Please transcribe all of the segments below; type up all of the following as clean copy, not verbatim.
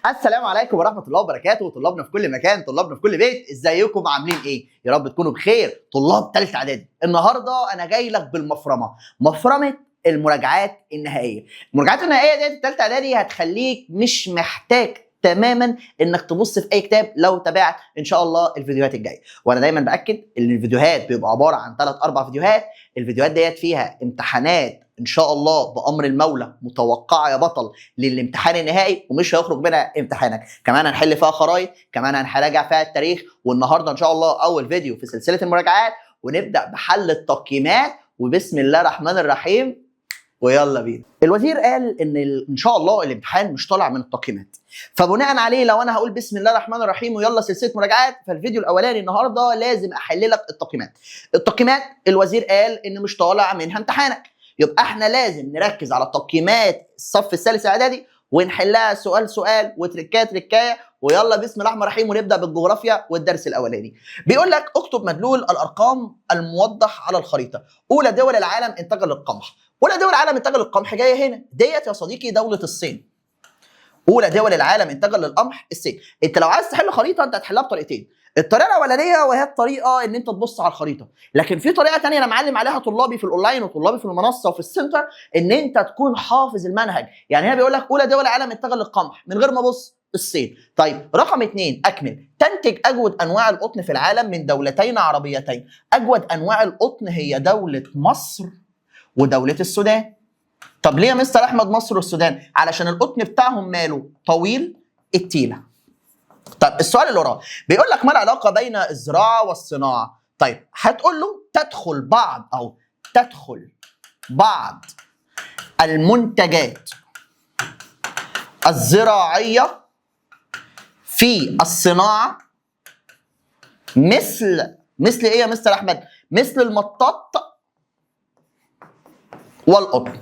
السلام عليكم ورحمة الله وبركاته. طلابنا في كل مكان، طلابنا في كل بيت، ازيكم عاملين ايه؟ يا رب تكونوا بخير. طلاب ثالثة اعدادي، النهارده انا جاي لك بالمفرمه، مفرمه المراجعات النهائية. المراجعات النهائية ديت الثالثة اعدادي هتخليك مش محتاج تماما انك تبص في اي كتاب لو تابعت ان شاء الله الفيديوهات الجاية. وانا دايما باكد ان الفيديوهات بيبقى عبارة عن 3 4 فيديوهات. الفيديوهات ديت فيها امتحانات ان شاء الله بامر المولى متوقعه يا بطل للامتحان النهائي، ومش هيخرج منها امتحانك. كمان هنحل فيها خرايط، كمان هنراجع فيها التاريخ. والنهارده ان شاء الله اول فيديو في سلسلة المراجعات، ونبدا بحل التقييمات. وبسم الله الرحمن الرحيم ويلا بينا. الوزير قال ان ان شاء الله الامتحان مش طالع من التقييمات، فبناء عليه لو انا هقول بسم الله الرحمن الرحيم ويلا سلسلة مراجعات، فالفيديو الاولاني النهارده لازم احل لك التقييمات. التقييمات الوزير قال ان مش طالع منها امتحانك، يبقى احنا لازم نركز على تقييمات الصف الثالث اعدادي ونحلها سؤال سؤال وتركايه تركايه. ويلا بسم الله الرحمن الرحيم ونبدا بالجغرافيا والدرس الاولاني. بيقول لك اكتب مدلول الارقام الموضح على الخريطة. اولى دول العالم انتاجا للقمح. اولى دول العالم انتاجا للقمح جاية هنا ديت يا صديقي دولة الصين. اولى دول العالم انتاجا للقمح الصين. انت لو عايز تحل خريطة انت هتحلها بطريقتين. الطريقة الاولانية وهي الطريقة ان انت تبص على الخريطة، لكن في طريقه ثانية انا معلم عليها طلابي في الاونلاين وطلابي في المنصة وفي السنتر، ان انت تكون حافظ المنهج. يعني هنا بيقول لك اولى دول العالم انتاجا للقمح من غير ما ابص الصين. طيب رقم 2 اكمل. تنتج اجود انواع القطن في العالم من دولتين عربيتين. اجود انواع القطن هي دولة مصر ودولة السودان. طب ليه يا مستر احمد مصر والسودان؟ علشان القطن بتاعهم ماله طويل التيله. طب السؤال اللي وراه بيقول لك ما العلاقة بين الزراعة والصناعة؟ طيب هتقول له تدخل بعض المنتجات الزراعية في الصناعة مثل ايه يا مستر احمد؟ مثل المطاط والقطن.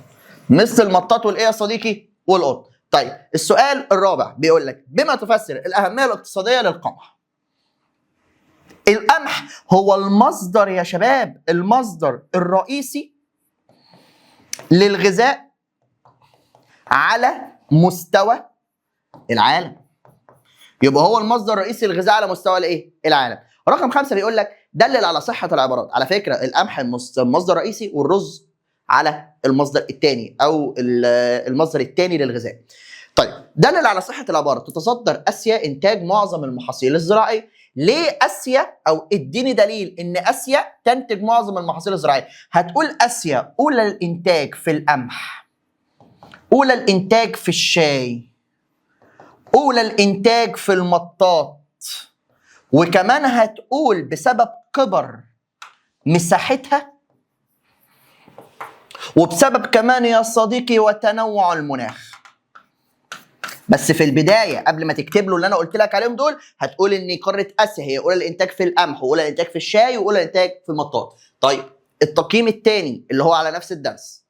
مثل المطاط والايه يا صديقي؟ والقطن. طيب السؤال الرابع بيقول لك بما تفسر الاهمية الاقتصادية للقمح؟ القمح هو المصدر يا شباب، المصدر الرئيسي للغذاء على مستوى العالم. يبقى هو المصدر الرئيسي للغذاء على مستوى الايه؟ العالم. رقم 5 بيقول لك دلل على صحة العبارات. على فكرة القمح المصدر الرئيسي والرز على المصدر الثاني او المصدر الثاني للغذاء. طيب دلل على صحة العبارة. تتصدر اسيا انتاج معظم المحاصيل الزراعية. ليه اسيا؟ او اديني دليل ان اسيا تنتج معظم المحاصيل الزراعية. هتقول اسيا اولى الانتاج في القمح، اولى الانتاج في الشاي، اولى الانتاج في المطاط، وكمان هتقول بسبب كبر مساحتها وبسبب كمان يا صديقي وتنوع المناخ. بس في البداية قبل ما تكتب له اللي انا قلت لك عليهم دول هتقول ان قارة اسيا هي اولى الانتاج في القمح واولى الانتاج في الشاي واولى الانتاج في المطاط. طيب التقييم الثاني اللي هو على نفس الدرس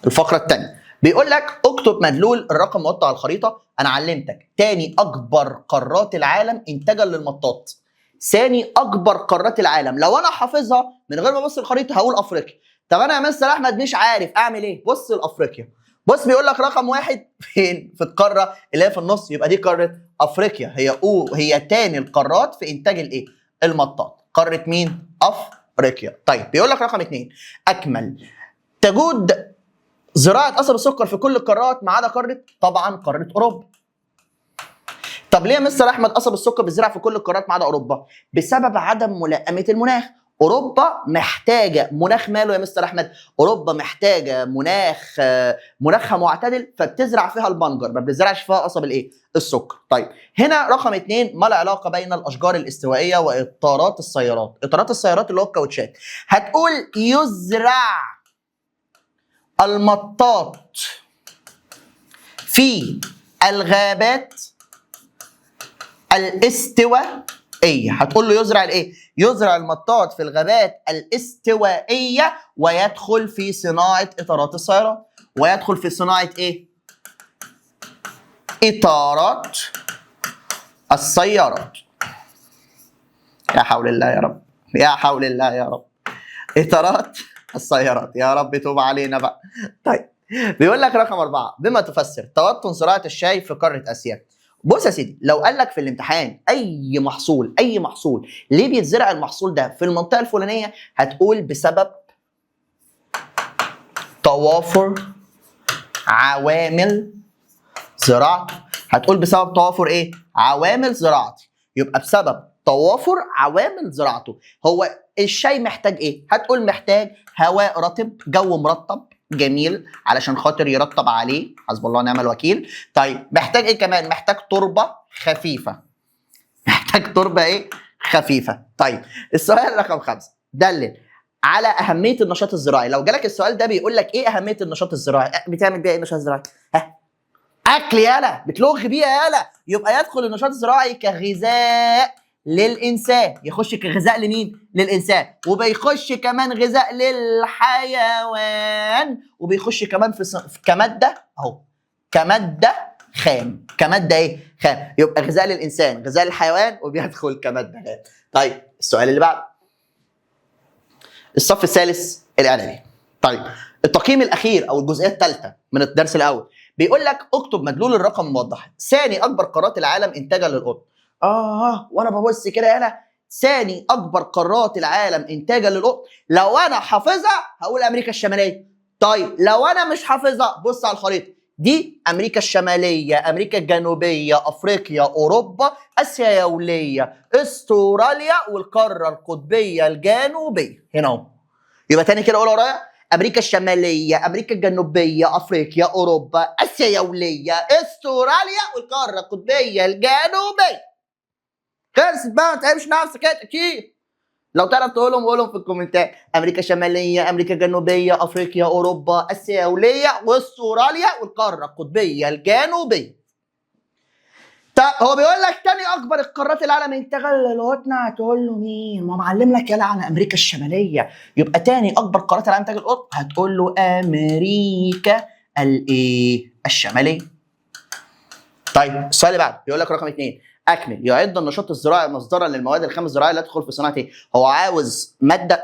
الفقرة الثانية بيقول لك اكتب مدلول الرقم موضع على الخريطة. انا علمتك تاني اكبر قارات العالم انتاجا للمطاط، ثاني اكبر قارات العالم. لو انا حافظها من غير ما ابص الخريطة هقول افريقيا. طب انا يا مستر احمد مش عارف اعمل ايه؟ بص لافريقيا. بص بيقول لك رقم 1 فين؟ في القارة اللي هي في النص، يبقى دي قارة افريقيا، هي تاني القارات في انتاج الايه؟ المطاط. قارة مين؟ افريقيا. طيب بيقول لك رقم 2 اكمل. تجود زراعة قصب السكر في كل القارات ما عدا قارة، طبعا قارة اوروبا. طب ليه يا مستر احمد قصب السكر بيزرع في كل القارات ما عدا اوروبا؟ بسبب عدم ملائمه المناخ. اوروبا محتاجه مناخ ماله يا مستر احمد؟ اوروبا محتاجه مناخ، مناخها معتدل، فبتزرع فيها البنجر، ما بتزرعش فيها قصب الايه؟ السكر. طيب هنا رقم 2 ما العلاقة بين الاشجار الاستوائيه واطارات السيارات؟ اطارات السيارات اللي هو الكاوتشات. هتقول يزرع المطاط في الغابات الاستوائيه. هتقول له يزرع الايه؟ يزرع المطاط في الغابات الاستوائيه ويدخل في صناعة اطارات السيارات. ويدخل في صناعة ايه؟ اطارات السيارات. يا حول الله يا رب، يا حول الله يا رب. اطارات السيارات، يا رب توب علينا بقى. طيب بيقول لك رقم 4، بما تفسر توطن زراعة الشاي في قارة اسيا؟ بص يا سيدي، لو قال لك في الامتحان اي محصول، اي محصول ليه بيتزرع المحصول ده في المنطقة الفلانية، هتقول بسبب توافر عوامل زراعته. هتقول بسبب توافر ايه؟ عوامل زراعتي. يبقى بسبب توافر عوامل زراعته. هو الشاي محتاج ايه؟ هتقول محتاج هواء رطب، جو مرطب جميل علشان خاطر يرطب عليه، حسب الله ونعم الوكيل. طيب محتاج ايه كمان؟ محتاج تربه خفيفة. محتاج تربه ايه؟ خفيفة. طيب السؤال رقم 5، دلل على اهمية النشاط الزراعي. لو جالك السؤال ده بيقول لك ايه اهمية النشاط الزراعي؟ بتعمل بيها ايه النشاط الزراعي؟ ها؟ اكل يالا، بتلغ بيها يالا. يبقى يدخل النشاط الزراعي كغذاء للانسان، يخش كغذاء لمين؟ للانسان، وبيخش كمان غذاء للحيوان، وبيخش كمان في كمادة اهو، كمادة خام، كمادة ايه؟ خام. يبقى غذاء للانسان، غذاء للحيوان، وبيدخل كمادة خام. طيب السؤال اللي بعده، الصف الثالث الاعدادي. طيب التقييم الاخير او الجزئية الثالثة من الدرس الاول، بيقول لك اكتب مدلول الرقم الموضح. ثاني اكبر قارات العالم انتاجا للقطن. وانا ببص كده هنا، ثاني اكبر قارات العالم انتاجا للقطن، لو انا حافظها هقول امريكا الشمالية. طيب لو انا مش حافظها، بص على الخريطة دي، امريكا الشمالية، امريكا الجنوبية، افريقيا، اوروبا، اسيا يوليه، استراليا، والقاره القطبيه الجنوبية هنا اهو. يبقى تاني كده قول ورايا، امريكا الشمالية، امريكا الجنوبية، افريقيا، اوروبا، اسيا يوليه، استراليا، والقاره القطبيه الجنوبية. خلصت بقى، ما تتعبش نفسك كده كتير. لو تعرف تقولهم قولهم في الكومنتات. امريكا الشمالية، امريكا الجنوبية، افريقيا، اوروبا، اسيا يوليه، واستراليا، والقاره القطبيه الجنوبية. طب هو بيقول لك تاني اكبر القارات العالم انتاجا للقطن، هتقول له مين؟ ما معلم لك يلا على امريكا الشمالية. يبقى تاني اكبر قارات العالم انتاج القطن، هتقول له امريكا الايه؟ الشمالية. طيب السؤال اللي بعده بيقول لك رقم 2، اكمل. يعد النشاط الزراعي مصدرا للمواد الخام الزراعية لا تدخل في صناعة ايه؟ هو عاوز مادة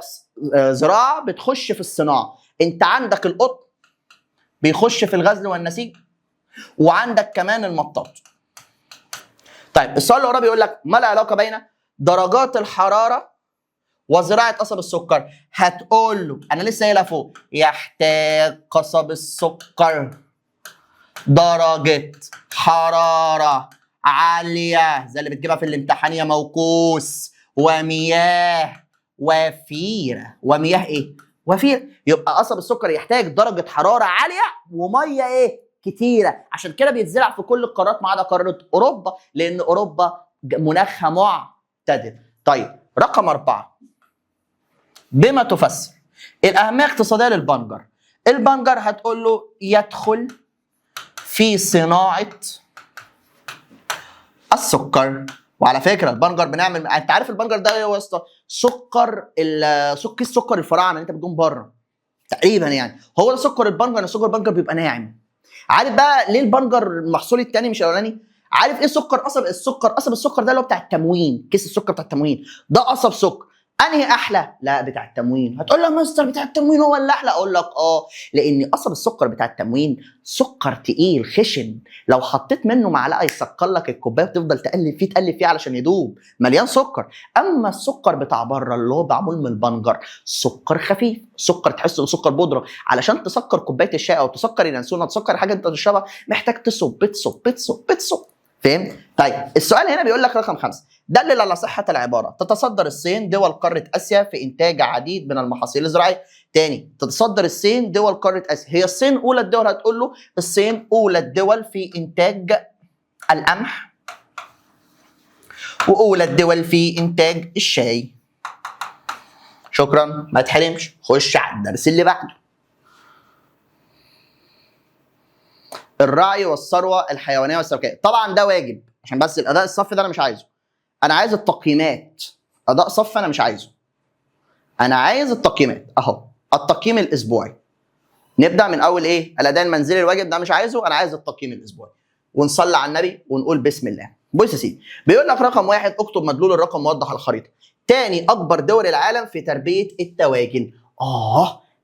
زراعة بتخش في الصناعة. انت عندك القطن بيخش في الغزل والنسيج، وعندك كمان المطاط. طيب السؤال اللي وراه بيقول لك ما العلاقة بين درجات الحرارة وزراعه قصب السكر؟ هتقول له انا لسه قايلها فوق، يحتاج قصب السكر درجه حرارة عالية زي اللي بتجيبها في الامتحان يا موكوس، ومياه وفيرة. ومياه ايه؟ وفيرة. يبقى قصب السكر يحتاج درجه حرارة عالية ومية ايه؟ كتيرة. عشان كده بيتزرع في كل القارات ما عدا قارة اوروبا، لان اوروبا مناخها معتدل. طيب رقم 4، بما تفسر الاهمية الاقتصادية للبنجر؟ البنجر هتقول له يدخل في صناعة السكر. وعلى فكرة البنجر بنعمل، انت عارف البنجر ده ايه يا اسطى؟ سكر سكر السكر الفراعنة اللي انت بتجيبه بره تقريبا، يعني هو ده سكر البنجر. سكر البنجر بيبقى ناعم. عارف بقى ليه البنجر المحصول الثاني مش الاولاني؟ عارف ايه سكر قصب السكر؟ قصب السكر ده اللي هو بتاع التموين، كيس السكر بتاع التموين ده قصب سكر. انهي احلى؟ لا بتاع التموين. هتقول لي يا مستر بتاع التموين هو اللي احلى؟ اقول لك لان قصب السكر بتاع التموين سكر تقيل خشن، لو حطيت منه معلقه يسكر لك الكوباية وتفضل تقلب فيه تقلب فيه علشان يدوب، مليان سكر. اما السكر بتاع بره اللي هو معمول من البنجر سكر خفيف، سكر تحسه سكر بودره. علشان تسكر كوباية الشاي او تسكر اليانسون او تسكر حاجة انت تشربها محتاج تصب تصب تصب تصب. فهمت؟ طيب السؤال هنا بيقول لك رقم 5، دلل على صحة العبارة تتصدر الصين دول قارة آسيا في إنتاج عديد من المحاصيل الزراعية. تاني، تتصدر الصين دول قارة آسيا. هي الصين أولى الدول، هتقول له الصين أولى الدول في إنتاج القمح وأولى الدول في إنتاج الشاي. شكرا، ما تحرمش. خش على الدرس اللي بعده، الرعي والثروة الحيوانية والسمكية. طبعا ده واجب، عشان بس الأداء الصف ده أنا مش عايزه، أنا عايز التقييمات. أداء صف أنا مش عايزه، أنا عايز التقييمات. أهو التقييم الأسبوعي. نبدأ من أول إيه؟ الأداء المنزلي الواجب ده مش عايزه، أنا عايز التقييم الأسبوعي. ونصلي على النبي ونقول بسم الله. بص يا سيدي، بيقول لك رقم 1، اكتب مدلول الرقم موضح على الخريطة. تاني أكبر دول العالم في تربية الدواجن.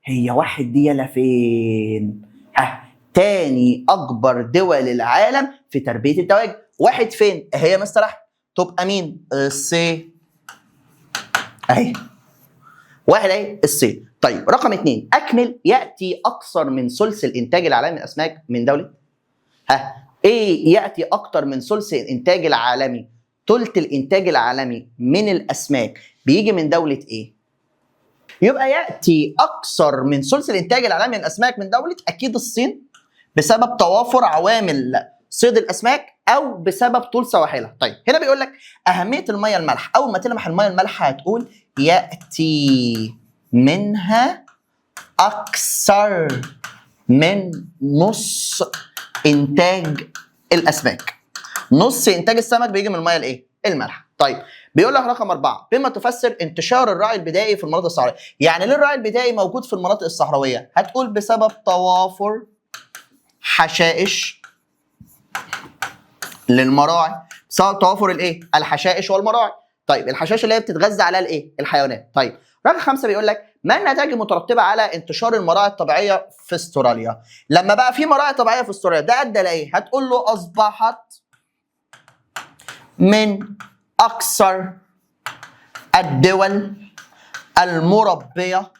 هي واحد دي يلا فين؟ ها، تاني اكبر دول العالم في تربيه الدواجن. واحد فين؟ اهي يا مستر احمد، تبقى مين؟ الصين. اهي واحد اهي الصين. طيب رقم 2، اكمل. ياتي اكثر من ثلث الانتاج العالمي من الاسماك من دولة ها؟ ايه ياتي اكتر من ثلث الانتاج العالمي؟ ثلث الانتاج العالمي من الاسماك بيجي من دولة ايه؟ يبقى ياتي اكثر من ثلث الانتاج العالمي من الاسماك من دولة اكيد الصين، بسبب توافر عوامل صيد الاسماك او بسبب طول سواحلها. طيب هنا بيقول لك اهمية المية المالحه، اول ما تلمح المية المالحه هتقول ياتي منها اكثر من نص انتاج الاسماك. نص انتاج السمك بيجي من المية الايه؟ المالحه. طيب بيقول لك رقم 4، بما تفسر انتشار الرعي البدائي في المناطق الصحراوية؟ يعني ليه الرعي البدائي موجود في المناطق الصحراوية؟ هتقول بسبب توافر حشائش للمراعي، بسبب توافر الايه؟ الحشائش والمراعي. طيب الحشائش اللي هي بتتغذى عليها الايه؟ الحيوانات. طيب رقم 5 بيقول لك ما النتائج المترتبة على انتشار المراعي الطبيعية في استراليا؟ لما بقى في مراعي طبيعية في استراليا ده ادى لايه؟ هتقول له اصبحت من اكثر الدول المربيه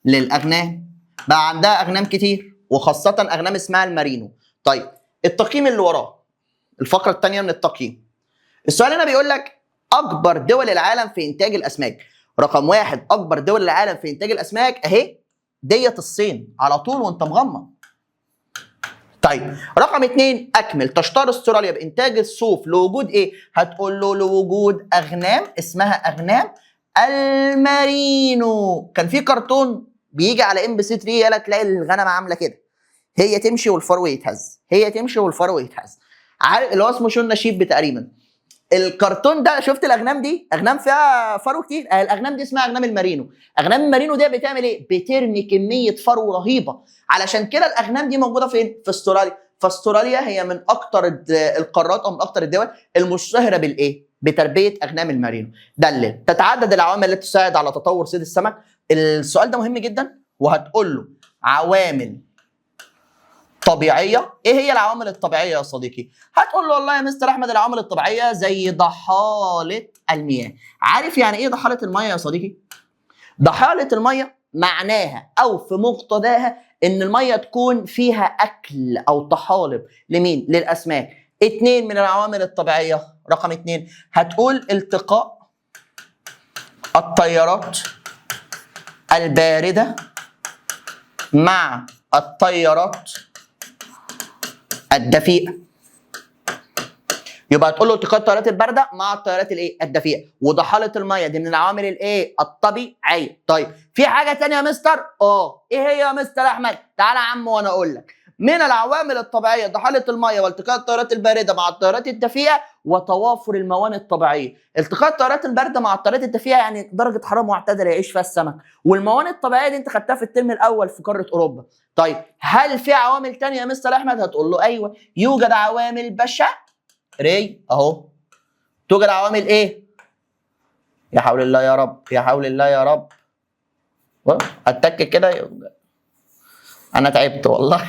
للاغنام، بقى عندها اغنام كتير وخاصة اغنام اسمها المارينو. طيب التقييم اللي وراه، الفقرة الثانية من التقييم، السؤال هنا بيقول لك اكبر دول العالم في انتاج الاسماك. رقم 1 اكبر دول العالم في انتاج الاسماك اهي ديت الصين على طول وانت مغمض. طيب رقم 2، اكمل. تشتهر استراليا بانتاج الصوف لوجود ايه؟ هتقول له لوجود اغنام اسمها اغنام المارينو. كان في كرتون بيجي على MBC 3، يلا تلاقي الغنم عامله كده، هي تمشي والفرو يتهز، هي تمشي والفرو يتهز، عارف اللي هو اسمه Shaun Sheep تقريبا الكرتون ده. شفت الاغنام دي؟ اغنام فيها فرو كتير. الاغنام دي اسمها اغنام المارينو. اغنام المارينو دي بتعمل ايه؟ بترمي كمية فرو رهيبة. علشان كده الاغنام دي موجودة فين؟ في استراليا. فاستراليا هي من اكتر القارات او من اكتر الدول المشتهره بالايه؟ بتربيه اغنام المارينو. دلل. تتعدد العوامل التي تساعد على تطور صيد السمك. السؤال ده مهم جدا، وهتقول له عوامل طبيعية. ايه هي العوامل الطبيعية يا صديقي؟ هتقول له والله يا مستر احمد العوامل الطبيعية زي ضحاله المياه. عارف يعني ايه ضحاله المياه يا صديقي؟ ضحاله المياه معناها او في مقتضاها ان المياه تكون فيها اكل او طحالب لمين؟ للاسماك. 2 من العوامل الطبيعية، رقم 2 هتقول التقاء التيارات البارده مع التيارات الدفيئه. يبقى تقول له التقاء التيارات البارده مع التيارات الايه؟ الدفيئه. وضحاله المية دي من العوامل الايه؟ الطبيعية. طيب في حاجة ثانية يا مستر؟ ايه هي يا مستر احمد؟ تعالى يا عم وانا اقول لك. من العوامل الطبيعية ضحاله المية والتقاء التيارات البارده مع التيارات الدفيئه وتوافر الموانئ الطبيعية. التقاء التيارات البارده مع التيارات الدفيئه يعني درجه حرارة معتدلة يعيش فيها السمك، والموانئ الطبيعية دي انت خدتها في الترم الاول في قارة اوروبا. طيب هل في عوامل ثانية يا مستر احمد؟ هتقول له ايوه، يوجد عوامل بشرية اهو. توجد عوامل ايه؟ يا حول الله يا رب، يا حول الله يا رب. اتك كده، انا تعبت والله.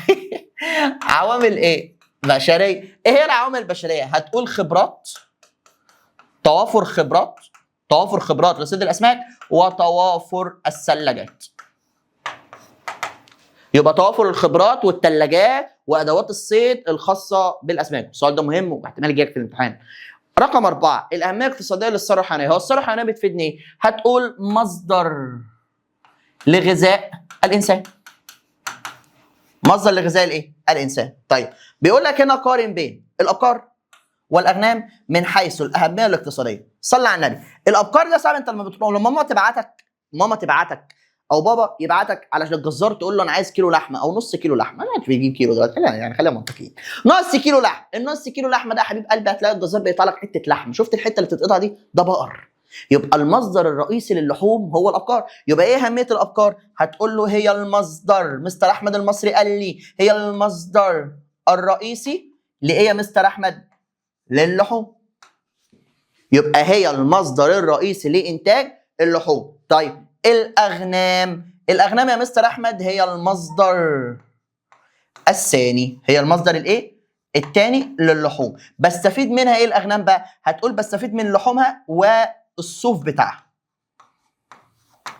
عوامل ايه؟ بشرية. ايه هي العوامل البشرية؟ هتقول خبرات، توافر خبرات، توافر خبرات لصيد الاسماك وتوافر الثلاجات. يبقى توافر الخبرات والثلاجات وادوات الصيد الخاصة بالاسماك. السؤال ده مهم واحتمال يجيلك في الامتحان. رقم 4، الاهمية الاقتصادية للثروه الحيوانية. هو الثروة الحيوانية بتفيدني ايه؟ هتقول مصدر لغذاء الانسان. مصدر لغذاء الايه؟ الانسان. طيب بيقول لك هنا قارن بين الابقار والاغنام من حيث الاهمية الاقتصادية. صلى على النبي. الابقار ده صعب، انت لما بتروح لما ماما تبعتك او بابا يبعتك علشان الجزار تقول له انا عايز كيلو لحمه او نص كيلو لحمه، انا مش بيجيب كيلو دلوقتي، خلينا يعني خلينا منطقيين. نص كيلو لحم، النص كيلو لحمه ده يا حبيب قلبي هتلاقي الجزار بيقطع لك حتة لحم، شفت الحتة اللي بتتقطع دي؟ ده بقر. يبقى المصدر الرئيسي للحوم هو الابقار. يبقى ايه اهمية الابقار؟ هتقول له هي المصدر، مستر احمد المصري قال لي هي المصدر الرئيسي لايه يا مستر احمد؟ للحوم. يبقى هي المصدر الرئيسي لانتاج اللحوم. طيب الاغنام، الاغنام يا مستر احمد هي المصدر الثاني، هي المصدر الايه؟ الثاني للحوم. بستفيد منها ايه الاغنام بقى؟ هتقول بستفيد من لحومها والصوف بتاعها.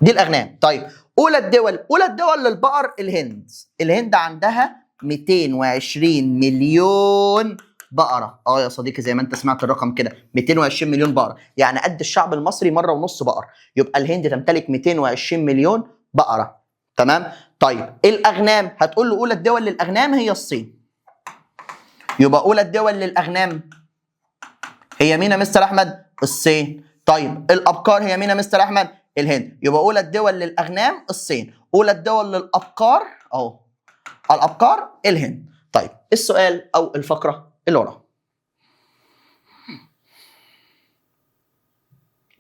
دي الاغنام. طيب اولى الدول، اولى الدول للبقر الهند. الهند عندها 220 مليون بقرة. يا صديقي زي ما انت سمعت الرقم كده، 220 مليون بقرة، يعني قد الشعب المصري مرة ونص بقر. يبقى الهند تمتلك 220 مليون بقرة. تمام. طيب الاغنام، هتقول له اولى الدول للاغنام هي الصين. يبقى اولى الدول للاغنام هي مين يا مستر احمد؟ الصين. طيب الابقار هي مين يا مستر احمد؟ الهند. يبقى اولى الدول للاغنام الصين، اولى الدول للابقار اهو الابقار الهند. طيب السؤال او الفقرة اللي وراها،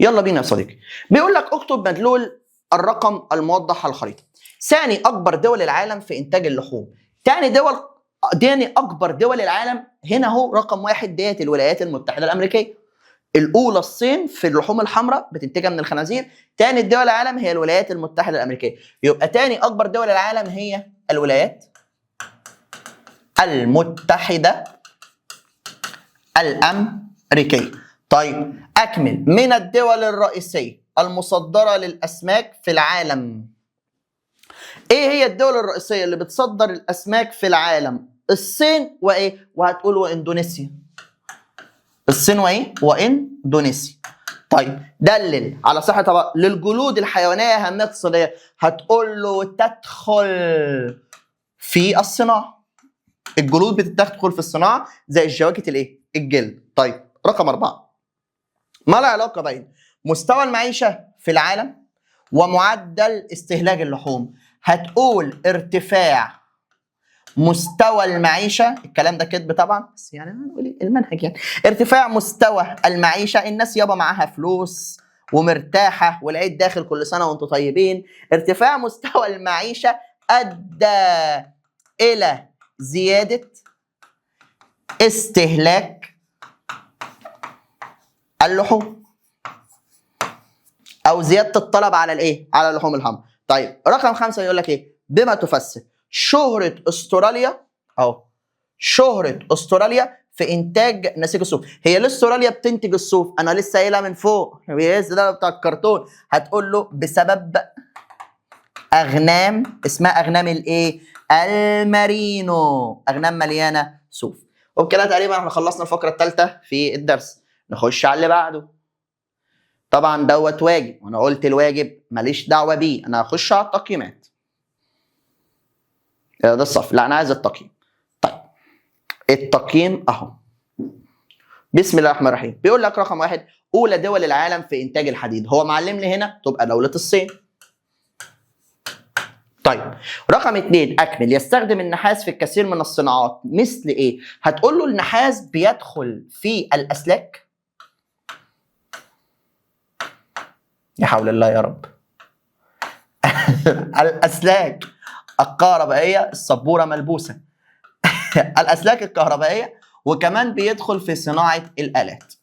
يلا بينا يا صديقي. بيقول لك اكتب مدلول الرقم الموضح على الخريطة. ثاني اكبر دول العالم في انتاج اللحوم. ثاني اكبر دول العالم هنا اهو رقم 1 ديت الولايات المتحدة الامريكية. الاولى الصين في اللحوم الحمراء بتنتجها من الخنازير. ثاني دول العالم هي الولايات المتحدة الامريكية. يبقى ثاني اكبر دول العالم هي الولايات المتحدة الامريكية. طيب اكمل، من الدول الرئيسية المصدرة للاسماك في العالم. ايه هي الدول الرئيسية اللي بتصدر الاسماك في العالم؟ الصين وايه؟ وهتقول واندونيسيا. الصين وايه؟ واندونيسيا. طيب دلل على صحة طبعا للجلود الحيوانية اهمية اقتصادية. هتقول له تدخل في الصناعة. الجلود بتدخل في الصناعة زي الجواكت الايه؟ الجلد. طيب رقم 4، ما العلاقة بين مستوى المعيشة في العالم ومعدل استهلاك اللحوم؟ هتقول ارتفاع مستوى المعيشة، الكلام ده كذب طبعا بس يعني هنقول المنهج، يعني ارتفاع مستوى المعيشة، الناس يابا معاها فلوس ومرتاحه والعيد داخل كل سنة وانتم طيبين. ارتفاع مستوى المعيشة ادى الى زيادة استهلاك اللحوم او زيادة الطلب على الايه؟ على اللحوم الحمراء. طيب رقم 5 يقول لك ايه؟ بما تفسر شهرة استراليا اهو، شهرة استراليا في انتاج نسيج الصوف. هي ليه استراليا بتنتج الصوف؟ انا لسه قايلها من فوق، ده بتاع الكرتون. هتقول له بسبب اغنام اسمها اغنام الايه؟ المارينو، اغنام مليانة صوف. وبكده تقريبا احنا خلصنا الفقرة الثالثة في الدرس. نخش على اللي بعده. طبعا دوت واجب، وانا قلت الواجب ماليش دعوه بيه، انا هخش على التقييمات. ده الصف، لا انا عايز التقييم. طيب التقييم اهو. بسم الله الرحمن الرحيم. بيقول لك رقم 1، اولى دول العالم في انتاج الحديد. هو معلم لي هنا تبقى دولة الصين. طيب رقم 2، اكمل، يستخدم النحاس في الكثير من الصناعات مثل ايه؟ هتقول له النحاس بيدخل في الاسلاك. يا حول الله يا رب. الاسلاك الكهربائية، السبوره ملبوسه. الاسلاك الكهربائية، وكمان بيدخل في صناعة الالات.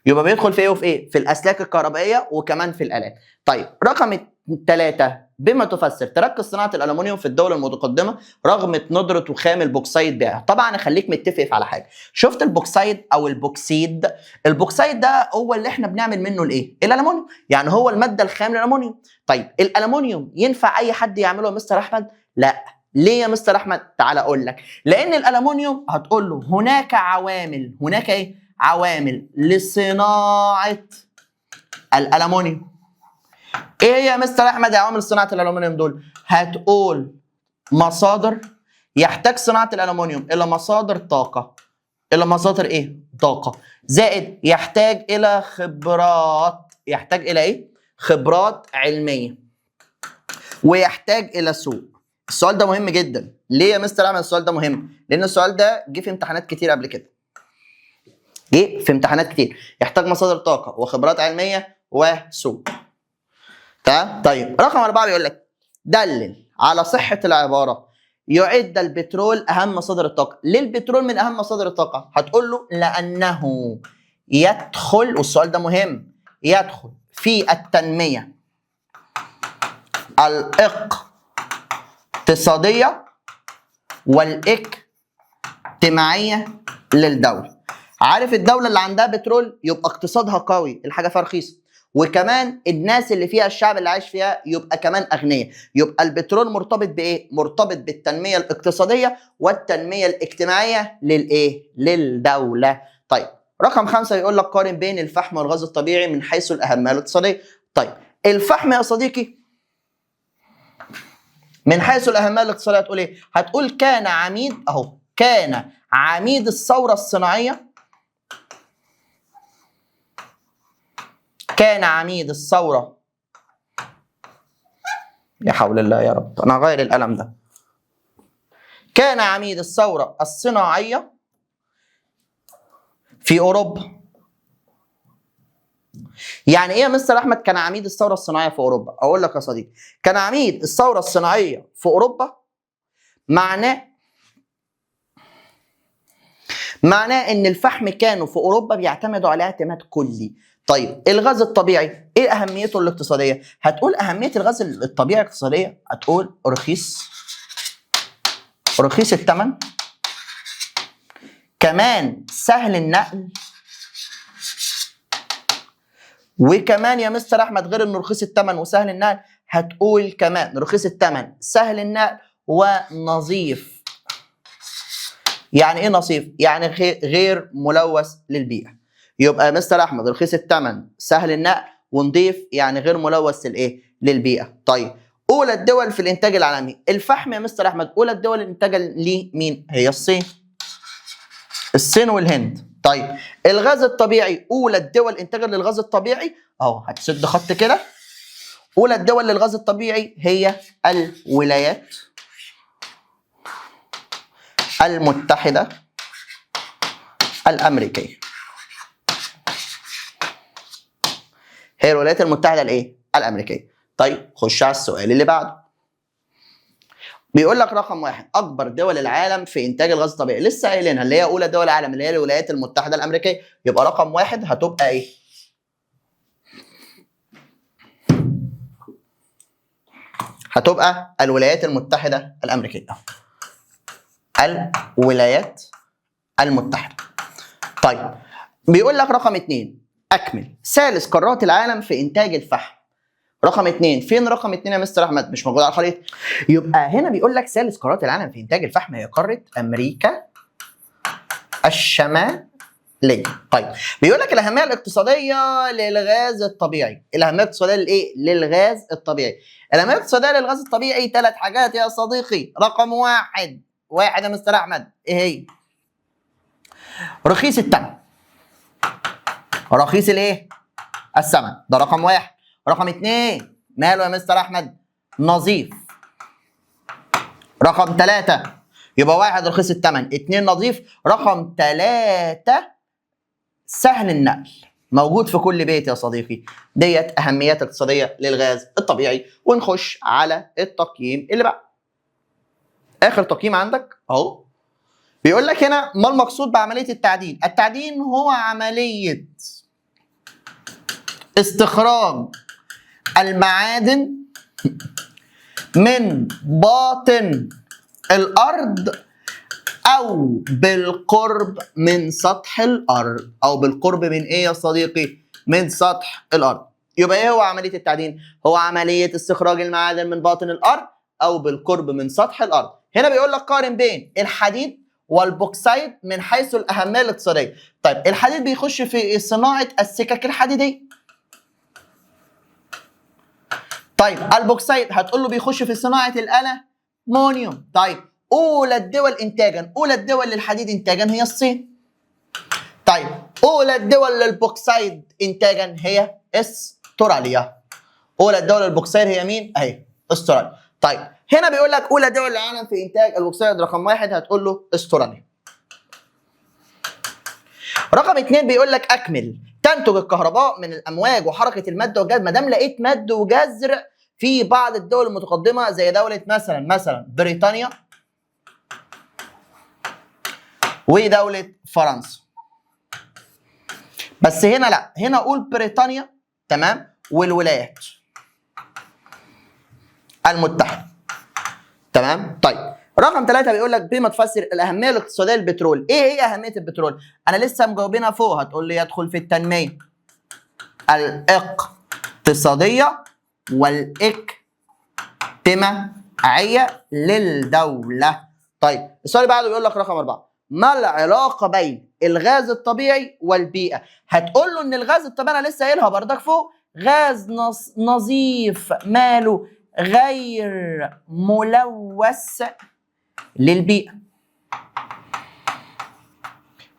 يبقى بيدخل في ايه وفي ايه؟ في الاسلاك الكهربائية وكمان في الالات. طيب رقم 3، بما تفسر تركز صناعة الالومنيوم في الدول المتقدمة رغم ندره وخام البوكسايد بها. طبعا اخليك متفق على حاجة، شفت البوكسايد او البوكسيد؟ البوكسايد ده هو اللي احنا بنعمل منه الايه؟ الالومنيوم، يعني هو المادة الخام للالومنيوم. طيب الالومنيوم ينفع اي حد يعمله يا مستر احمد؟ لا. ليه يا مستر احمد؟ تعال اقول لك. لان الالومنيوم هتقول له هناك عوامل، هناك ايه؟ عوامل لصناعة الالومنيوم. ايه هي يا مستر احمد عوامل صناعة الالومنيوم دول؟ هتقول مصادر، يحتاج صناعة الالومنيوم الى مصادر طاقة، الى مصادر ايه؟ طاقة، زائد يحتاج الى خبرات، يحتاج الى ايه؟ خبرات علمية، ويحتاج الى سوق. السؤال ده مهم جدا. ليه يا مستر احمد السؤال ده مهم؟ لان السؤال ده جه في امتحانات كتير قبل كده، جه في امتحانات كتير. يحتاج مصادر طاقة وخبرات علمية وسوق. تمام؟ طيب رقم 4 بيقول لك دلل على صحة العبارة يعد البترول أهم مصادر الطاقة. ليه البترول من أهم مصادر الطاقة؟ هتقول له لأنه يدخل، والسؤال ده مهم، يدخل في التنمية الاقتصادية والاجتماعية للدولة. عارف الدولة اللي عندها بترول يبقى اقتصادها قوي، الحاجة فيها رخيصة، وكمان الناس اللي فيها، الشعب اللي عايش فيها يبقى كمان اغنياء. يبقى البترول مرتبط بايه؟ مرتبط بالتنميه الاقتصادية والتنمية الاجتماعية للايه؟ للدولة. طيب رقم 5 يقول لك قارن بين الفحم والغاز الطبيعي من حيث الاهمية الاقتصادية. طيب الفحم يا صديقي من حيث الاهمية الاقتصادية هتقول ايه؟ هتقول كان عميد، اهو كان عميد الثورة الصناعية، كان عميد الثورة، يا حول الله يا رب انا هغير القلم ده، كان عميد الثورة الصناعية في اوروبا. يعني ايه يا مستر احمد كان عميد الثورة الصناعية في اوروبا؟ اقول لك يا صديقي كان عميد الثورة الصناعية في اوروبا معناه ان الفحم كانوا في اوروبا بيعتمدوا عليه اعتماد كلي. طيب الغاز الطبيعي ايه اهميته الاقتصادية؟ هتقول اهمية الغاز الطبيعي الاقتصادية، هتقول رخيص، رخيص الثمن، كمان سهل النقل، وكمان يا مستر احمد غير انه رخيص الثمن وسهل النقل، هتقول كمان رخيص الثمن سهل النقل ونظيف. يعني ايه نظيف؟ يعني غير ملوث للبيئة. يبقى مستر احمد رخيص الثمن سهل النقل ونظيف، يعني غير ملوث للايه؟ للبيئة. طيب اولى الدول في الانتاج العالمي الفحم يا مستر احمد، اولى الدول الانتاج ليه مين؟ هي الصين، الصين والهند. طيب الغاز الطبيعي اولى الدول انتاجا للغاز الطبيعي، اهو هتسد خط كده، اولى الدول للغاز الطبيعي هي الولايات المتحدة الامريكية. هي الولايات المتحدة الايه؟ الامريكية. طيب خش على السؤال اللي بعده. بيقول لك رقم 1 اكبر دول العالم في انتاج الغاز الطبيعي، لسه قايلينها اللي هي اولى دول العالم اللي هي الولايات المتحدة الامريكية، يبقى رقم 1 هتبقى ايه؟ هتبقى الولايات المتحدة الامريكية. الولايات المتحدة. طيب بيقول لك رقم 2 اكمل ثالث قارات العالم في انتاج الفحم. رقم 2 فين رقم 2 يا مستر احمد؟ مش موجود على الخريطة. يبقى هنا بيقول لك ثالث قارات العالم في انتاج الفحم هي قارة امريكا الشمالية. طيب بيقول لك الاهمية الاقتصادية للغاز الطبيعي، الاهمية الاقتصادية للايه؟ للغاز الطبيعي. الاهمية الاقتصادية للغاز الطبيعي 3 حاجات يا صديقي. رقم 1 يا مستر احمد ايه هي؟ رخيص الثمن. رخيص الايه؟ الثمن، ده رقم 1. رقم 2 ماله يا مستر احمد؟ نظيف. رقم 3 يبقى 1 رخيص الثمن، 2 نظيف، رقم 3 سهل النقل، موجود في كل بيت يا صديقي. ديت اهميات اقتصادية للغاز الطبيعي. ونخش على التقييم اللي بعد. اخر تقييم عندك اهو، بيقول لك هنا ما المقصود بعملية التعدين؟ التعدين هو عملية استخراج المعادن من باطن الارض او بالقرب من سطح الارض. او بالقرب من ايه يا صديقي؟ من سطح الارض. يبقى ايه هو عملية التعدين؟ هو عملية استخراج المعادن من باطن الارض او بالقرب من سطح الارض. هنا بيقول لك قارن بين الحديد والبوكسايد من حيث الاهمية الاقتصادية. طيب الحديد بيخش في صناعة السكك الحديدية. طيب البوكسايد هتقول له بيخش في صناعة الالومنيوم. طيب اولى الدول انتاجا، اولى الدول للحديد انتاجا هي الصين. طيب اولى الدول للبوكسايد انتاجا هي استراليا. اولى الدول للبوكسايد هي مين؟ اهي استراليا. طيب هنا بيقول لك اولى دول العالم في انتاج البوكسايد رقم 1 هتقول له استراليا. رقم 2 بيقول لك اكمل تنتج الكهرباء من الامواج وحركه المد والجزر. ما دام لقيت مد وجزر في بعض الدول المتقدمة زي دولة مثلا بريطانيا ودولة فرنسا، بس هنا لا، هنا اقول بريطانيا تمام والولايات المتحدة تمام. طيب رقم 3 بيقول لك بما تفسر الاهمية الاقتصادية للبترول. ايه هي اهمية البترول؟ انا لسه مجاوبينها فوق، هتقول لي يدخل في التنمية الاقتصادية والاجتماعية للدولة. طيب السؤال اللي بعده بيقول لك رقم 4، ما العلاقة بين الغاز الطبيعي والبيئة؟ هتقول له ان الغاز الطبيعي انا لسه قايلها بردك فوق، غاز نظيف ماله غير ملوث للبيئة.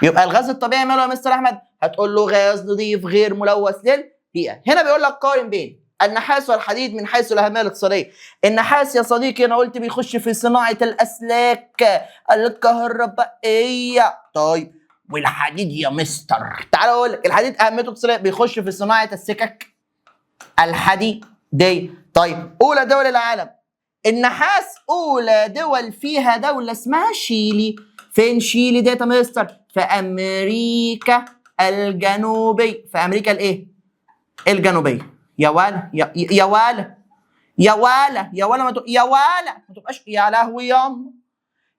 يبقى الغاز الطبيعي ماله يا مستر احمد؟ هتقول له غاز نظيف غير ملوث للبيئة. هنا بيقول لك قارن بين النحاس والحديد من حيث الاهمية الاقتصادية. النحاس يا صديقي انا قلت بيخش في صناعة الاسلاك الكهربائية. طيب والحديد يا مستر؟ تعال اقول لك الحديد اهميته الاقتصادية بيخش في صناعة السكك الحديدية. طيب اولى دول العالم النحاس، اولى دول فيها دولة اسمها شيلي. فين شيلي ديت يا مستر؟ في امريكا الجنوبية. في امريكا الايه؟ الجنوبية. يا ولا يا ولا يا ولا يا ولا ما يا ولا ما تبقاش يا لهوي ياما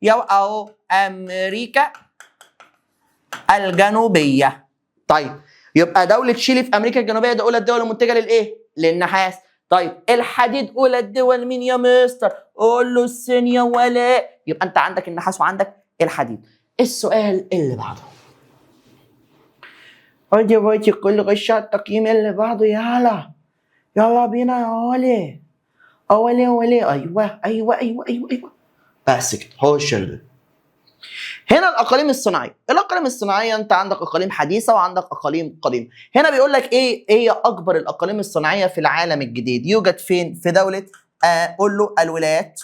يا اهو امريكا الجنوبية. طيب يبقى دولة شيلي في امريكا الجنوبية ده اولى الدول المنتجة للايه؟ للنحاس. طيب الحديد اولى الدول مين يا مستر؟ قول له الصين يا ولا. يبقى انت عندك النحاس وعندك الحديد. السؤال اللي بعده، ودي بويتي كل غش على التقييم اللي بعده. يلا يلا بينا يا ولي اولي ولي. ايوه ايوه ايوه ايوه ايوه بس كده. هو الشرد هنا الاقاليم الصناعية. الاقاليم الصناعية انت عندك اقاليم حديثه وعندك اقاليم قديمة. هنا بيقول لك ايه هي اكبر الاقاليم الصناعية في العالم الجديد؟ يوجد فين؟ في دولة قول له الولايات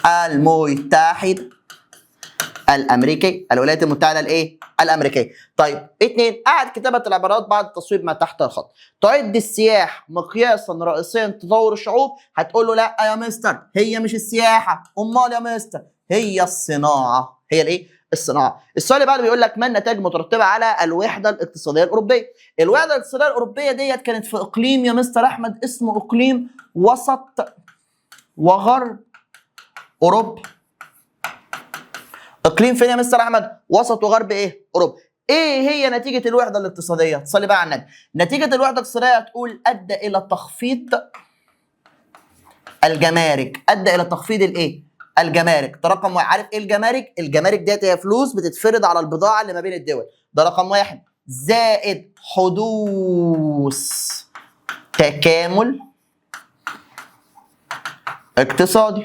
المتحدة الامريكية. الولايات المتحدة الايه؟ الامريكية. طيب 2، اعد كتابه العبارات بعد تصويب ما تحت الخط. تعد السياح مقياسا رئيسيا لتطور الشعوب؟ هتقول له لا يا مستر، هي مش السياحة. امال يا مستر؟ هي الصناعة. هي الايه؟ الصناعة. السؤال اللي بعده بيقول لك ما النتائج المترتبة على الوحدة الاقتصادية الاوروبية؟ الوحدة الاقتصادية الاوروبية ديت كانت في اقليم يا مستر احمد اسمه اقليم وسط وغرب اوروبا. اقليم فين يا مستر احمد؟ وسط وغرب ايه؟ اوروبا. ايه هي نتيجة الوحدة الاقتصادية؟ تصلي بقى على النبي. نتيجة الوحدة الاقتصادية تقول ادى الى تخفيض الجمارك. ادى الى تخفيض الايه؟ الجمارك. ده رقم 1. عارف ايه الجمارك؟ الجمارك ديت هي فلوس بتتفرض على البضاعة اللي ما بين الدول. ده رقم 1. زائد حدوث تكامل اقتصادي.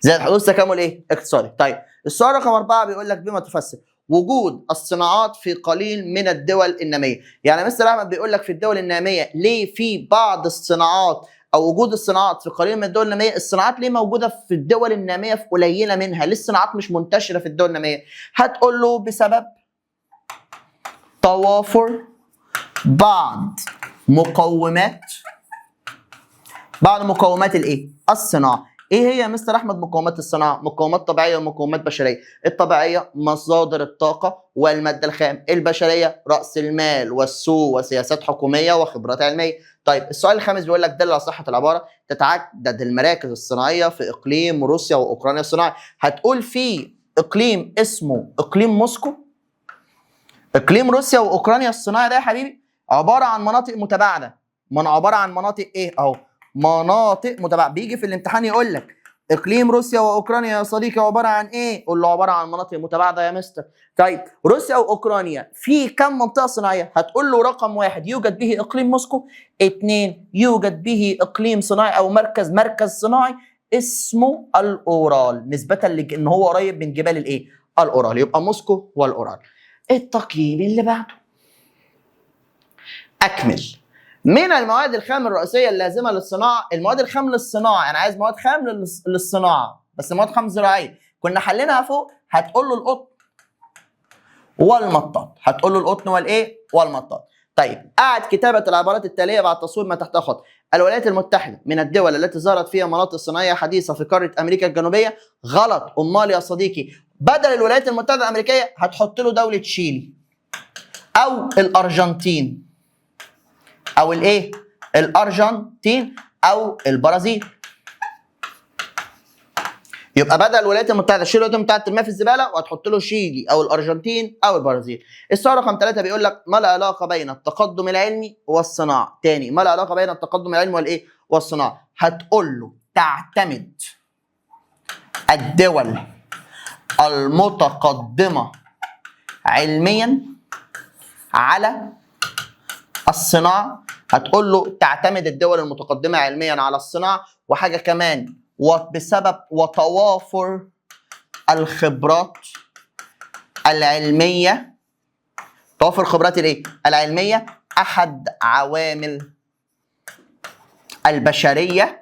زائد حدوث تكامل ايه؟ اقتصادي. طيب السؤال رقم 4 بيقول لك بما تفسر وجود الصناعات في قليل من الدول النامية. يعني مستر احمد بيقول لك في الدول النامية ليه في بعض الصناعات او وجود الصناعات في قليل من الدول النامية؟ الصناعات ليه موجودة في الدول النامية في قليله منها؟ ليه الصناعات مش منتشرة في الدول النامية؟ هتقول له بسبب توافر بعض مقومات الايه؟ الصناعة. ايه هي يا مستر احمد مقومات الصناعة؟ مقومات طبيعية ومقومات بشرية. الطبيعية مصادر الطاقة والمادة الخام، البشرية راس المال والسوق وسياسات حكومية وخبرات علمية. طيب السؤال الخامس بيقول لك دل على صحة العبارة تتعدد المراكز الصناعية في اقليم روسيا واوكرانيا الصناعي. هتقول في اقليم اسمه اقليم موسكو. اقليم روسيا واوكرانيا الصناعي ده يا حبيبي عبارة عن مناطق متباعدة. من عبارة عن مناطق ايه؟ اهو مناطق متباعدة. بيجي في الامتحان يقول لك اقليم روسيا واوكرانيا يا صديقي عبارة عن ايه؟ قول له عبارة عن مناطق متباعدة يا مستر. طيب روسيا واوكرانيا في كم منطقة صناعية؟ هتقول له رقم 1 يوجد به اقليم موسكو، 2 يوجد به اقليم صناعي او مركز صناعي اسمه الاورال، نسبه لان هو قريب من جبال الايه؟ الاورال. يبقى موسكو والاورال. التقييم اللي بعده اكمل من المواد الخام الرئيسية اللازمة للصناعة. المواد الخام للصناعة، انا عايز مواد خام للصناعة بس مواد خام زراعية كنا حليناها فوق. هتقول له القطن والمطاط. هتقول له القطن والايه؟ والمطاط. طيب اعد كتابه العبارات التالية بعد تصويب ما تحتها خط. الولايات المتحدة من الدول التي ظهرت فيها مناطق صناعية حديثه في قارة امريكا الجنوبية. غلط. امال يا صديقي بدل الولايات المتحدة الامريكية هتحط له دولة شيلي او الارجنتين او الايه؟ الارجنتين او البرازيل. يبقى بدل الولايات المتحدة شيل الولايات المتحدة ترميها في الزبالة وهتحط له شيلي او الارجنتين او البرازيل. السؤال رقم 3 بيقول لك ما العلاقة بين التقدم العلمي والصناعة؟ تاني، ما العلاقة بين التقدم العلمي والايه؟ والصناعة. هتقول له تعتمد الدول المتقدمة علميا على الصناعة. هتقول له تعتمد الدول المتقدمة علميا على الصناعة، وحاجه كمان وبسبب وتوافر الخبرات العلمية. توافر الخبرات الايه؟ العلمية احد عوامل البشرية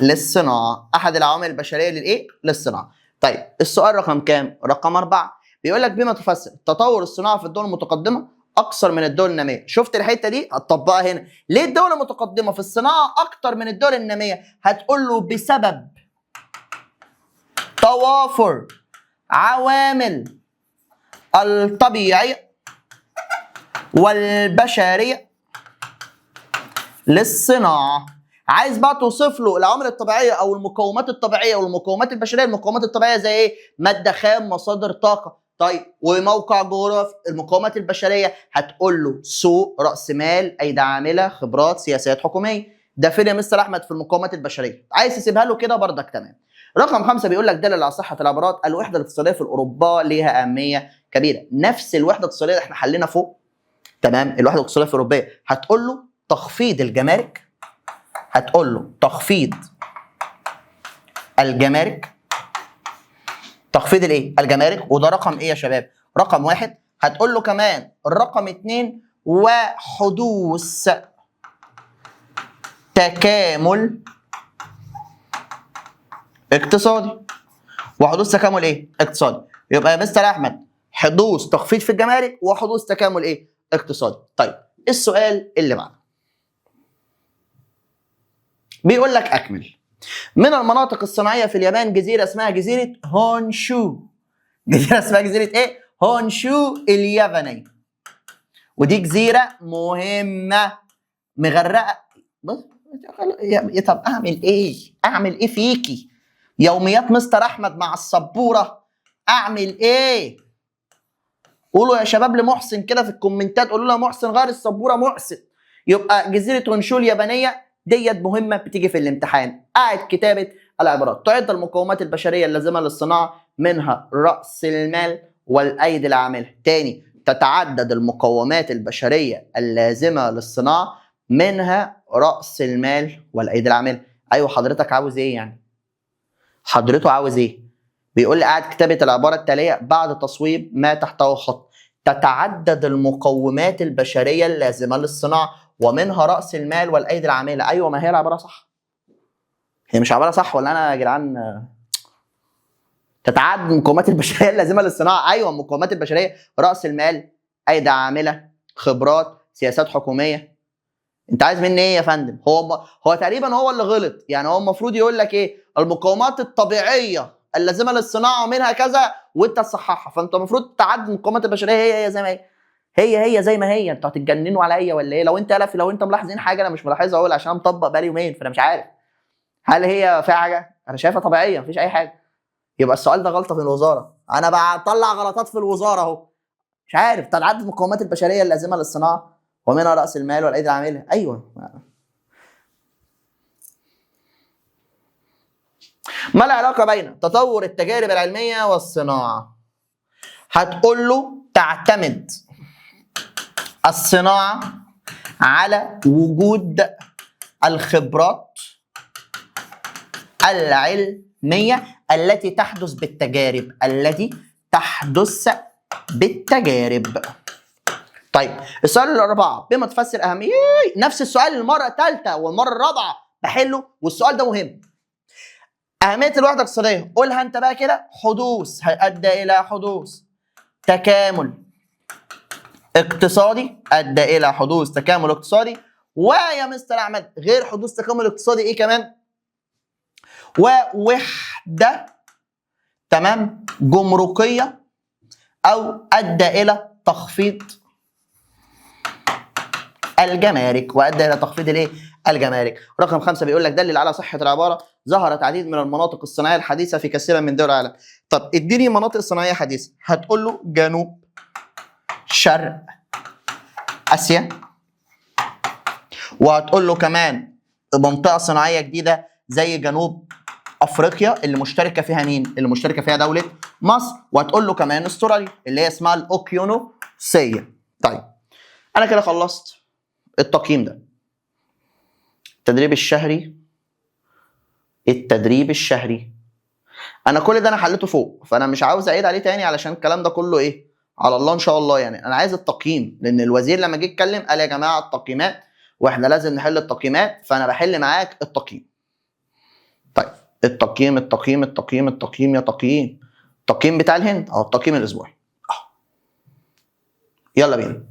للصناعة، احد العوامل البشرية للايه؟ للصناعة. طيب السؤال رقم كام؟ رقم 4 بيقول لك بما تفسر تطور الصناعة في الدول المتقدمة اكثر من الدول النامية. شفت الحتة دي؟ هتطبقها هنا. ليه الدول المتقدمة في الصناعة اكتر من الدول النامية؟ هتقول له بسبب توافر عوامل الطبيعية والبشريه للصناعة. عايز بقى توصف له العوامل الطبيعية او المقومات الطبيعية والمقومات البشرية. المقومات الطبيعية زي ايه؟ مادة خام، مصادر طاقة، طيب وموقع جغرافي. المقومات البشرية هتقول له سوق، راس مال، ايدي عامله، خبرات، سياسات حكومية. ده فين يا مستر احمد؟ في المقومات البشرية. عايز تسيبها له كده بردك تمام. رقم 5 بيقول لك دلل على صحة العبارات الوحدة الاقتصادية في اوروبا ليها اهمية كبيرة. نفس الوحدة الاقتصادية اللي احنا حلينا فوق، تمام؟ الوحدة الاقتصادية في اوروبية هتقول له تخفيض الجمارك، هتقول له تخفيض الجمارك، تخفيض الايه؟ الجمارك. وده رقم ايه يا شباب؟ رقم 1. هتقول له كمان رقم 2 وحدوث تكامل اقتصادي. وحدوث تكامل ايه؟ اقتصادي. يبقى يا مستر احمد حدوث تخفيض في الجمارك وحدوث تكامل ايه؟ اقتصادي. طيب السؤال اللي بعده بيقول لك اكمل. من المناطق الصناعية في اليابان جزيرة اسمها جزيرة هونشو. جزيرة اسمها جزيرة ايه؟ هونشو اليابانية. ودي جزيرة مهمة مغرقة. بص يا طب اعمل ايه؟ اعمل ايه فيكي؟ يوميات مستر احمد مع السبوره، اعمل ايه؟ قولوا يا شباب لمحسن كده في الكومنتات، قولوا له يا محسن غير السبوره محسن. يبقى جزيرة هونشو اليابانية ديت مهمة بتيجي في الامتحان. قاعد كتابه العبارات. تعد المقومات البشرية اللازمة للصناعة منها راس المال والايدي العاملة. تاني، تتعدد المقومات البشرية اللازمة للصناعة منها راس المال والايدي العاملة. ايوه حضرتك عاوز ايه يعني؟ حضرته عاوز ايه؟ بيقول لي قاعد كتابه العبارة التالية بعد تصويب ما تحته خط. تتعدد المقومات البشرية اللازمة للصناعة ومنها راس المال والايدي العاملة. ايوه ما هي العبارة صح، هي مش عبارة صح ولا انا يا جدعان؟ تتعدد المقومات البشرية اللازمة للصناعة. ايوه المقومات البشرية راس المال، ايدي عامله، خبرات، سياسات حكومية. انت عايز مني ايه يا فندم؟ هو تقريبا هو اللي غلط يعني. هو المفروض يقول لك ايه؟ المقومات الطبيعية اللازمة للصناعة ومنها كذا وانت تصححها. فانت المفروض تعدد المقومات البشرية هي هي زي ما هي، هي هي زي ما هي. انتوا هتتجننوا عليا ولا ايه؟ لو انت ملاحظين حاجة انا مش ملاحظها اقول، عشان مطبق بقالي يومين فانا مش عارف هل هي فيها حاجة. انا شايفها طبيعية مفيش اي حاجة. يبقى السؤال ده غلطه في الوزارة. انا بطلع غلطات في الوزارة اهو، مش عارف. تعدد المقومات البشرية اللازمة للصناعة ومنها راس المال والايدي العاملة. ايوه. ما العلاقة بين تطور التجارب العلمية والصناعة؟ هتقول له تعتمد الصناعة على وجود الخبرات العلمية التي تحدث بالتجارب، التي تحدث بالتجارب. طيب السؤال الأربعة بما تفسر أهمية، نفس السؤال المرة الثالثة والمرة الرابعة بحله، والسؤال ده مهم. أهمية الوحدة الاقتصادية قولها أنت بقى كده. حدوث هيؤدي إلى حدوث تكامل اقتصادي، أدى إلى حدوث تكامل اقتصادي. ويا مستر أحمد غير حدوث تكامل اقتصادي إيه كمان؟ ووحدة تمام جمركية، أو أدى إلى تخفيض الجمارك، وأدى إلى تخفيض الإيه؟ الجمارك. رقم 5 بيقول لك دلل على صحة العبارة ظهرت عديد من المناطق الصناعية الحديثة في كثير من دول العالم. طب اديني مناطق صناعية حديثة، هتقول له جنوب شرق آسيا، وهتقول له كمان منطقة صناعية جديدة زي جنوب افريقيا اللي مشتركة فيها مين؟ اللي مشتركة فيها دولة مصر، وهتقول له كمان استراليا اللي هي اسمها الاوقيانوسيه. طيب انا كده خلصت التقييم ده. التدريب الشهري، التدريب الشهري انا كل ده انا حليته فوق، فانا مش عاوز اعيد عليه تاني علشان الكلام ده كله ايه؟ على الله ان شاء الله. يعني انا عايز التقييم، لان الوزير لما جه يتكلم قال يا جماعة التقييمات واحنا لازم نحل التقييمات، فانا بحل معاك التقييم. طيب التقييم التقييم التقييم التقييم يا تقييم، التقييم بتاع الهند اهو، التقييم الاسبوعي اهو. يلا بينا.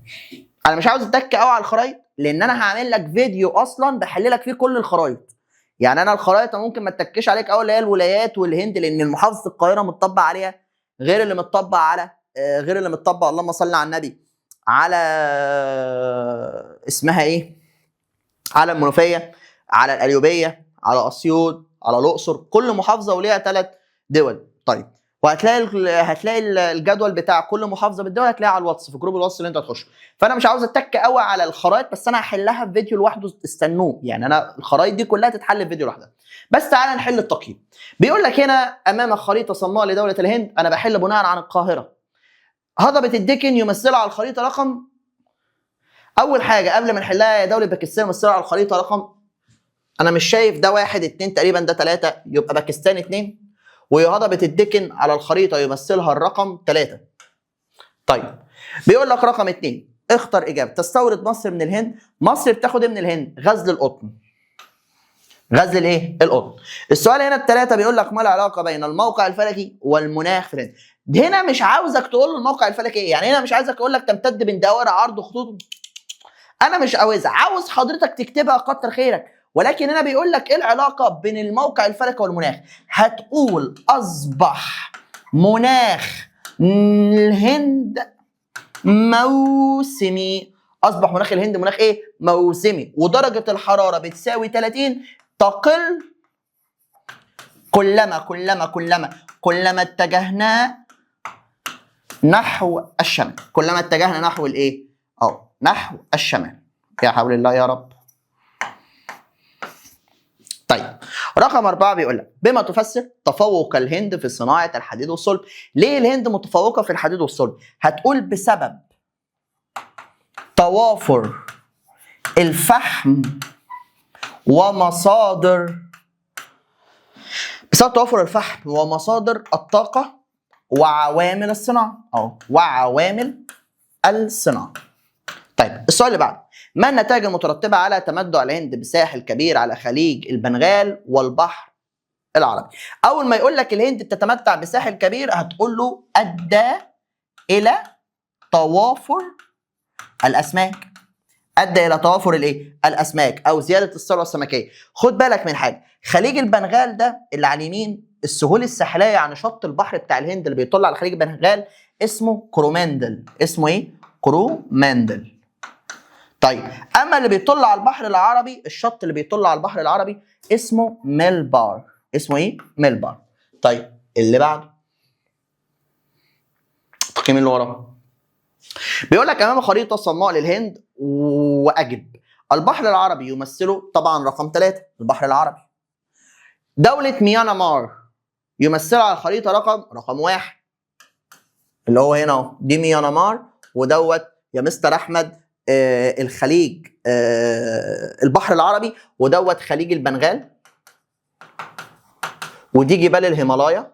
انا مش عاوز اتك قوي على الخرايط لان انا هعمل لك فيديو اصلا بحل لك فيه كل الخرايط. يعني انا الخرايط ممكن ما اتكش عليك قوي اللي هي الولايات والهند، لان محافظة القاهرة متطبق عليها غير اللي متطبق على غير اللي متطبق اللهم صل على النبي على اسمها ايه، على المنوفية، على القليوبيه، على اسيوط، على الاقصر، كل محافظة وليها 3 دول. طيب وهتلاقي هتلاقي الجدول بتاع كل محافظة بالدول هتلاقيه على الواتس في group الواتس اللي انت هتخشه. فانا مش عاوز اتك قوي على الخرائط، بس انا هحلها في فيديو لوحده، استنوه. يعني انا الخرائط دي كلها تتحل في فيديو لوحدها. بس تعالى نحل التقييم. بيقول لك هنا امام خريطة صماء لدولة الهند، انا بحل بناء عن القاهرة. هضبه الدكن يمثلها على الخريطة رقم، اول حاجة قبل ما نحلها يا دولة باكستان يمثلها على الخريطة رقم، انا مش شايف ده 1 2 تقريبا، ده 3، يبقى باكستان 2، وهضبة الدكن على الخريطة يمثلها الرقم 3. طيب بيقول لك رقم 2 اختر إجابة. تستورد مصر من الهند، مصر بتاخد ايه من الهند؟ غزل القطن. غزل الايه؟ القطن. السؤال هنا الثلاثة بيقول لك ما العلاقة بين الموقع الفلكي والمناخ في الهند؟ هنا مش عاوزك تقول له الموقع الفلكي ايه، يعني هنا مش عايزك اقول لك تمتد بين دوائر عرض وخطوط، انا مش عاوزها، عاوز حضرتك تكتبها كتر خيرك. ولكن هنا بيقول لك ايه العلاقة بين الموقع الفلكي والمناخ؟ هتقول اصبح مناخ الهند موسمي. اصبح مناخ الهند مناخ ايه؟ موسمي، ودرجة الحرارة بتساوي 30، تقل كلما كلما كلما كلما اتجهنا نحو الشمال، كلما اتجهنا نحو الايه؟ نحو الشمال. يا حول الله يا رب. طيب رقم 4 بيقول لك بما تفسر تفوق الهند في صناعة الحديد والصلب. ليه الهند متفوقة في الحديد والصلب؟ هتقول بسبب توافر الفحم ومصادر، بسبب توافر الفحم ومصادر الطاقة وعوامل الصناعة، وعوامل الصناعة. طيب السؤال اللي بعده، ما النتائج المترتبة على تمدع الهند بساحل كبير على خليج البنغال والبحر العربي؟ أول ما يقول لك الهند بتتمتع بساحل كبير هتقول له أدى إلى توافر الأسماك. أدى إلى توافر الإيه؟ الأسماك أو زيادة الثروة السمكية. خد بالك من حاجة، خليج البنغال ده اللي على اليمين، السهول الساحلية يعني شط البحر بتاع الهند اللي بيطل على خليج البنغال اسمه كوروماندل. اسمه إيه؟ كوروماندل. طيب اما اللي بيطل على البحر العربي، الشط اللي بيطل على البحر العربي اسمه ميلبار. اسمه ايه؟ ميلبار. طيب اللي بعده التقييم اللي وراه بيقول لك امام خريطة صماء للهند واجب البحر العربي يمثله طبعا رقم 3 البحر العربي. دولة ميانمار يمثلها على الخريطة رقم 1 اللي هو هنا اهو، دي ميانمار، ودوت يا مستر احمد الخليج، البحر العربي، ودوت خليج البنغال، ودي جبال الهيمالايا،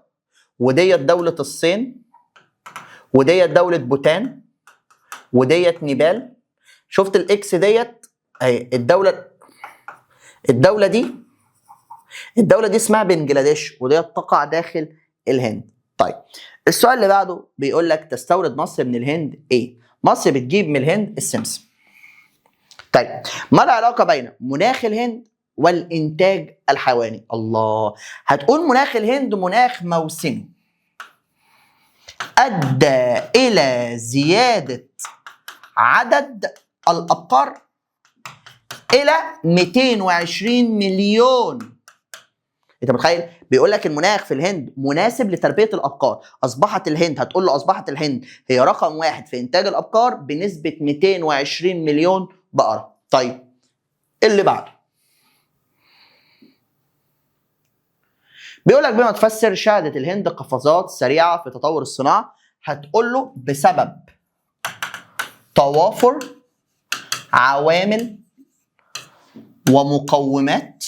وديت دولة الصين، وديت دولة بوتان، وديت نيبال. شفت ال X ديت اهي، الدولة دي، الدولة دي اسمها بنجلاديش، وديت تقع داخل الهند. طيب السؤال اللي بعده بيقول لك تستورد مصر من الهند ايه؟ مصر بتجيب من الهند السمسم. طيب ما العلاقة بين مناخ الهند والإنتاج الحيواني؟ الله، هتقول مناخ الهند مناخ موسمي أدى إلى زيادة عدد الأبقار الى 220 مليون. انت متخيل؟ بيقول لك المناخ في الهند مناسب لتربية الابقار. اصبحت الهند، هتقول له اصبحت الهند هي رقم 1 في انتاج الابقار بنسبة 220 مليون بقرة. طيب اللي بعده بيقول لك بما تفسر شهدت الهند قفزات سريعة في تطور الصناعة. هتقول له بسبب توافر عوامل ومقومات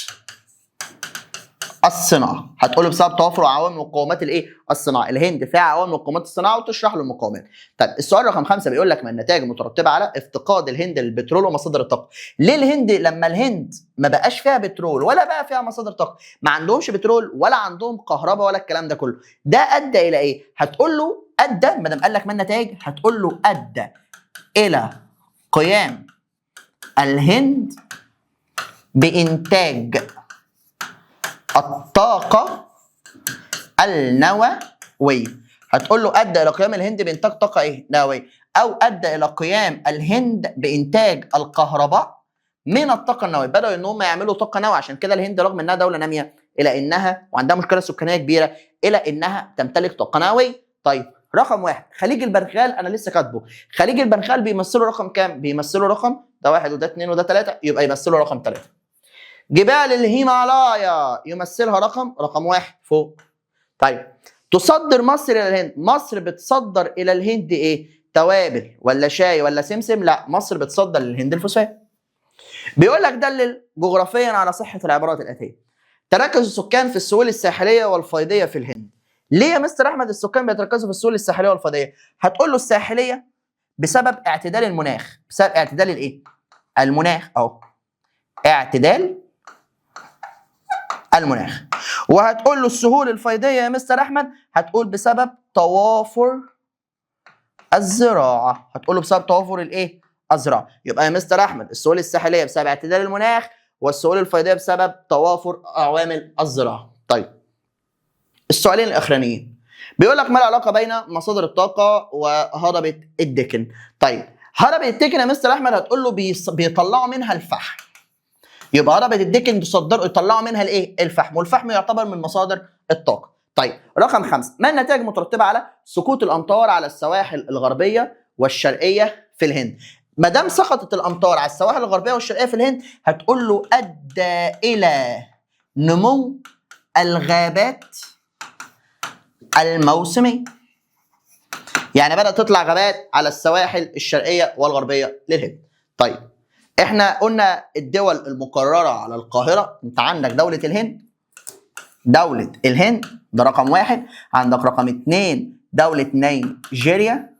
الصناعة. هتقول له بسبب توافر عوامل ومقومات الايه؟ الصناعة. الهند فيها عوامل ومقومات الصناعة وتشرح له المقومات. طيب السؤال رقم 5 بيقول لك ما النتائج المترتبة على افتقاد الهند للبترول ومصادر الطاقة؟ ليه الهند لما الهند ما بقاش فيها بترول ولا بقى فيها مصادر طاقة، ما عندهمش بترول ولا عندهم كهرباء ولا الكلام ده كله، ده ادى الى ايه؟ هتقول له ادى، ما دام قال لك ما النتائج هتقول له ادى الى قيام الهند بانتاج الطاقة النووية. هتقول له أدى إلى قيام الهند بإنتاج طاقة إيه؟ نووية، أو أدى إلى قيام الهند بإنتاج الكهرباء من الطاقة النووية. بدأوا إن هم يعملوا طاقة نووية، عشان كده الهند رغم إنها دولة نامية إلى إنها وعندها مشكلة سكانية كبيرة إلى إنها تمتلك طاقة نووية. طيب رقم 1 خليج البنغال، أنا لسه كاتبه. خليج البنغال بيمثلوا رقم كام؟ بيمثلوا رقم ده 1 وده 2 وده 3، يبقى يمثلوا رقم 3. جبال الهيمالايا يمثلها رقم 1 فوق. طيب تصدر مصر الى الهند، مصر بتصدر الى الهند ايه؟ توابل ولا شاي ولا سمسم؟ لا، مصر بتصدر للهند الفوسفات. بيقول لك دلل جغرافيا على صحة العبارات الآتية. تركز السكان في السهول الساحلية والفيضية في الهند. ليه يا مستر احمد السكان بيتركزوا في السهول الساحلية والفيضية؟ هتقول له الساحلية بسبب اعتدال المناخ، بسبب اعتدال الايه؟ المناخ اهو. اعتدال المناخ. وهتقول له السهول الفيضية يا مستر أحمد هتقول بسبب توافر الزراعة. هتقول له بسبب توافر الإيه؟ الزراعة. يبقى يا مستر أحمد السهول الساحلية بسبب اعتدال المناخ، والسهول الفيضية بسبب توافر عوامل الزراعة. طيب السؤالين الأخرانيين بيقول لك ما العلاقة بين مصادر الطاقة وهضبة الدكن؟ طيب هضبة الدكن يا مستر أحمد هتقول له بيطلعوا منها الفحم. يبقى هضبة الدكن تصدروا يطلعوا منها الايه؟ الفحم، والفحم يعتبر من مصادر الطاقة. طيب رقم 5 ما النتائج المترتبة على سقوط الأمطار على السواحل الغربية والشرقية في الهند؟ ما دام سقطت الأمطار على السواحل الغربية والشرقية في الهند هتقول له أدى إلى نمو الغابات الموسمية. يعني بدأت تطلع غابات على السواحل الشرقية والغربية للهند. طيب احنا قلنا الدول المقررة على القاهرة، انت عندك دولة الهند، دولة الهند ده رقم 1، عندك رقم 2 دولة نيجيريا،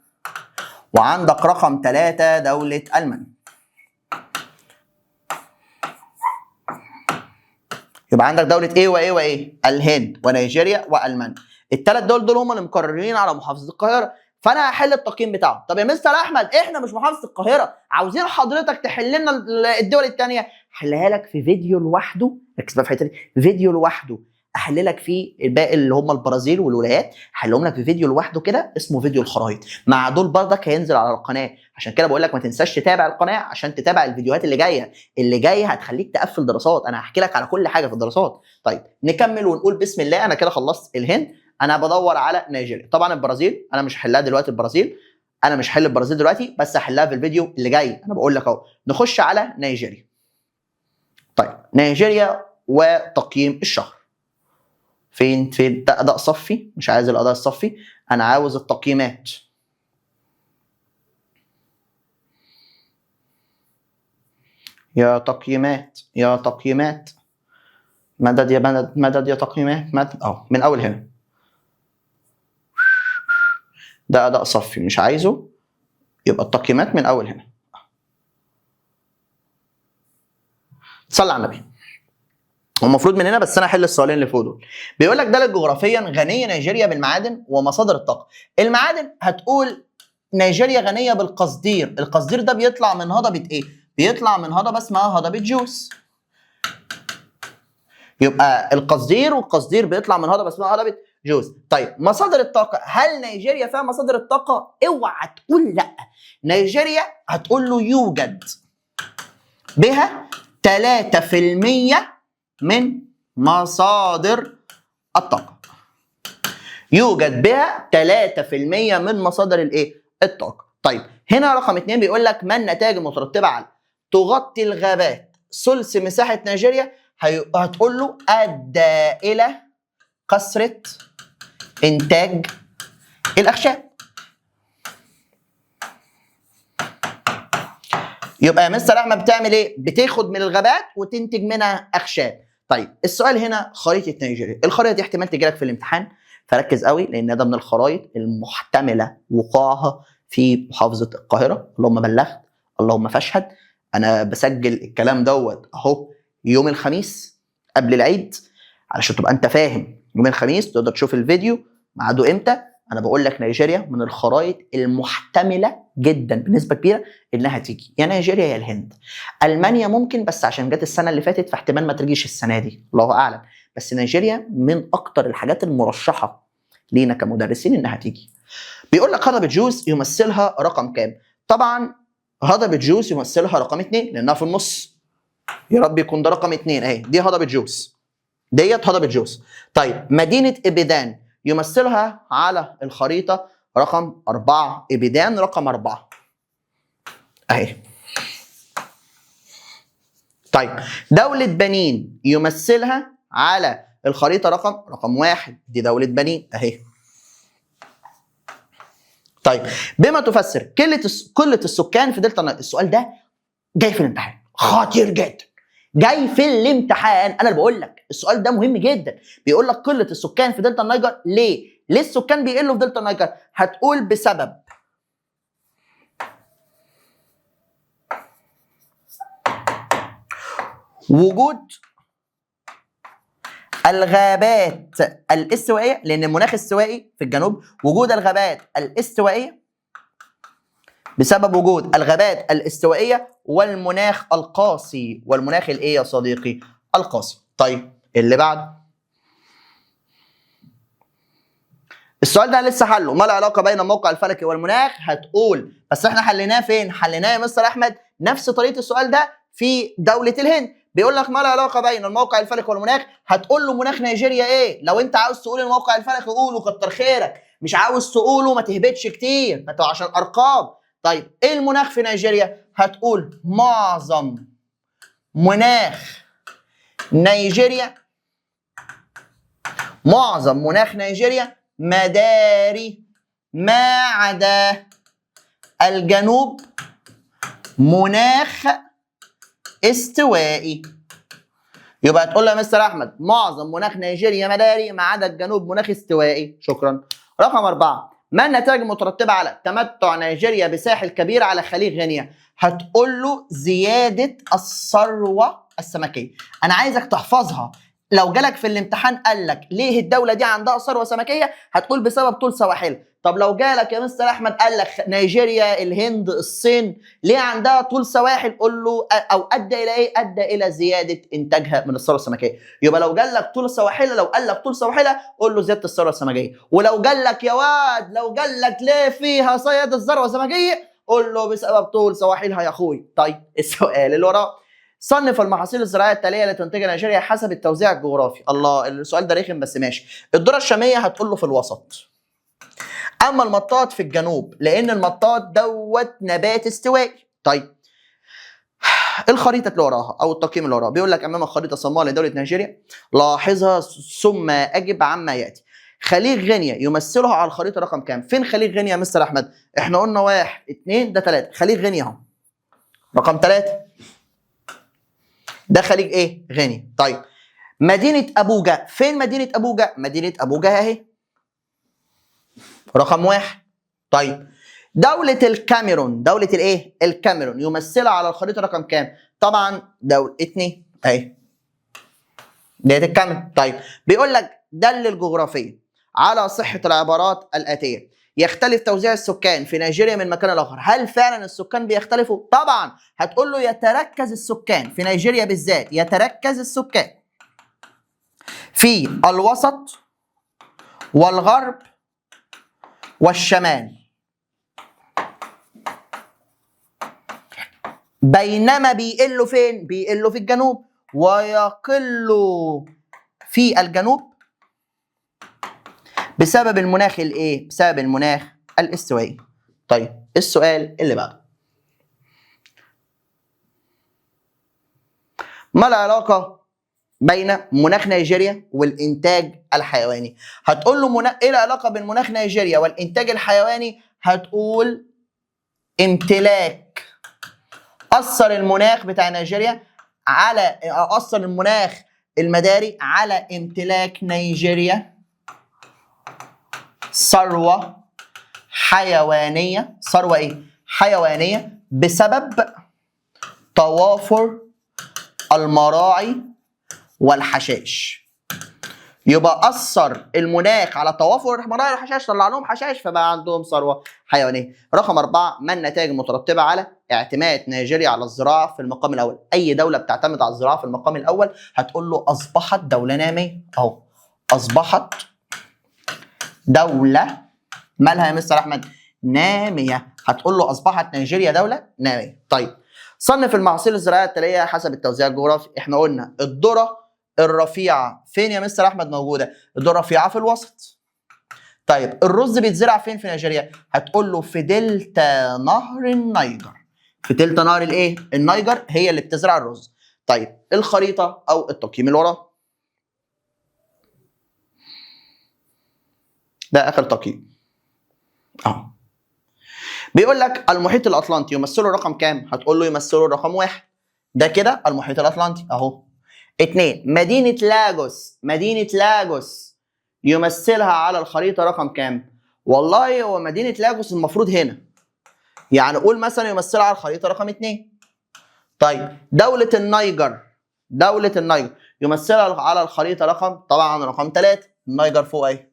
وعندك رقم 3 دولة ألمانيا. يبقى عندك دولة ايه وايه وايه؟ الهند ونيجيريا وألمانيا. الثلاث دول هم اللي مقررين على محافظة القاهرة. فانا هحل التقييم بتاعه. طب يا مستر احمد احنا مش محافظة القاهرة، عاوزين حضرتك تحل لنا الدول الثانية. احلها لك في فيديو لوحده، ركز بقى في الحتة دي، فيديو لوحده احل لك فيه الباقي اللي هم البرازيل والولايات، احلهم لك في فيديو لوحده كده اسمه فيديو الخرايط. مع دول برضك هينزل على القناة، عشان كده بقول لك ما تنساش تتابع القناة عشان تتابع الفيديوهات اللي جاية، اللي جاية هتخليك تقفل دراسات، انا هحكي لك على كل حاجة في الدراسات. طيب نكمل ونقول بسم الله. انا كده خلصت الهند، انا بدور على نيجيريا. طبعا البرازيل انا مش هحلها دلوقتي، البرازيل انا مش هحل البرازيل دلوقتي، بس هحلها في الفيديو اللي جاي. انا بقول لك اهو. نخش على نيجيريا. طيب نيجيريا وتقييم الشهر. فين ده اداء صفي، مش عايز الاداء الصفي، انا عاوز التقييمات. يا تقييمات يا تقييمات، مدد يا مدد، مدد يا تقييمات، مدد اهو من اول هنا. ده اداء صفي مش عايزه، يبقى التقييمات من اول هنا. صلى على النبي. المفروض من هنا، بس انا احل السؤالين اللي فوق دول. بيقول لك دلت جغرافيا غنية نيجيريا بالمعادن ومصادر الطاقة. المعادن هتقول نيجيريا غنية بالقصدير، القصدير ده بيطلع من هضبه ايه؟ بيطلع من هضبه اسمها هضبه جوس. يبقى القصدير، والقصدير بيطلع من هضبه اسمها هضبه جوز. طيب مصادر الطاقة، هل نيجيريا فيها مصادر الطاقة؟ اوعى تقول لا. نيجيريا هتقول له يوجد بها 3% من مصادر الطاقة. يوجد بها 3% من مصادر الايه؟ الطاقة. طيب هنا رقم 2 بيقول لك ما النتائج المترتبة على تغطي الغابات ثلث مساحة نيجيريا؟ هتقول له أدى إلى كثرة إنتاج الأخشاب. يبقى يا مستر أحمد بتعمل إيه؟ بتاخد من الغابات وتنتج منها أخشاب. طيب السؤال هنا خريطة نيجيريا، الخريطة دي احتمال تجيلك في الامتحان، فركز قوي لأن ده من الخرائط المحتملة وقوعها في محافظة القاهرة. اللهم بلغت اللهم فاشهد. أنا بسجل الكلام دوت أهو يوم الخميس قبل العيد علشان تبقى أنت فاهم. يوم الخميس تقدر تشوف الفيديو ميعاده إمتى. أنا بقول لك نيجيريا من الخرائط المحتملة جدا بنسبة كبيرة إنها تيجي، يا نيجيريا يا الهند. ألمانيا ممكن بس عشان جت السنة اللي فاتت فاحتمال ما تجيش السنة دي، الله أعلم. بس نيجيريا من أكتر الحاجات المرشحة لينا كمدرسين إنها تيجي. بيقول لك هضبة جوز يمثلها رقم كام؟ طبعا هضبة جوز يمثلها رقم 2 لأنها في النص. يا رب يكون ده رقم 2 أهي، دي هضبة جوز. ديت هضبة جوز. طيب مدينة إبيدان يمثلها على الخريطة رقم 4، إبيدان رقم 4 أهي. طيب دولة بنين يمثلها على الخريطة رقم 1، دي دولة بنين أهي. طيب بما تفسر قلة السكان في دلتا النيجر؟ السؤال ده جاي في الامتحان، خطير جدا، جاي في الامتحان. انا اللي بقول لك السؤال ده مهم جدا. بيقول لك قلة السكان في دلتا النيجر ليه؟ ليه السكان بيقلوا في دلتا النيجر؟ هتقول بسبب وجود الغابات الاستوائية، لأن المناخ استوائي في الجنوب، وجود الغابات الاستوائية، بسبب وجود الغابات الاستوائية والمناخ القاسي. والمناخ الايه يا صديقي؟ القاسي. طيب اللي بعد السؤال ده لسه حله، ما العلاقة بين الموقع الفلكي والمناخ؟ هتقول بس احنا حليناه فين؟ حليناه يا مستر احمد نفس طريقة السؤال ده في دولة الهند. بيقول لك ما العلاقة بين الموقع الفلكي والمناخ؟ هتقول له مناخ نيجيريا ايه؟ لو انت عاوز تقول الموقع الفلكي قوله كتر خيرك، مش عاوز تقوله ما تهبطش كتير، ما عشان ارقام. طيب ايه المناخ في نيجيريا؟ هتقول معظم مناخ نيجيريا، معظم مناخ نيجيريا مداري ما عدا الجنوب مناخ استوائي. يبقى تقول له يا مستر احمد معظم مناخ نيجيريا مداري ما عدا الجنوب مناخ استوائي. شكرا. رقم 4، ما النتائج المترتبة على تمتع نيجيريا بساحل كبير على خليج غينيا؟ هتقول له زيادة الثروة السمكية. أنا عايزك تحفظها، لو جالك في الامتحان قال لك ليه الدولة دي عندها ثروة سمكية هتقول بسبب طول سواحلها. طب لو جالك يا مستر احمد قال لك نيجيريا، الهند، الصين ليه عندها طول سواحل؟ قول له او ادى الى ايه؟ ادى الى زيادة انتاجها من الثروة السمكيه. يبقى لو جالك طول سواحلها، لو قال لك طول سواحلها قول له زيادة الثروة السمكيه. ولو جالك يا واد، لو جالك ليه فيها زيادة الثروة السمكيه قول له بسبب طول سواحلها يا اخوي. طيب السؤال اللي وراه، صنف المحاصيل الزراعية التالية التي تنتجها نيجيريا حسب التوزيع الجغرافي. الله، السؤال ده رخم بس ماشي. الذرة الشامية هتقول له في الوسط، اما المطاط في الجنوب لان المطاط دوت نبات استوائي. طيب الخريطة اللي وراها او التقييم اللي وراها بيقول لك امامك خريطة صماء لدولة نيجيريا، لاحظها ثم اجب عما ياتي. خليج غينيا يمثلها على الخريطة رقم كام؟ فين خليج غينيا يا مستر احمد؟ احنا قلنا 1 2 ده 3، خليج غينيا اهو رقم 3، ده خليج ايه؟ غينيا. طيب مدينة ابوجا، فين مدينة ابوجا؟ مدينة ابوجا اهي رقم 1. طيب دولة الكاميرون، دولة الايه؟ الكاميرون يمثلها على الخريطة رقم كام؟ طبعا دولة 2 اهي ديت الكاميرون. طيب بيقول لك دل الجغرافية على صحة العبارات الآتية. يختلف توزيع السكان في نيجيريا من مكان لآخر. هل فعلا السكان بيختلفوا؟ طبعا. هتقول له يتركز السكان في نيجيريا بالذات، يتركز السكان في الوسط والغرب والشمال، بينما بيقلوا فين؟ بيقلوا في الجنوب، ويقلوا في الجنوب بسبب المناخ الايه؟ بسبب المناخ الاستوائي. طيب السؤال اللي بعده، ما العلاقة بين مناخ نيجيريا والإنتاج الحيواني؟ هتقول له إيه العلاقة بين مناخ نيجيريا والإنتاج الحيواني؟ هتقول امتلاك، أثر المناخ بتاع نيجيريا على، أثر المناخ المداري على امتلاك نيجيريا ثروة حيوانية، ثروة إيه؟ حيوانية بسبب توافر المراعي والحشائش. يبقى أثر المناخ على توافر المراعي والحشائش، طلع لهم حشائش فبقى عندهم ثروة حيوانية. رقم 4، ما النتائج المترتبة على اعتماد نيجيريا على الزراعة في المقام الأول؟ أي دولة بتعتمد على الزراعة في المقام الأول هتقول له أصبحت دولة نامية. أهو أصبحت دولة مالها يا مستر أحمد؟ نامية. هتقول له أصبحت نيجيريا دولة نامية. طيب صنف المحاصيل الزراعية التالية حسب التوزيع الجغرافي. احنا قلنا الذرة الرفيعة فين يا مستر أحمد موجودة؟ الذرة الرفيعة في الوسط. طيب الرز بيتزرع فين في نيجيريا؟ هتقول له في دلتا نهر النيجر. في دلتا نهر الايه؟ النيجر هي اللي بتزرع الرز. طيب الخريطة أو التقييم اللي وراه، ده آخر تقييم اهو. بيقول لك المحيط الأطلنطي يمثله رقم كام؟ هتقول له يمثله رقم 1. ده كده المحيط الأطلنطي اهو. 2، مدينة لاجوس، مدينة لاجوس يمثلها على الخريطة رقم كام؟ والله هو مدينة لاجوس المفروض هنا، يعني قول مثلا يمثلها على الخريطة رقم 2. طيب دولة النيجر، دولة النيجر يمثلها على الخريطة رقم، طبعا رقم 3، النيجر فوق اهي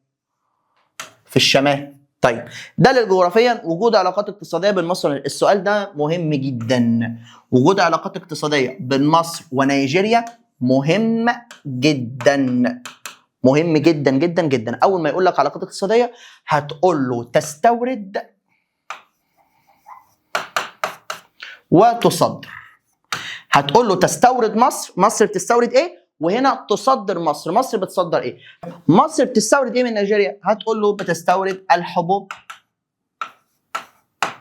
في الشمال. طيب دلل جغرافيا وجود علاقات اقتصادية بين مصر. السؤال ده مهم جدا، وجود علاقات اقتصادية بين مصر ونيجيريا مهم جدا، مهم جدا جدا جدا. اول ما يقول لك علاقات اقتصادية هتقول له تستورد وتصدر. هتقول له تستورد مصر، مصر بتستورد ايه؟ وهنا تصدر مصر، مصر بتصدر ايه؟ مصر بتستورد ايه من نيجيريا؟ هتقول له بتستورد الحبوب،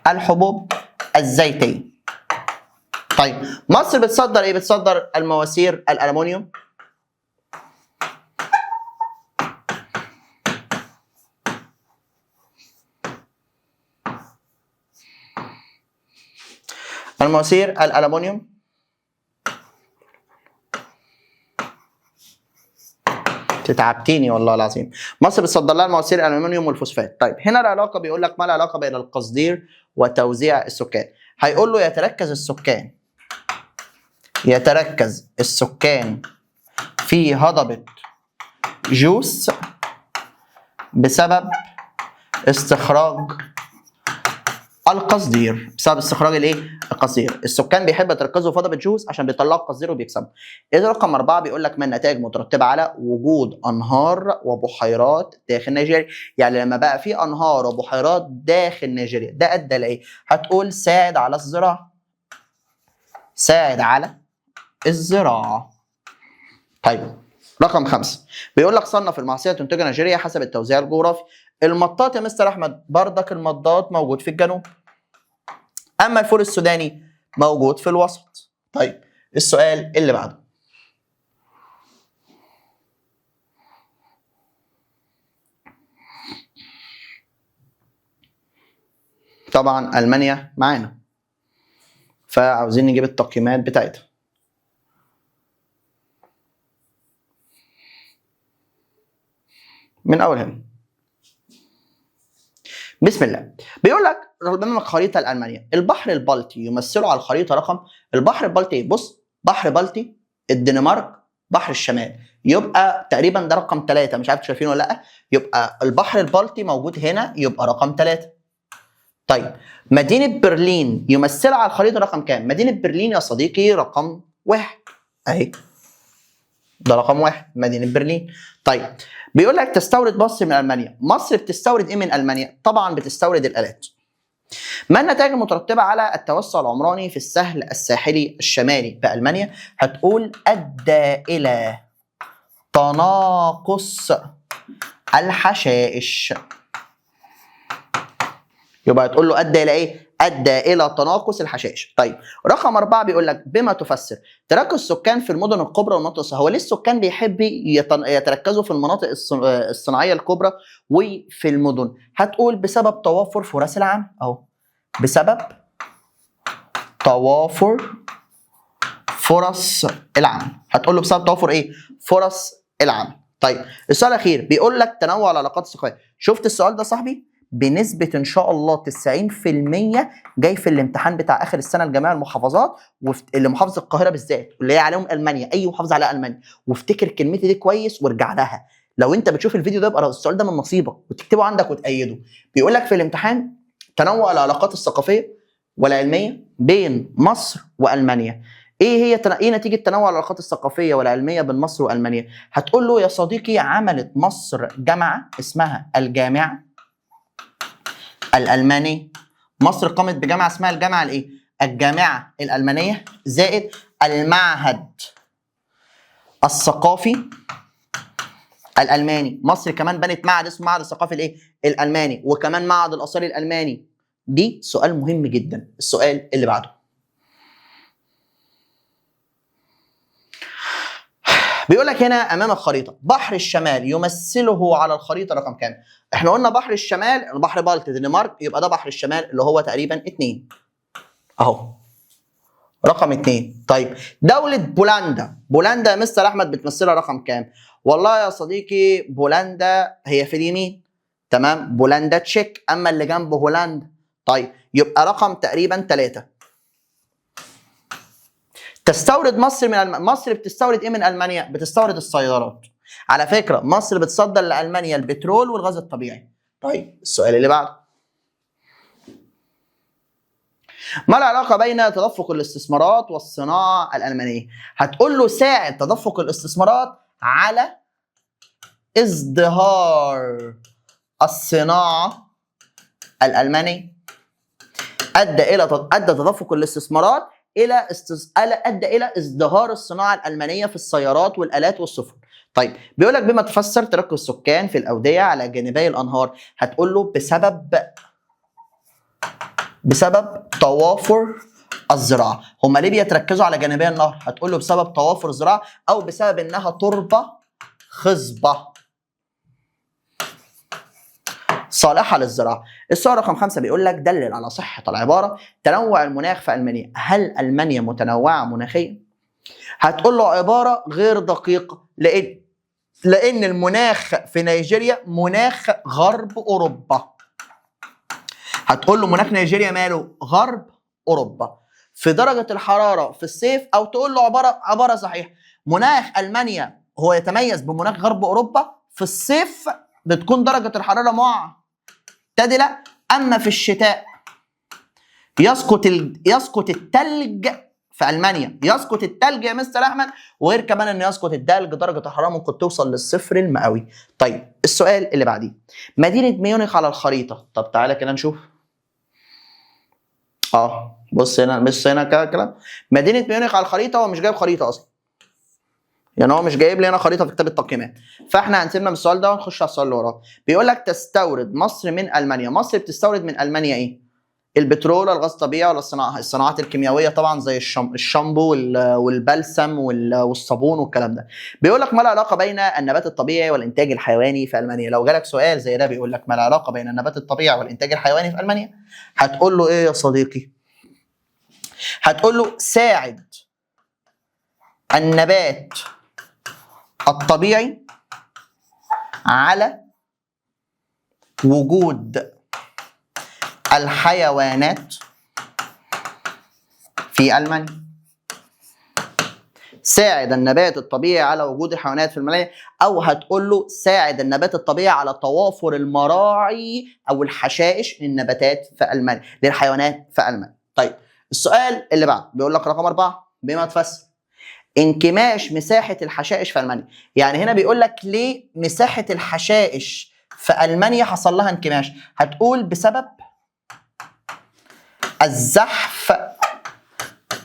الحبوب الزيتية. طيب مصر بتصدر ايه؟ بتصدر المواسير الألمنيوم، المواسير الألمنيوم، تعبتيني والله العظيم. مصر بتصدر لها المواسير الالومنيوم والفوسفات. طيب هنا العلاقة، بيقول لك ما العلاقة بين القصدير وتوزيع السكان؟ هيقول له يتركز السكان، يتركز السكان في هضبه جوس بسبب استخراج القصدير، بسبب استخراج الايه؟ القصدير. السكان بيحبوا يتركزوا في هضبه جوس عشان بيطلعوا القصدير وبيكسبوا. اذا رقم 4 بيقول لك ما النتائج المترتبة على وجود انهار وبحيرات داخل نيجيريا؟ يعني لما بقى في انهار وبحيرات داخل نيجيريا ده ادى لايه؟ هتقول ساعد على الزراعة، ساعد على الزراعة. طيب رقم 5 بيقول لك صنف المحاصيل تنتجها نيجيريا حسب التوزيع الجغرافي. المطاط يا مستر احمد بردك المطاط موجود في الجنوب، اما الفول السوداني موجود في الوسط. طيب السؤال اللي بعده، طبعا المانيا معانا فعاوزين نجيب التقييمات بتاعتها. من اول هنا بسم الله. بيقول لك امامك خريطة لالمانيا، البحر البلطي يمثله على الخريطة رقم، البحر البلطي بص، بحر بلطي، الدنمارك، بحر الشمال، يبقى تقريبا ده رقم 3، مش عارف شايفينه ولا لا، يبقى البحر البلطي موجود هنا يبقى رقم 3. طيب مدينة برلين يمثلها على الخريطة رقم كام؟ مدينة برلين يا صديقي رقم 1 اهي، ده رقم 1 مدينة برلين. طيب بيقول لك تستورد مصر من المانيا، مصر بتستورد ايه من المانيا؟ طبعا بتستورد الالات. ما النتائج المترتبة على التوسع العمراني في السهل الساحلي الشمالي بألمانيا؟ هتقول أدى إلى تناقص الحشائش. يبقى تقول له أدى إلى إيه؟ أدى إلى تناقص الحشائش. طيب رقم 4 بيقول لك بما تفسر تركز السكان في المدن الكبرى والمناطق الصناعية. هو ليه السكان بيحب يتركزوا في المناطق الصناعية الكبرى وفي المدن؟ هتقول بسبب توافر فرص العمل. أهو بسبب توافر فرص العمل. هتقول له بسبب توافر إيه؟ فرص العمل. طيب السؤال الأخير بيقول لك تنوع العلاقات الثقافية. شفت السؤال ده صاحبي؟ بنسبة إن شاء الله 90% جاي في الامتحان بتاع آخر السنة لجميع المحافظات، اللي محافظة القاهرة بالذات اللي هي عليهم ألمانيا، أي محافظة على ألمانيا. وافتكر كلمتي دي كويس وارجع لها. لو أنت بتشوف الفيديو ده يبقى السؤال ده من نصيبك وتكتبه عندك وتأيده. بيقول لك في الامتحان تنوع العلاقات الثقافية والعلمية بين مصر وألمانيا. ايه هي ايه نتيجة تنوع العلاقات الثقافية والعلمية بين مصر وألمانيا؟ هتقول له يا صديقي عملت مصر جامعة اسمها الجامعة الألمانية. مصر قامت بجامعة اسمها الجامعة الايه؟ الجامعة الألمانية، زائد المعهد الثقافي الألماني. مصر كمان بنت معهد اسمه معهد الثقافي الايه؟ الألماني، وكمان معهد الآثار الألماني. دي سؤال مهم جدا. السؤال اللي بعده بيقول لك هنا امام الخريطة بحر الشمال يمثله على الخريطة رقم كام؟ احنا قلنا بحر الشمال بحر بالت دنمارك، يبقى ده بحر الشمال اللي هو تقريبا 2 اهو، رقم 2. طيب دولة بولندا، بولندا يا مستر احمد بتمثلها رقم كام؟ والله يا صديقي بولندا هي في اليمين، تمام، بولندا تشيك، اما اللي جنب هولندا طيب يبقى رقم تقريبا 3. تستورد مصر من مصر بتستورد ايه من المانيا؟ بتستورد السيارات. على فكرة مصر بتصدر لالمانيا البترول والغاز الطبيعي. طيب السؤال اللي بعده، ما العلاقة بين تدفق الاستثمارات والصناعة الالمانية؟ هتقول له ساعد تدفق الاستثمارات على ازدهار الصناعة الالمانية. ادى تدفق الاستثمارات الى ادى الى ازدهار الصناعة الالمانية في السيارات والالات والسفن. طيب بيقول لك بما تفسر تركز السكان في الاودية على جانبي الانهار؟ هتقول له بسبب توافر الزراعة. هم ليه بيتركزوا على جانبي النهر؟ هتقول له بسبب توافر الزراعة او بسبب انها تربه خصبة صالحه للزراعة. السؤال رقم 5 بيقول لك دلل على صحة العبارة تنوع المناخ في المانيا. هل المانيا متنوعة مناخيا؟ هتقول له عبارة غير دقيقة، لان المناخ في نيجيريا مناخ غرب اوروبا. هتقول له مناخ نيجيريا ماله؟ غرب اوروبا في درجه الحرارة في الصيف، او تقول له عبارة صحيحه مناخ المانيا هو يتميز بمناخ غرب اوروبا، في الصيف بتكون درجه الحرارة معتدلة، اما في الشتاء يسقط الثلج في المانيا. يسقط الثلج يا مستر احمد، وغير كمان ان يسقط الثلج درجه الحرارة ممكن توصل للصفر المئوي. طيب السؤال اللي بعديه، مدينة ميونخ على الخريطة. طب تعالى كده نشوف. بص هنا، بص هنا كده كلام. مدينة ميونخ على الخريطة، هو مش جايب خريطة اصلا، يعني هو مش جايب لي هنا خريطة في كتاب التقييمات، فاحنا هنسيبنا من السؤال ده ونخش على السؤال اللي وراه. بيقول لك تستورد مصر من المانيا. مصر بتستورد من المانيا ايه؟ البترول، الغاز الطبيعي، ولا الصناعة؟ الصناعات الكيميائية طبعا زي الشامبو والبلسم والصابون والكلام ده. بيقول لك ما العلاقة بين النبات الطبيعي والانتاج الحيواني في المانيا؟ لو جالك سؤال زي ده بيقول لك ما العلاقة بين النبات الطبيعي والانتاج الحيواني في المانيا، هتقول له ايه يا صديقي؟ هتقول له ساعد النبات الطبيعي على وجود الحيوانات في ألمانيا. ساعد النبات الطبيعي على وجود الحيوانات في الملايين، أو هتقول له ساعد النبات الطبيعي على توافر المراعي أو الحشائش للنباتات في ألمانيا، للحيوانات في ألمانيا. طيب السؤال اللي بعده بيقول لك رقم 4 بما تفسر انكماش مساحة الحشائش في ألمانيا. يعني هنا بيقول لك ليه مساحة الحشائش في ألمانيا حصل لها انكماش؟ هتقول بسبب الزحف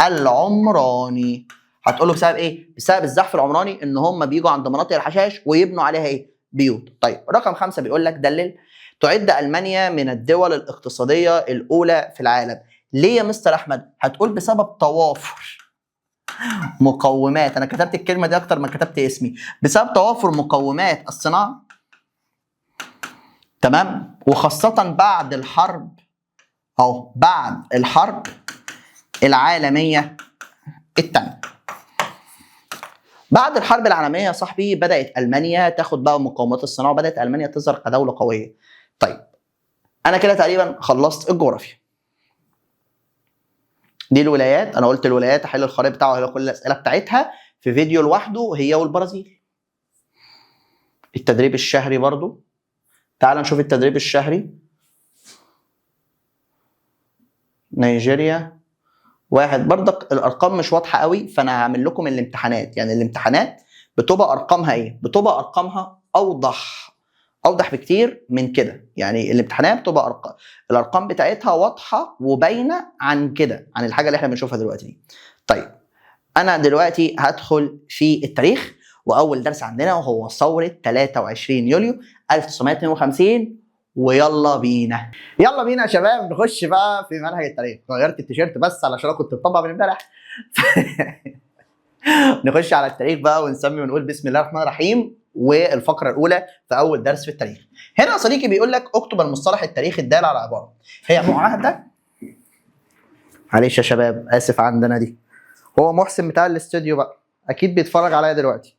العمراني. هتقول له بسبب ايه؟ بسبب الزحف العمراني، ان هم بيجوا عند مناطق الحشائش ويبنوا عليها ايه؟ بيوت. طيب رقم 5 بيقول لك دلل تعد المانيا من الدول الاقتصادية الاولى في العالم. ليه يا مستر احمد؟ هتقول بسبب توافر مقومات، انا كتبت الكلمة دي اكتر ما كتبت اسمي، بسبب توافر مقومات الصناعة، تمام، وخاصة بعد الحرب، اهو بعد الحرب العالمية الثانية. بعد الحرب العالمية يا صاحبي بدات المانيا تاخد بقى مقومات الصناعة، وبدات المانيا تظهر كدولة قوية. طيب انا كده تقريبا خلصت الجغرافيا. دي الولايات، انا قلت الولايات احل الخريطة بتاعه كل الاسئلة بتاعتها في فيديو لوحده، هي والبرازيل. التدريب الشهري برضو، تعال نشوف التدريب الشهري. نيجيريا 1، برضك الارقام مش واضحة قوي، فانا هعمل لكم الامتحانات. يعني الامتحانات بتبقى ارقامها ايه؟ بتبقى ارقامها اوضح بكتير من كده. يعني الامتحانات بتبقى الارقام بتاعتها واضحة وباينه عن كده، عن الحاجة اللي احنا بنشوفها دلوقتي دي. طيب انا دلوقتي هدخل في التاريخ، واول درس عندنا وهو ثورة 23 يوليو 1952. ويلا بينا، يلا بينا يا شباب نخش بقى في منهج التاريخ. غيرت التيشيرت بس علشان انا كنت مطبق من امبارح. نخش على التاريخ بقى ونسمي ونقول بسم الله الرحمن الرحيم. والفقرة الاولى في اول درس في التاريخ. هنا يا صديقي بيقول لك اكتب المصطلح التاريخي الدال على عبارة هي معاهدة. معلش يا شباب اسف عندنا دي، هو محسن بتاع الاستوديو بقى اكيد بيتفرج عليا دلوقتي،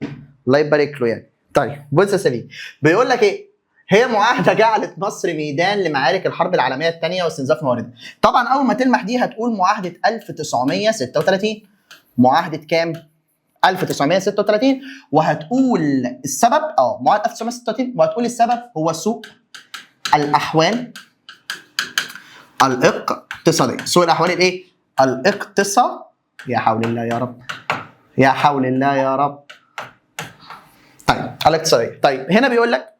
الله يبارك له يعني. طيب بص يا سيدي، بيقول لك ايه؟ هي معاهدة جعلت مصر ميدان لمعارك الحرب العالمية الثانية واستنزاف مواردها. طبعا اول ما تلمح دي هتقول معاهدة 1936. معاهدة كام؟ 1936. وهتقول السبب، معاهدة 1936، وهتقول السبب هو سوء الاحوال الاقتصادية. سوء الاحوال الايه؟ الاقتصاد. يا حول الله يا رب، يا حول الله يا رب. طيب الاقتصادية. طيب هنا بيقول لك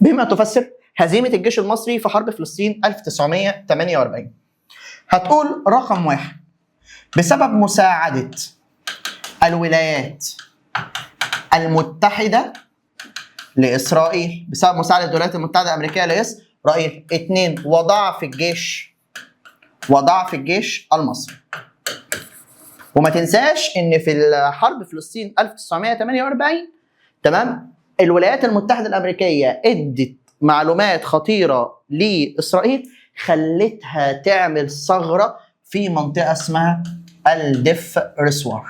بما تفسر هزيمة الجيش المصري في حرب فلسطين 1948. هتقول رقم 1 بسبب مساعدة الولايات المتحدة لإسرائيل، بسبب مساعدة الولايات المتحدة الأمريكية لإسرائيل. 2 وضعف الجيش، وضعف الجيش المصري. وما تنساش إن في الحرب فلسطين 1948، تمام، الولايات المتحدة الأمريكية ادت معلومات خطيرة لإسرائيل خلتها تعمل ثغرة في منطقة اسمها الدفرسوار.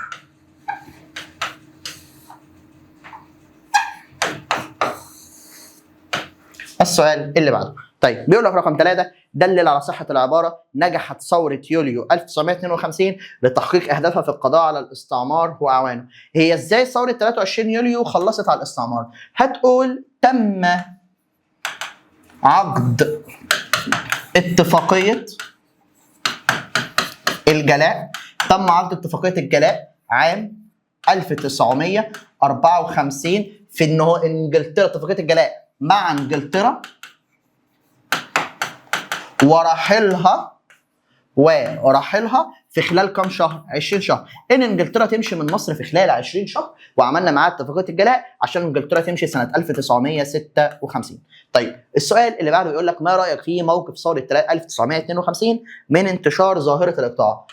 السؤال اللي بعده، طيب بيقول لك رقم 3 دلل على صحة العبارة نجحت ثورة يوليو 1952 لتحقيق أهدافها في القضاء على الاستعمار وأعوانه. هي إزاي ثورة 23 يوليو خلصت على الاستعمار؟ هتقول تم عقد اتفاقية الجلاء، تم عقد اتفاقية الجلاء عام 1954 في إن هو إنجلترا، اتفاقية الجلاء مع إنجلترا وراحلها في خلال كام شهر؟ 20 شهر. ان انجلترا تمشي من مصر في خلال 20 شهر، وعملنا معاها اتفاقية الجلاء عشان انجلترا تمشي سنة 1956. طيب السؤال اللي بعده بيقول لك ما رايك في موقف ثورة 1952 من انتشار ظاهره الاقطاع؟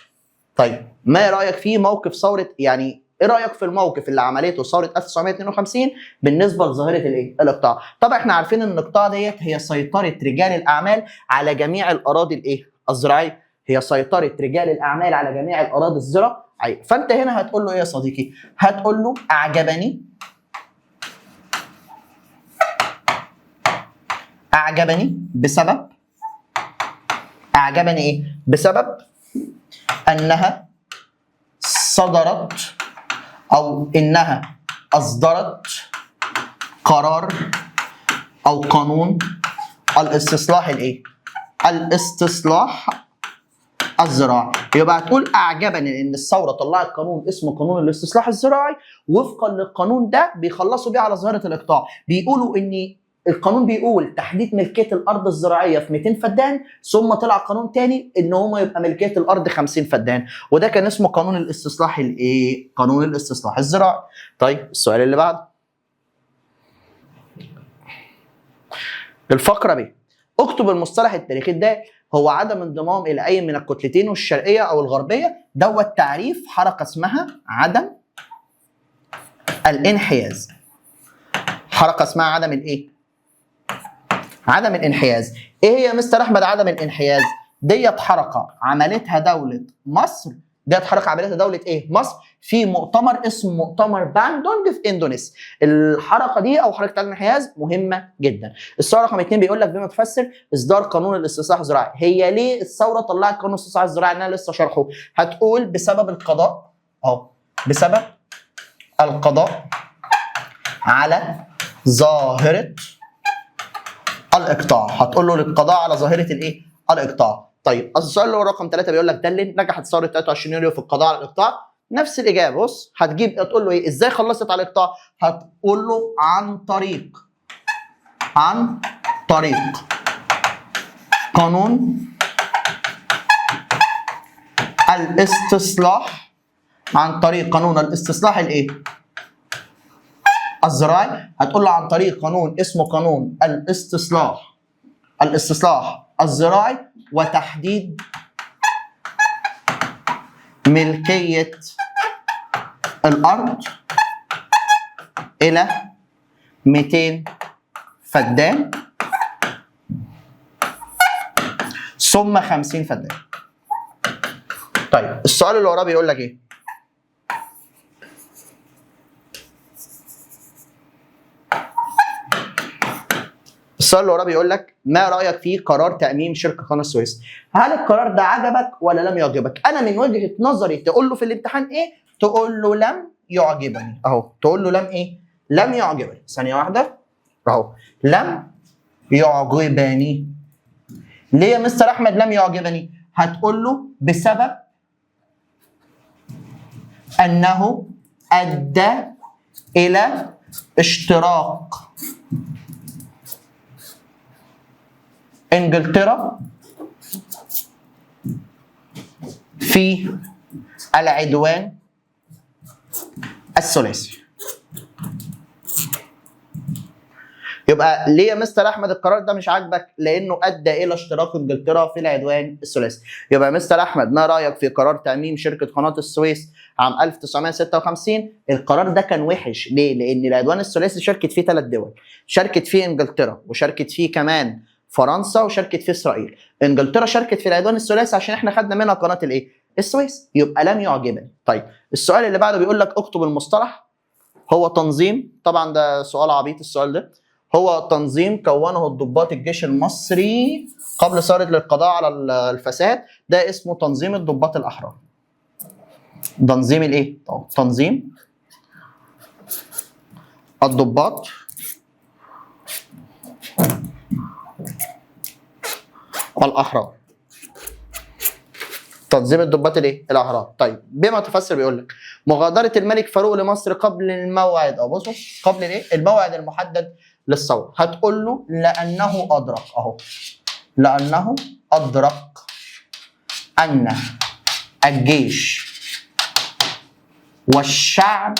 طيب ما رايك في موقف ثورة، يعني ايه رايك في الموقف اللي عملته ثورة 1952 بالنسبة لظاهره الايه؟ الاقطاع. طبعا احنا عارفين ان الاقطاع ديت هي سيطرة رجال الاعمال على جميع الاراضي الايه؟ الزراعية. هي سيطرة رجال الاعمال على جميع الاراضي الزراعية. فانت هنا هتقول له ايه يا صديقي؟ هتقول له اعجبني بسبب، اعجبني ايه؟ بسبب انها صدرت او انها اصدرت قرار او قانون الاستصلاح الايه؟ الاستصلاح الزراعي. يبقى هتقول اعجبني ان الثورة طلعت قانون اسمه قانون الاستصلاح الزراعي، وفقا للقانون ده بيخلصوا بيه على ظاهره الاقطاع. بيقولوا ان القانون بيقول تحديد ملكية الارض الزراعية في 200 فدان، ثم طلع قانون تاني ان هو يبقى ملكية الارض 50 فدان، وده كان اسمه قانون الاستصلاح الايه؟ قانون الاستصلاح الزراعي. طيب السؤال اللي بعده الفقرة ب، اكتب المصطلح التاريخي ده هو عدم انضمام الى اي من الكتلتين الشرقية او الغربية، دوت تعريف حركة اسمها عدم الانحياز. حركة اسمها عدم الايه؟ عدم الانحياز. ايه هي يا مستر احمد عدم الانحياز؟ ديت حركة عملتها دولة مصر، ديت حركة عملتها دولة ايه؟ مصر في مؤتمر اسمه مؤتمر باندونج في اندونيسيا. الحركة دي او حركة عدم الانحياز مهمة جدا. السؤال رقم 2 بيقول لك بما تفسر اصدار قانون الاستصلاح الزراعي. هي ليه الثورة طلعت قانون الاستصلاح الزراعي اللي انا لسه شارحه؟ هتقول بسبب القضاء، اهو بسبب القضاء على ظاهره الاقطاع. هتقول له للقضاء على ظاهره الايه؟ الاقطاع. طيب السؤال اللي هو رقم 3 بيقول لك دلل نجحت ثورة 23 يوليو في القضاء على الاقطاع. نفس الاجابة، بص هتجيب تقول له ايه؟ ازاي خلصت على الاقطاع؟ هتقول له عن طريق قانون الاستصلاح، عن طريق قانون الاستصلاح الايه؟ الزراعي. هتقول له عن طريق قانون اسمه قانون الاستصلاح الزراعي وتحديد ملكية الأرض إلى 200 فدان ثم 50 فدان. طيب السؤال اللي وراه بيقول لك إيه؟ السؤال اللي وراه بيقول لك ما رايك في قرار تاميم شركة قناة السويس؟ هل القرار ده عجبك ولا لم يعجبك؟ انا من وجهه نظري تقول له في الامتحان ايه؟ تقول له لم يعجبني، اهو تقول له لم ايه؟ لم يعجبني. ثانية واحدة، اهو لم يعجبني. ليه يا مستر احمد لم يعجبني؟ هتقول له بسبب انه ادى الى اشتراك انجلترا في العدوان الثلاثي. يبقى ليه يا مستر احمد القرار ده مش عاجبك؟ لانه ادى الى اشتراك انجلترا في العدوان الثلاثي. يبقى يا مستر احمد ما رايك في قرار تاميم شركة قناة السويس عام 1956؟ القرار ده كان وحش. ليه؟ لان العدوان الثلاثي شاركت فيه 3 دول، شاركت فيه انجلترا وشاركت فيه كمان فرنسا وشاركت في اسرائيل. انجلترا شاركت في العدوان الثلاثي عشان احنا خدنا منها قناة الايه؟ السويس. يبقى لم يعجبني. طيب السؤال اللي بعده بيقول لك اكتب المصطلح هو تنظيم، طبعا ده سؤال عبيط السؤال ده، هو تنظيم كونه الضباط الجيش المصري قبل ثورة للقضاء على الفساد، ده اسمه تنظيم الضباط الاحرار. تنظيم الايه؟ تنظيم الضباط الاحرار. تنظيم الضباط الايه؟ الاحرار. طيب بما تفسر بيقول لك مغادرة الملك فاروق لمصر قبل الموعد، او بصوا قبل الايه؟ الموعد المحدد للثورة. هتقول له لأنه أدرك، أهو لأنه أدرك أن الجيش والشعب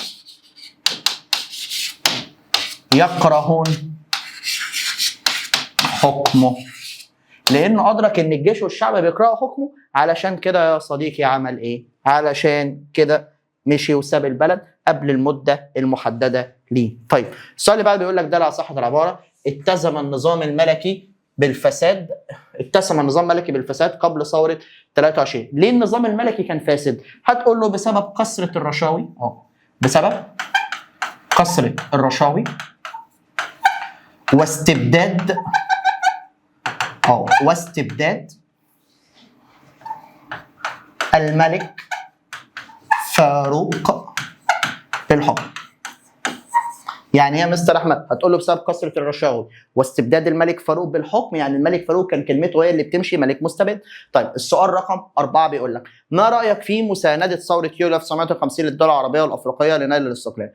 يكرهون حكمه. لأنه أدرك أن الجيش والشعب بيكرهوا حكمه، علشان كده يا صديقي عمل إيه؟ علشان كده مشي وساب البلد قبل المدة المحددة ليه. طيب السؤال اللي بعده بيقول لك ده على صحة العبارة، اتسم النظام الملكي بالفساد، اتسم النظام الملكي بالفساد قبل ثورة 23. ليه النظام الملكي كان فاسد؟ هتقول له بسبب كثرة الرشاوي، بسبب كثرة الرشاوي واستبداد، واستبداد الملك فاروق بالحكم. يعني ايه يا مستر احمد؟ هتقول له بسبب كثرة الرشاوي واستبداد الملك فاروق بالحكم، يعني الملك فاروق كان كلمته هي اللي بتمشي، ملك مستبد. طيب السؤال رقم 4 بيقول لك ما رايك في مساندة ثورة يوليو 1950 للدول العربية والافريقيه لنيل الاستقلال؟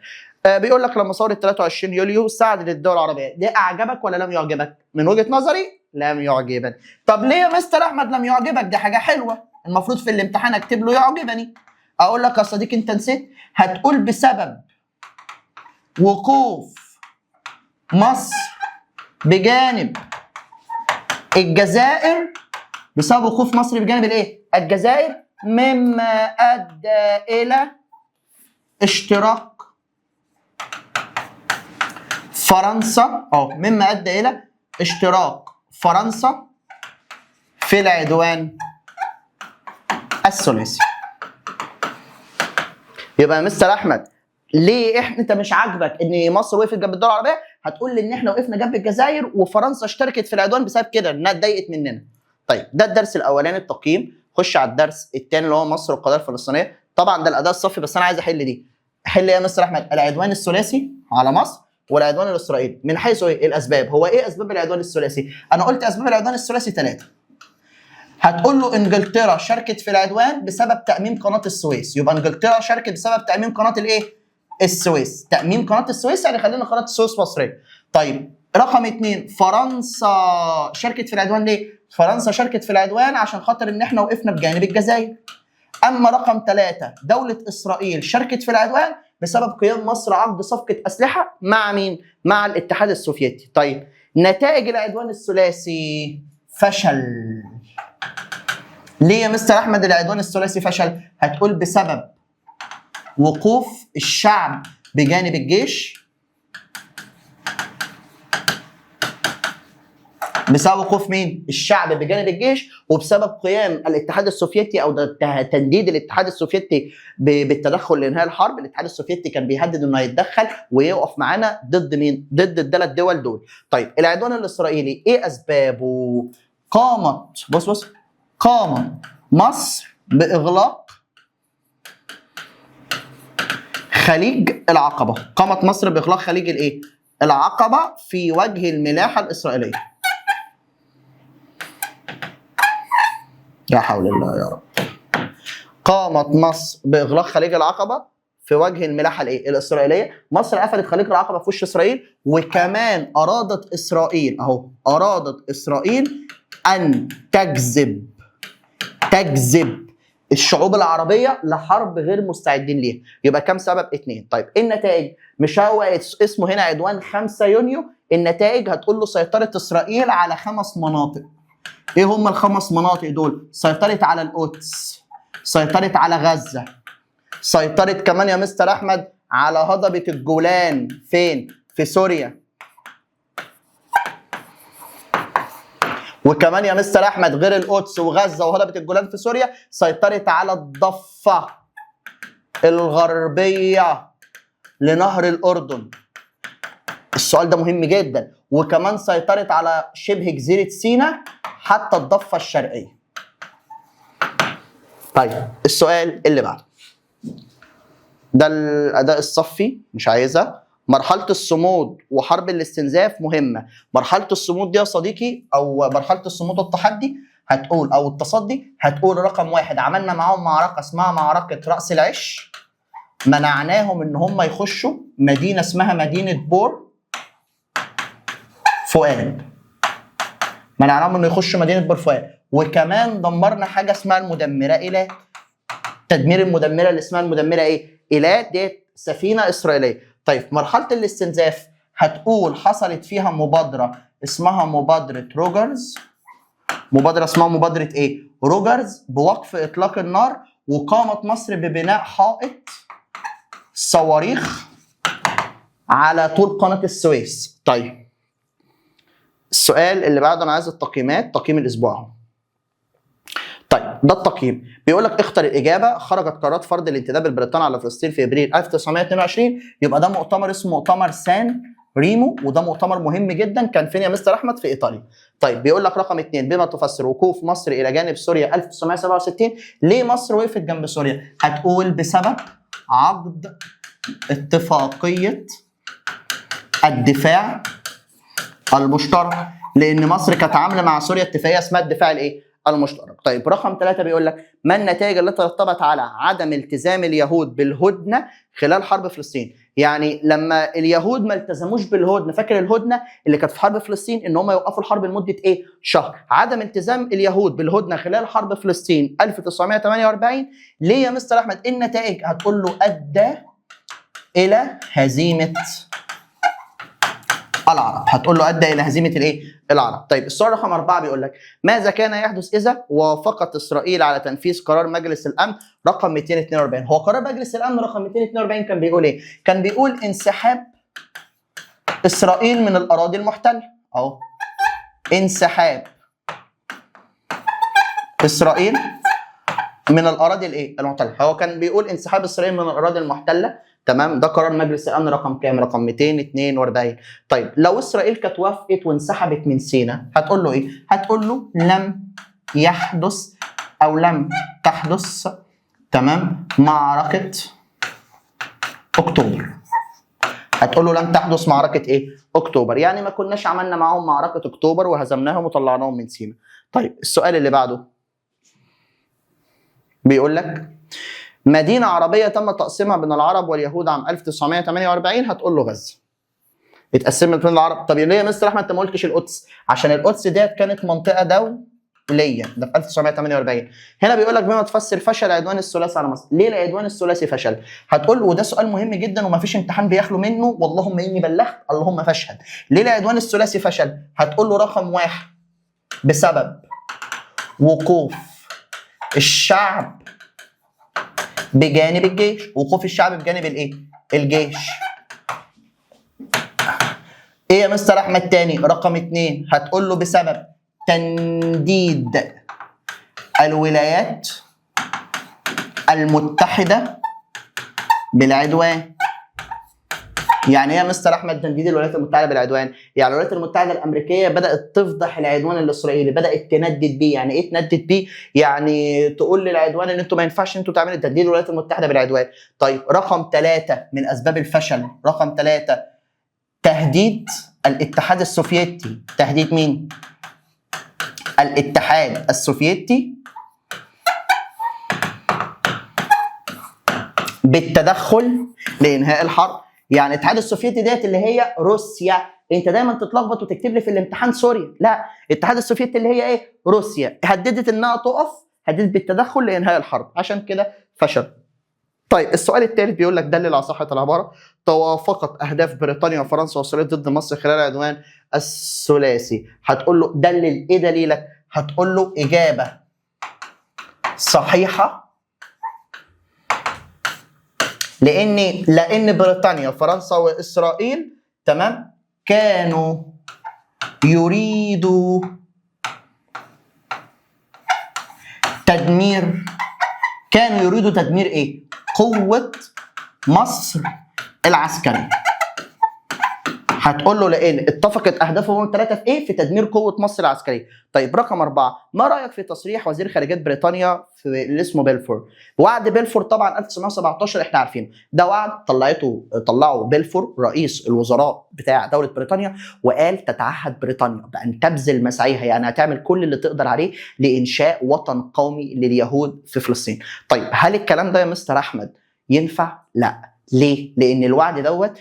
بيقول لك لما ثورة 23 يوليو ساعدت الدول العربية، ده اعجبك ولا لم يعجبك؟ من وجهه نظري لم يعجبني. طب ليه يا مستر احمد لم يعجبك؟ دي حاجة حلوة، المفروض في الامتحان اكتب له يعجبني. اقول لك يا صديقي انت نسيت، هتقول بسبب وقوف مصر بجانب الجزائر، بسبب وقوف مصر بجانب الايه؟ الجزائر، مما ادى الى اشتراك فرنسا، مما ادى الى اشتراك فرنسا في العدوان الثلاثي. يبقى يا مستر احمد ليه احنا انت مش عاجبك ان مصر وقفت جنب الدول العربية؟ هتقول لي ان احنا وقفنا جنب الجزائر وفرنسا اشتركت في العدوان بسبب كده، انها اتضايقت مننا. طيب ده الدرس الاولاني التقييم. خش على الدرس الثاني اللي هو مصر والقضية الفلسطينية. طبعا ده الاداء الصفي، بس انا عايز احل دي. احل ايه يا مستر احمد؟ العدوان الثلاثي على مصر والعدوان الاسرائيلي من حيث ايه؟ الاسباب. هو ايه اسباب العدوان الثلاثي؟ انا قلت اسباب العدوان الثلاثي 3. هتقول له انجلترا شاركت في العدوان بسبب تأميم قناة السويس، يبقى انجلترا شاركت بسبب تأميم قناة الايه؟ السويس. تأميم قناة السويس يعني خلينا قناة السويس مصرية. طيب رقم 2، فرنسا شاركت في العدوان ليه؟ فرنسا شاركت في العدوان عشان خاطر ان احنا وقفنا بجانب الجزائر. اما رقم 3، دولة اسرائيل شاركت في العدوان بسبب قيام مصر عقد صفقة اسلحة مع مين؟ مع الاتحاد السوفيتي. طيب نتائج العدوان الثلاثي فشل. ليه يا مستر احمد العدوان الثلاثي فشل؟ هتقول بسبب وقوف الشعب بجانب الجيش، بسبب وقوف مين؟ الشعب بجانب الجيش، وبسبب قيام الاتحاد السوفيتي او تنديد الاتحاد السوفيتي بالتدخل لانهاء الحرب. الاتحاد السوفيتي كان بيهدد انه هيتدخل ويقف معانا ضد مين؟ ضد الثلاث دول دول. طيب العدوان الاسرائيلي ايه اسبابه؟ قامت، بص قامت مصر باغلاق خليج العقبة. قامت مصر باغلاق خليج الايه؟ العقبة في وجه الملاحة الاسرائيلية. لا حول الله يا رب. قامت مصر باغلاق خليج العقبة في وجه الملاحة الايه؟ الاسرائيلية. مصر قفلت خليج العقبة في وش اسرائيل، وكمان ارادت اسرائيل اهو، ارادت اسرائيل ان تجذب الشعوب العربية لحرب غير مستعدين ليها. يبقى كم سبب؟ 2. طيب ايه النتائج؟ مش هو اسمه هنا عدوان 5 يونيو، النتائج هتقول له سيطرة اسرائيل على 5 مناطق. ايه هم ال5 مناطق دول؟ سيطرت على القدس، سيطرت على غزة، سيطرت كمان يا مستر احمد على هضبة الجولان فين؟ في سوريا. وكمان يا مستر احمد غير القدس وغزة وهضبة الجولان في سوريا، سيطرت على الضفة الغربية لنهر الاردن. السؤال ده مهم جدا. وكمان سيطرت على شبه جزيرة سيناء حتى الضفة الشرقية. طيب السؤال اللي بعده ده الأداء الصفي مش عايزها. مرحلة الصمود وحرب الاستنزاف مهمة. مرحلة الصمود دي يا صديقي أو مرحلة الصمود والتحدي هتقول، أو التصدي هتقول رقم 1 عملنا معاهم معركة اسمها معركة رأس العش، منعناهم إن هم يخشوا مدينة اسمها مدينة بور فؤاد، منعناهم إنه يخشوا مدينة بور فؤاد. وكمان دمرنا حاجة اسمها المدمرة إيلات. تدمير المدمرة اللي اسمها المدمرة إيه؟ إيلات، ديت سفينة إسرائيلية. طيب مرحلة الاستنزاف هتقول حصلت فيها مبادرة اسمها مبادرة روجرز، مبادرة اسمها مبادرة إيه؟ روجرز، بوقف إطلاق النار، وقامت مصر ببناء حائط صواريخ على طول قناة السويس. طيب السؤال اللي بعده انا عايز التقييمات، تقييم الاسبوع اهو. طيب ده التقييم، بيقول لك اختر الاجابة. خرجت قرارات فرض الانتداب البريطاني على فلسطين في ابريل 1922، يبقى ده مؤتمر اسمه مؤتمر سان ريمو، وده مؤتمر مهم جدا، كان فين يا مستر احمد؟ في ايطاليا. طيب بيقول لك رقم 2، بما تفسر وقوف مصر الى جانب سوريا 1967؟ ليه مصر وقفت جنب سوريا؟ هتقول بسبب عقد اتفاقية الدفاع المشترك، لان مصر كانت عامله مع سوريا اتفاقية اسمها الدفاع الايه؟ المشترك. طيب رقم 3 بيقول لك ما النتائج التي ترتبت على عدم التزام اليهود بالهدنه خلال حرب فلسطين؟ يعني لما اليهود ما التزموش بالهدنه، فاكر الهدنة اللي كانت في حرب فلسطين ان هم يوقفوا الحرب لمدة ايه؟ شهر. عدم التزام اليهود بالهدنه خلال حرب فلسطين 1948 ليه يا مستر احمد؟ ايه النتائج؟ هتقول له ادى الى هزيمة العرب. هتقول له ادى الى هزيمة الايه؟ العرب. طيب السؤال رقم 4 بيقول لك ماذا كان يحدث اذا وافقت اسرائيل على تنفيذ قرار مجلس الامن رقم 242؟ هو قرار مجلس الامن رقم 242 كان بيقول ايه؟ كان بيقول انسحاب اسرائيل من الاراضي المحتلة. اهو انسحاب اسرائيل من الاراضي الايه؟ المحتلة. هو كان بيقول انسحاب اسرائيل من الاراضي المحتلة، تمام؟ ده قرار مجلس الامن رقم كام؟ رقم 242. طيب لو اسرائيل كانت وافقت وانسحبت من سيناء هتقول له ايه؟ هتقول له لم يحدث او لم تحدث، تمام، معركة اكتوبر. هتقول له لم تحدث معركة ايه؟ اكتوبر، يعني ما كناش عملنا معاهم معركة اكتوبر وهزمناهم وطلعناهم من سيناء. طيب السؤال اللي بعده بيقول لك مدينة عربية تم تقسيمها بين العرب واليهود عام 1948، هتقول له غزة. اتقسمت بين العرب. طب ليه يا مستر احمد انت ما قلتش القدس؟ عشان القدس ديت كانت منطقة دولية، ده في 1948. هنا بيقول لك بما تفسر فشل العدوان الثلاثي على مصر. ليه العدوان الثلاثي فشل؟ هتقول، وده سؤال مهم جدا وما فيش امتحان بيخلو منه، واللهم اني بلغت اللهم فاشهد. ليه العدوان الثلاثي فشل؟ هتقول له رقم 1 بسبب وقوف الشعب بجانب الجيش. وقوف الشعب بجانب الايه؟ الجيش. ايه يا مستر احمد تاني؟ رقم 2 هتقول له بسبب تنديد الولايات المتحدة بالعدوان. يعني ايه يا مستر احمد تنديد الولايات المتحدة بالعدوان؟ يعني الولايات المتحدة الامريكية بدات تفضح العدوان الاسرائيلي، بدات تندد بيه. يعني ايه تندد بيه؟ يعني تقول للعدوان ان انتوا ما ينفعش انتوا تعملوا تنديد الولايات المتحدة بالعدوان. طيب رقم 3 من اسباب الفشل، رقم 3 تهديد الاتحاد السوفيتي. تهديد مين؟ الاتحاد السوفيتي بالتدخل لانهاء الحرب. يعني الاتحاد السوفيتي ديت اللي هي روسيا، انت دايما تتلخبط وتكتب لي في الامتحان سوريا، لا، الاتحاد السوفيتي اللي هي ايه؟ روسيا. هددت انها تقف، هددت بالتدخل لانهاء الحرب، عشان كده فشل. طيب السؤال الثالث بيقول لك دلل على صحة العبارة: توافقت اهداف بريطانيا وفرنسا واسرائيل ضد مصر خلال العدوان الثلاثي. هتقول له دلل، ايه دليلك؟ هتقول له اجابه صحيحه، لان بريطانيا وفرنسا واسرائيل، تمام، كانوا يريدوا تدمير، كانوا يريدوا تدمير ايه؟ قوة مصر العسكرية. هتقول له لان اتفقت اهدافهم الثلاثة في ايه؟ في تدمير قوة مصر العسكرية. طيب رقم 4، ما رايك في تصريح وزير خارجية بريطانيا في اللي اسمه بلفور؟ وعد بلفور طبعا 1917 احنا عارفينه، ده وعد طلعه بلفور رئيس الوزراء بتاع دولة بريطانيا، وقال تتعهد بريطانيا بان تبذل مساعيها، يعني هتعمل كل اللي تقدر عليه لانشاء وطن قومي لليهود في فلسطين. طيب هل الكلام ده يا مستر احمد ينفع؟ لا. ليه؟ لان الوعد دوت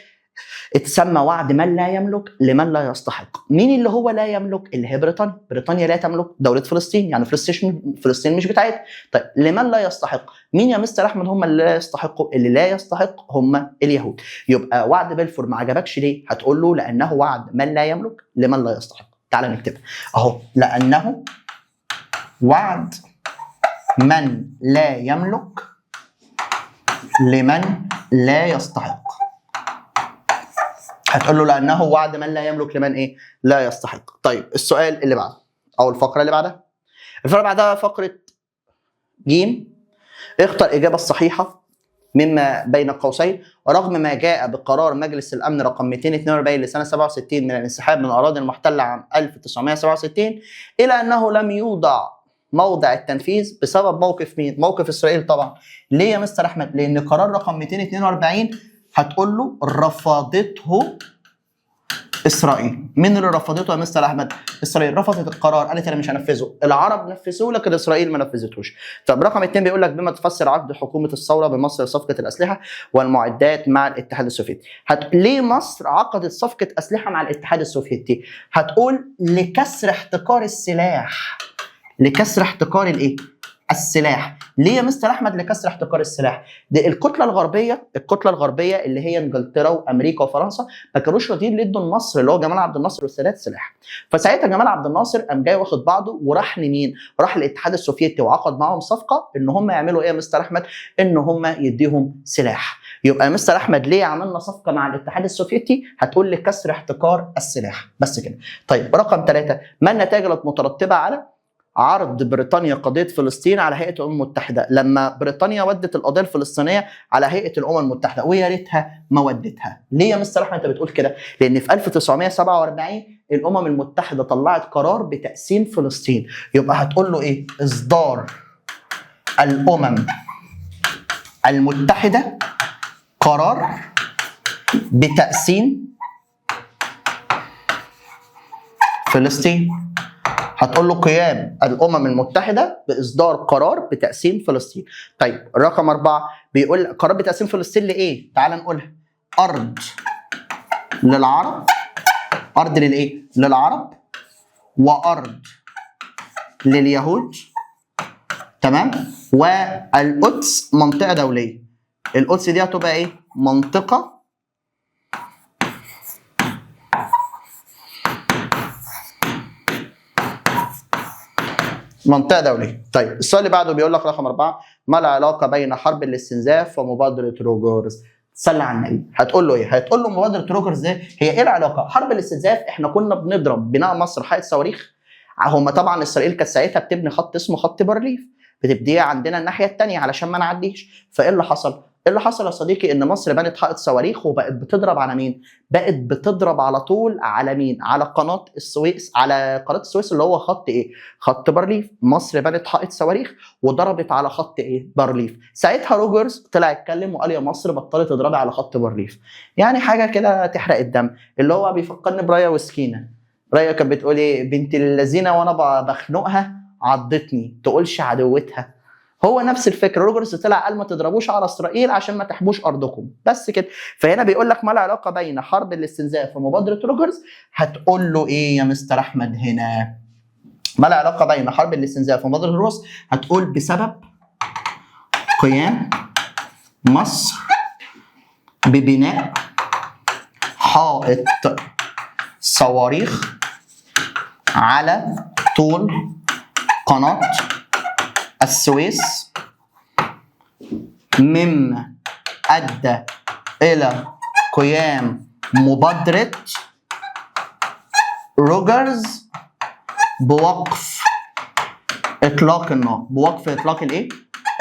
اتسمى وعد من لا يملك لمن لا يستحق. مين اللي هو لا يملك؟ اللي هي بريطانيا. بريطانيا لا تملك دولة فلسطين، يعني فلسطين مش بتاعتها. طيب لمن لا يستحق؟ مين يا مستر احمد هم اللي لا يستحقوا؟ اللي لا يستحق هم اليهود. يبقى وعد بلفور ما عجبكش ليه؟ هتقول له لانه وعد من لا يملك لمن لا يستحق. تعال نكتبها اهو، لانه وعد من لا يملك لمن لا يستحق. هتقول له لانه وعد من لا يملك لمن ايه؟ لا يستحق. طيب السؤال اللي بعده او الفقرة اللي بعدها، الفقرة اللي بعدها فقره جيم، اختر الاجابة الصحيحة مما بين قوسين: رغم ما جاء بقرار مجلس الامن رقم 242 لسنه 67 من الانسحاب من الاراضي المحتلة عام 1967، الى انه لم يوضع موضع التنفيذ بسبب موقف مين؟ موقف اسرائيل طبعا. ليه يا مستر احمد؟ لان قرار رقم 242 هتقول له رفضته اسرائيل. مين اللي رفضته يا مستر احمد؟ اسرائيل رفضت القرار، قالت انا مش هنفذه. العرب نفذوه لكن اسرائيل ما نفذتهوش. طب رقم 2 بيقول لك بما تفسر عقد حكومة الثورة بمصر صفقة الاسلحة والمعدات مع الاتحاد السوفيتي. ليه مصر عقدت صفقة اسلحة مع الاتحاد السوفيتي؟ هتقول لكسر احتكار السلاح. لكسر احتكار الايه؟ السلاح. ليه يا مستر احمد لكسر احتكار السلاح؟ دي الكتلة الغربية، الكتلة الغربية اللي هي انجلترا وامريكا وفرنسا ما كانوش راضيين يدوا لمصر اللي هو جمال عبد الناصر والسادات سلاح. فساعتها جمال عبد الناصر قام جاي واخد بعضه وراح لمين؟ راح للاتحاد السوفيتي وعقد معاهم صفقة ان هم يعملوا ايه يا مستر احمد؟ ان هم يديهم سلاح. يبقى يا مستر احمد ليه عملنا صفقة مع الاتحاد السوفيتي؟ هتقول لكسر احتكار السلاح، بس كده. طيب رقم 3، ما النتائج المترتبة على عرض بريطانيا قضية فلسطين على هيئة الأمم المتحدة؟ لما بريطانيا ودت القضية الفلسطينية على هيئة الأمم المتحدة، ويا ريتها ما ودتها. ليه يا مستر أحمد أنت بتقول كده؟ لأن في 1947 الأمم المتحدة طلعت قرار بتقسيم فلسطين. يبقى هتقول له إيه؟ إصدار الأمم المتحدة قرار بتقسيم فلسطين. هتقول له قيام الامم المتحدة باصدار قرار بتقسيم فلسطين. طيب رقم 4 بيقول قرار بتقسيم فلسطين لايه؟ تعال نقولها. ارض للعرب، ارض للايه؟ للعرب، وارض لليهود، تمام؟ والقدس منطقة دولية. القدس دي هتبقى ايه؟ منطقة منطقة دولية. طيب السؤال اللي بعده بيقول لك رقم 4، ما العلاقة بين حرب الاستنزاف ومبادرة روجرز؟ صلى على النبي. هتقول له ايه؟ هتقول له مبادرة روجرز دي هي ايه العلاقة؟ حرب الاستنزاف احنا كنا بنضرب بناء مصر حائط صواريخ. هم طبعا اسرائيل كانت ساعتها بتبني خط اسمه خط بارليف، بتبنيه عندنا الناحية الثانية علشان ما نعديش. فايه اللي حصل؟ ايه اللي حصل يا صديقي؟ ان مصر بنت حائط صواريخ وبقت بتضرب على مين؟ بقت بتضرب على طول على مين؟ على قناة السويس، على قناة السويس اللي هو خط ايه؟ خط بارليف. مصر بنت حائط صواريخ وضربت على خط ايه؟ بارليف. ساعتها روجرز طلع اتكلم وقال يا مصر بطلت تضربي على خط بارليف. يعني حاجة كده تحرق الدم، اللي هو بيفكرني برايا وسكينة. رايا كانت بتقول ايه؟ بنت اللذينه وانا بخنقها عضتني، تقولش عدوتها. هو نفس الفكرة، روجرز طلع قال ما تضربوش على اسرائيل عشان ما تحموش ارضكم، بس كده. فهنا بيقول لك ما العلاقة بين حرب الاستنزاف ومبادرة روجرز؟ هتقول له ايه يا مستر احمد هنا؟ ما العلاقة بين حرب الاستنزاف ومبادرة روجرز؟ هتقول بسبب قيام مصر ببناء حائط صواريخ على طول قناة السويس، مما أدى إلى قيام مبادرة روجرز بوقف إطلاق النار. بوقف إطلاق الإيه؟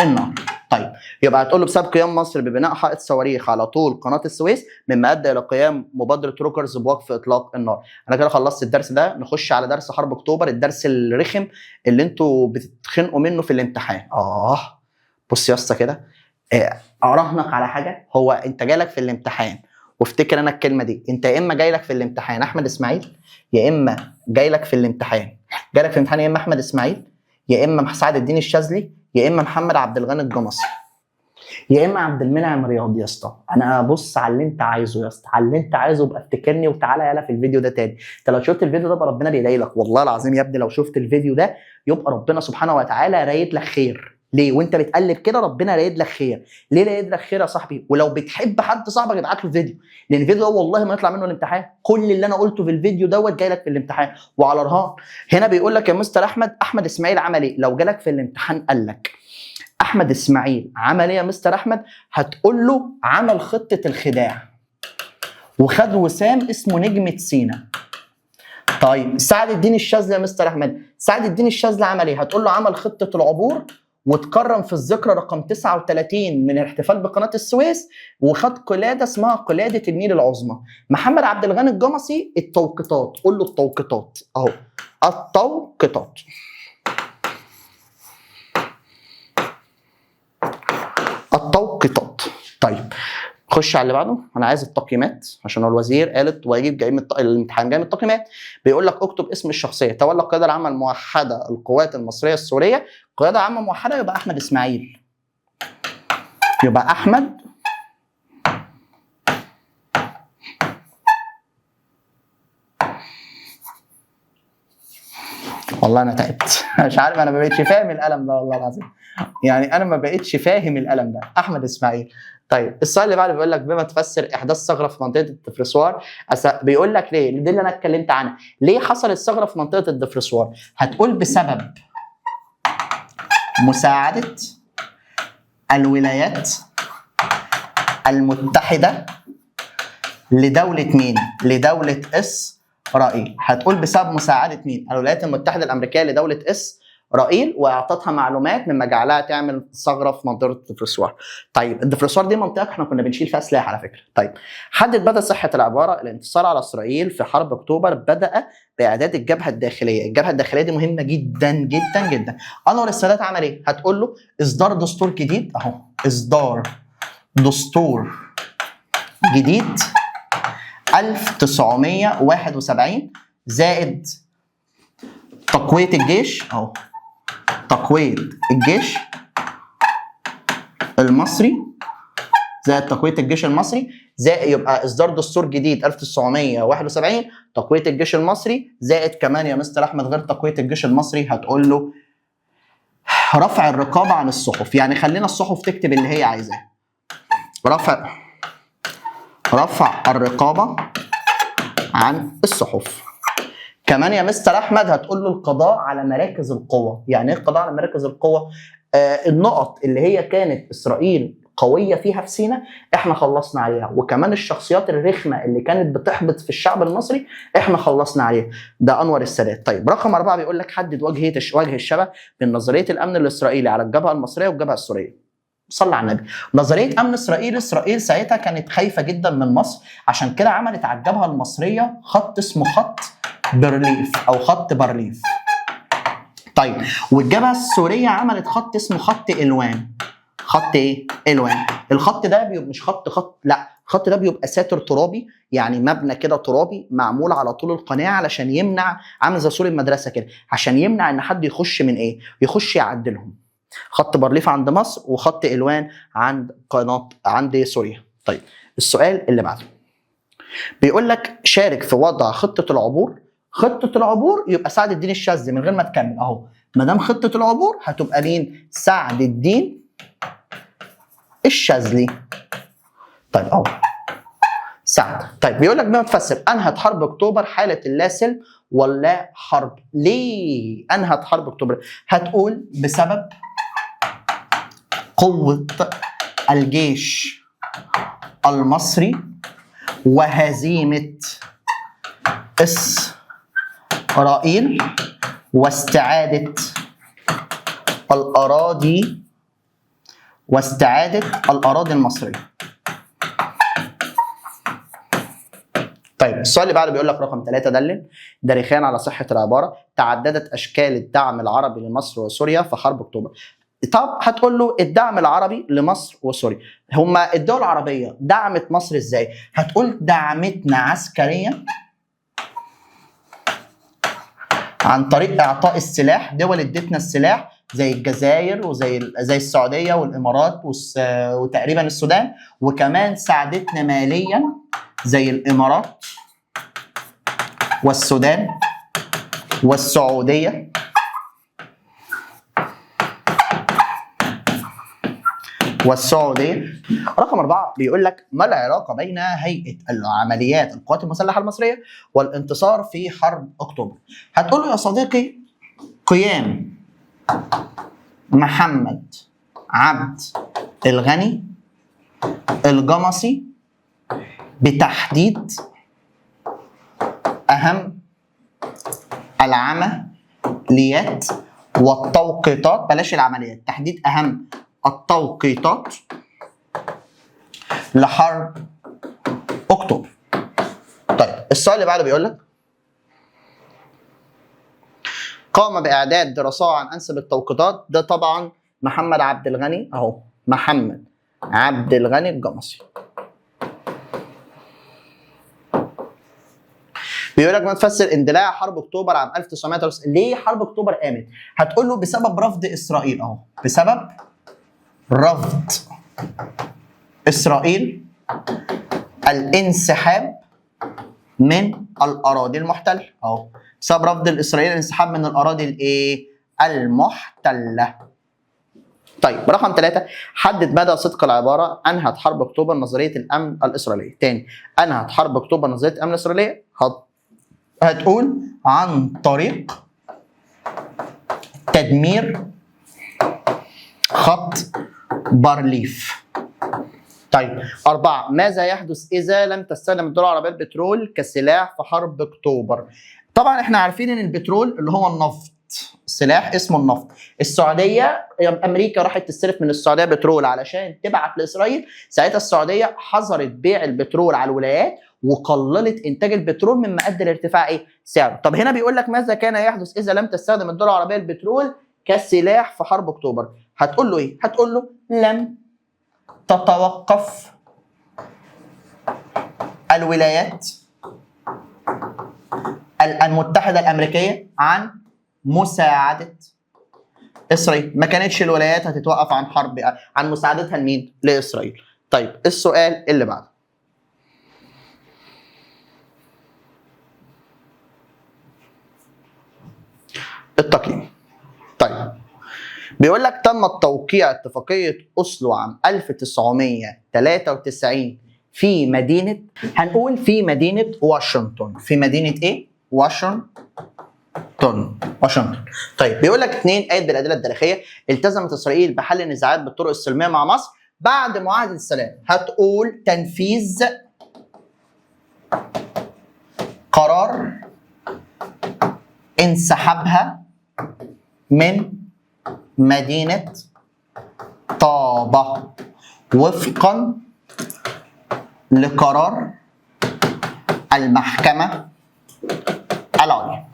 النار. طيب يبقى هتقول له بسبب قيام مصر ببناء حائط صواريخ على طول قناة السويس مما ادى الى قيام مبادرة روكرز بوقف اطلاق النار. انا كده خلصت الدرس ده، نخش على درس حرب اكتوبر، الدرس الرخم اللي انتوا بتتخنقوا منه في الامتحان. بص يا اسطى كده، اراهنك على حاجة، هو انت جالك في الامتحان، وافتكر انا الكلمة دي، انت يا اما جاي لك في الامتحان احمد اسماعيل، يا اما جاي لك في الامتحان، جالك في الامتحان يا اما احمد اسماعيل، يا اما سعد الدين الشاذلي، يا اما محمد عبد الغني الجمصي، يا اما عبد المنعم رياض. يا اسطى انا بص على اللي انت عايزه يا اسطى، على اللي انت عايزه، ابقى افتكرني وتعالى يلا في الفيديو ده تاني. انت لو شفت الفيديو ده يبقى ربنا بيدعي لك، والله العظيم يا ابني لو شفت الفيديو ده يبقى ربنا سبحانه وتعالى رايد لك خير. ليه؟ وانت بتقلب كده ربنا رايد لك خير. ليه رايد لك خير يا صاحبي؟ ولو بتحب حد صاحبك ابعت له الفيديو، لان الفيديو ده والله ما يطلع منه الامتحان. كل اللي انا قلته في الفيديو دوت جاي لك في الامتحان وعلى رهان. هنا بيقول لك يا مستر احمد، احمد اسماعيل عمل ايه؟ لو جالك في الامتحان قال لك احمد اسماعيل عمل ايه يا مستر احمد؟ هتقول له عمل خطه الخداع وخد وسام اسمه نجمه سينا. طيب سعد الدين الشاذلي يا مستر احمد، سعد الدين الشاذلي عمل ايه؟ هتقول له عمل خطه العبور وتكرم في الذكرى رقم 39 من الاحتفال بقناه السويس، وخد قلادة اسمها قلادة النيل العظمى. محمد عبد الغني الجمصي التوقيتات، قول له التوقيتات اهو، التوقيتات. التوقيتات. طيب خش على اللي بعده. انا عايز التقييمات عشان هو الوزير قالت واجب جاي من الامتحان جاي من التقييمات. بيقول لك اكتب اسم الشخصية تولى القيادة العامة الموحدة القوات المصرية السورية. قيادة عامة موحدة يبقى احمد اسماعيل، يبقى احمد والله انا تعبت مش عارف، انا ما بقتش فاهم القلم ده والله العظيم، يعني انا ما بقتش فاهم القلم ده. احمد اسماعيل. طيب السؤال اللي بعده بيقول لك بما تفسر احداث ثغره في منطقة الدفرسوار. بيقول لك ليه؟ دي اللي انا اتكلمت عنها. ليه حصلت ثغره في منطقة الدفرسوار؟ هتقول بسبب مساعدة الولايات المتحدة لدولة مين؟ لدولة اسرائيل. هتقول بسبب مساعدة مين؟ الولايات المتحدة الامريكية لدولة اسرائيل، واعطتها معلومات مما جعلها تعمل ثغره في منطقة الدفرسوار. طيب الدفرسوار دي منطقة احنا كنا بنشيل فيها سلاح على فكرة. طيب حدد مدى صحة العبارة الانتصار على اسرائيل في حرب اكتوبر بدا باعداد الجبهة الداخلية. الجبهة الداخلية دي مهمة جدا جدا جدا. انور السادات عمل ايه؟ هتقول له اصدار دستور جديد اهو، اصدار دستور جديد 1971 زائد تقوية الجيش اهو، تقوية الجيش المصري زائد تقوية الجيش المصري زائد، يبقى اصدار دستور جديد 1971 تقوية الجيش المصري زائد كمان يا مستر احمد غير تقوية الجيش المصري هتقول له رفع الرقابة عن الصحف، يعني خلينا الصحف تكتب اللي هي عايزاه. رفع الرقابة عن الصحف. كمان يا مستر احمد هتقول له القضاء على مراكز القوة. يعني ايه القضاء على مراكز القوة؟ النقط اللي هي كانت اسرائيل قوية فيها في سيناء احنا خلصنا عليها، وكمان الشخصيات الرخمه اللي كانت بتحبط في الشعب المصري احنا خلصنا عليها. ده انور السادات. طيب رقم 4 بيقول لك حدد وجه الشبه بين نظرية الامن الاسرائيلي على الجبهة المصرية والجبهه السورية. صلى على النبي. نظرية امن اسرائيل، اسرائيل ساعتها كانت خايفة جدا من مصر، عشان كده عملت على الجبهة المصرية خط اسمه خط برليف او خط بارليف. طيب والجبهه السورية عملت خط اسمه خط الوان. خط ايه؟ الوان. الخط ده بيبقى مش خط، لا، الخط ده بيبقى ساتر ترابي، يعني مبنى كده ترابي معمول على طول القناة علشان يمنع، عامل زي سور المدرسة كده، عشان يمنع ان حد يخش من ايه؟ يخش يعدلهم. خط بارليف عند مصر وخط الوان عند قناة عند سوريا. طيب السؤال اللي بعده بيقول لك شارك في وضع خطه العبور. خطه العبور يبقى سعد الدين الشاذلي من غير ما تكمل اهو، ما دام خطه العبور هتبقى مين؟ سعد الدين الشاذلي. طيب اهو سعد. طيب بيقول لك بما تفسر انهت حرب اكتوبر حاله اللا سلم ولا حرب. ليه انهت حرب اكتوبر؟ هتقول بسبب قوة الجيش المصري وهزيمة اسرائيل واستعادة الاراضي، واستعادة الاراضي المصرية. طيب السؤال اللي بعده بيقول لك رقم 3 دلل دارخان على صحة العبارة تعددت اشكال الدعم العربي لمصر وسوريا في حرب اكتوبر. طب هتقول له الدعم العربي لمصر وسوريا، هما الدول العربية دعمت مصر ازاي؟ هتقول دعمتنا عسكريا عن طريق اعطاء السلاح، دول ادتنا السلاح زي الجزائر وزي السعودية والامارات وتقريبا السودان، وكمان ساعدتنا ماليا زي الامارات والسودان والسعودية والسعودية. رقم 4 بيقول لك ما العلاقة بين هيئة العمليات القوات المسلحة المصرية والانتصار في حرب اكتوبر؟ هتقول له يا صديقي قيام محمد عبد الغني الجمصي بتحديد اهم العمليات والتوقيتات، بلاش العمليات، تحديد اهم التوقيتات لحرب اكتوبر. طيب السؤال اللي بعده بيقول لك قام باعداد دراسة عن انسب التوقيتات، ده طبعا محمد عبد الغني اهو، محمد عبد الغني الجمصي. بيقول لك ما تفسر اندلاع حرب اكتوبر عام 1993. ليه حرب اكتوبر قامت؟ هتقول له بسبب رفض اسرائيل اهو، بسبب رفض اسرائيل الانسحاب من الاراضي المحتلة اهو، بسبب رفض الاسرائيل الانسحاب من الاراضي الايه؟ المحتلة. طيب رقم 3، حدد مدى صدق العبارة انهت حرب اكتوبر نظرية الامن الاسرائيلية. تاني، انهت حرب اكتوبر نظرية الامن الاسرائيلية، هتقول عن طريق تدمير خط بارليف. طيب 4، ماذا يحدث إذا لم تستخدم الدول العربية البترول كسلاح في حرب أكتوبر؟ طبعا احنا عارفين ان البترول اللي هو النفط، سلاح اسمه النفط. السعودية، أمريكا راحت تستلف من السعودية بترول علشان تبعت لإسرائيل، ساعتها السعودية حظرت بيع البترول على الولايات وقللت انتاج البترول مما ادى لارتفاع ايه؟ سعره. طب هنا بيقول لك ماذا كان يحدث اذا لم تستخدم الدول العربية البترول كسلاح في حرب اكتوبر؟ هتقول له ايه؟ هتقول له لم تتوقف الولايات المتحدة الأمريكية عن مساعدة إسرائيل. ما كانتش الولايات هتتوقف عن حرب، عن مساعدتها لمين؟ لإسرائيل. طيب السؤال اللي بعده، التقييم. طيب بيقول لك تم التوقيع اتفاقية أوسلو عام 1993 في مدينة، هنقول في مدينة واشنطن. في مدينة إيه؟ واشنطن. واشنطن. طيب بيقول لك 2، آية بالأدلة التاريخية، التزمت إسرائيل بحل النزاعات بالطرق السلمية مع مصر بعد معاهدة السلام. هتقول تنفيذ قرار انسحابها من مدينة طابة وفقا لقرار المحكمة العليا.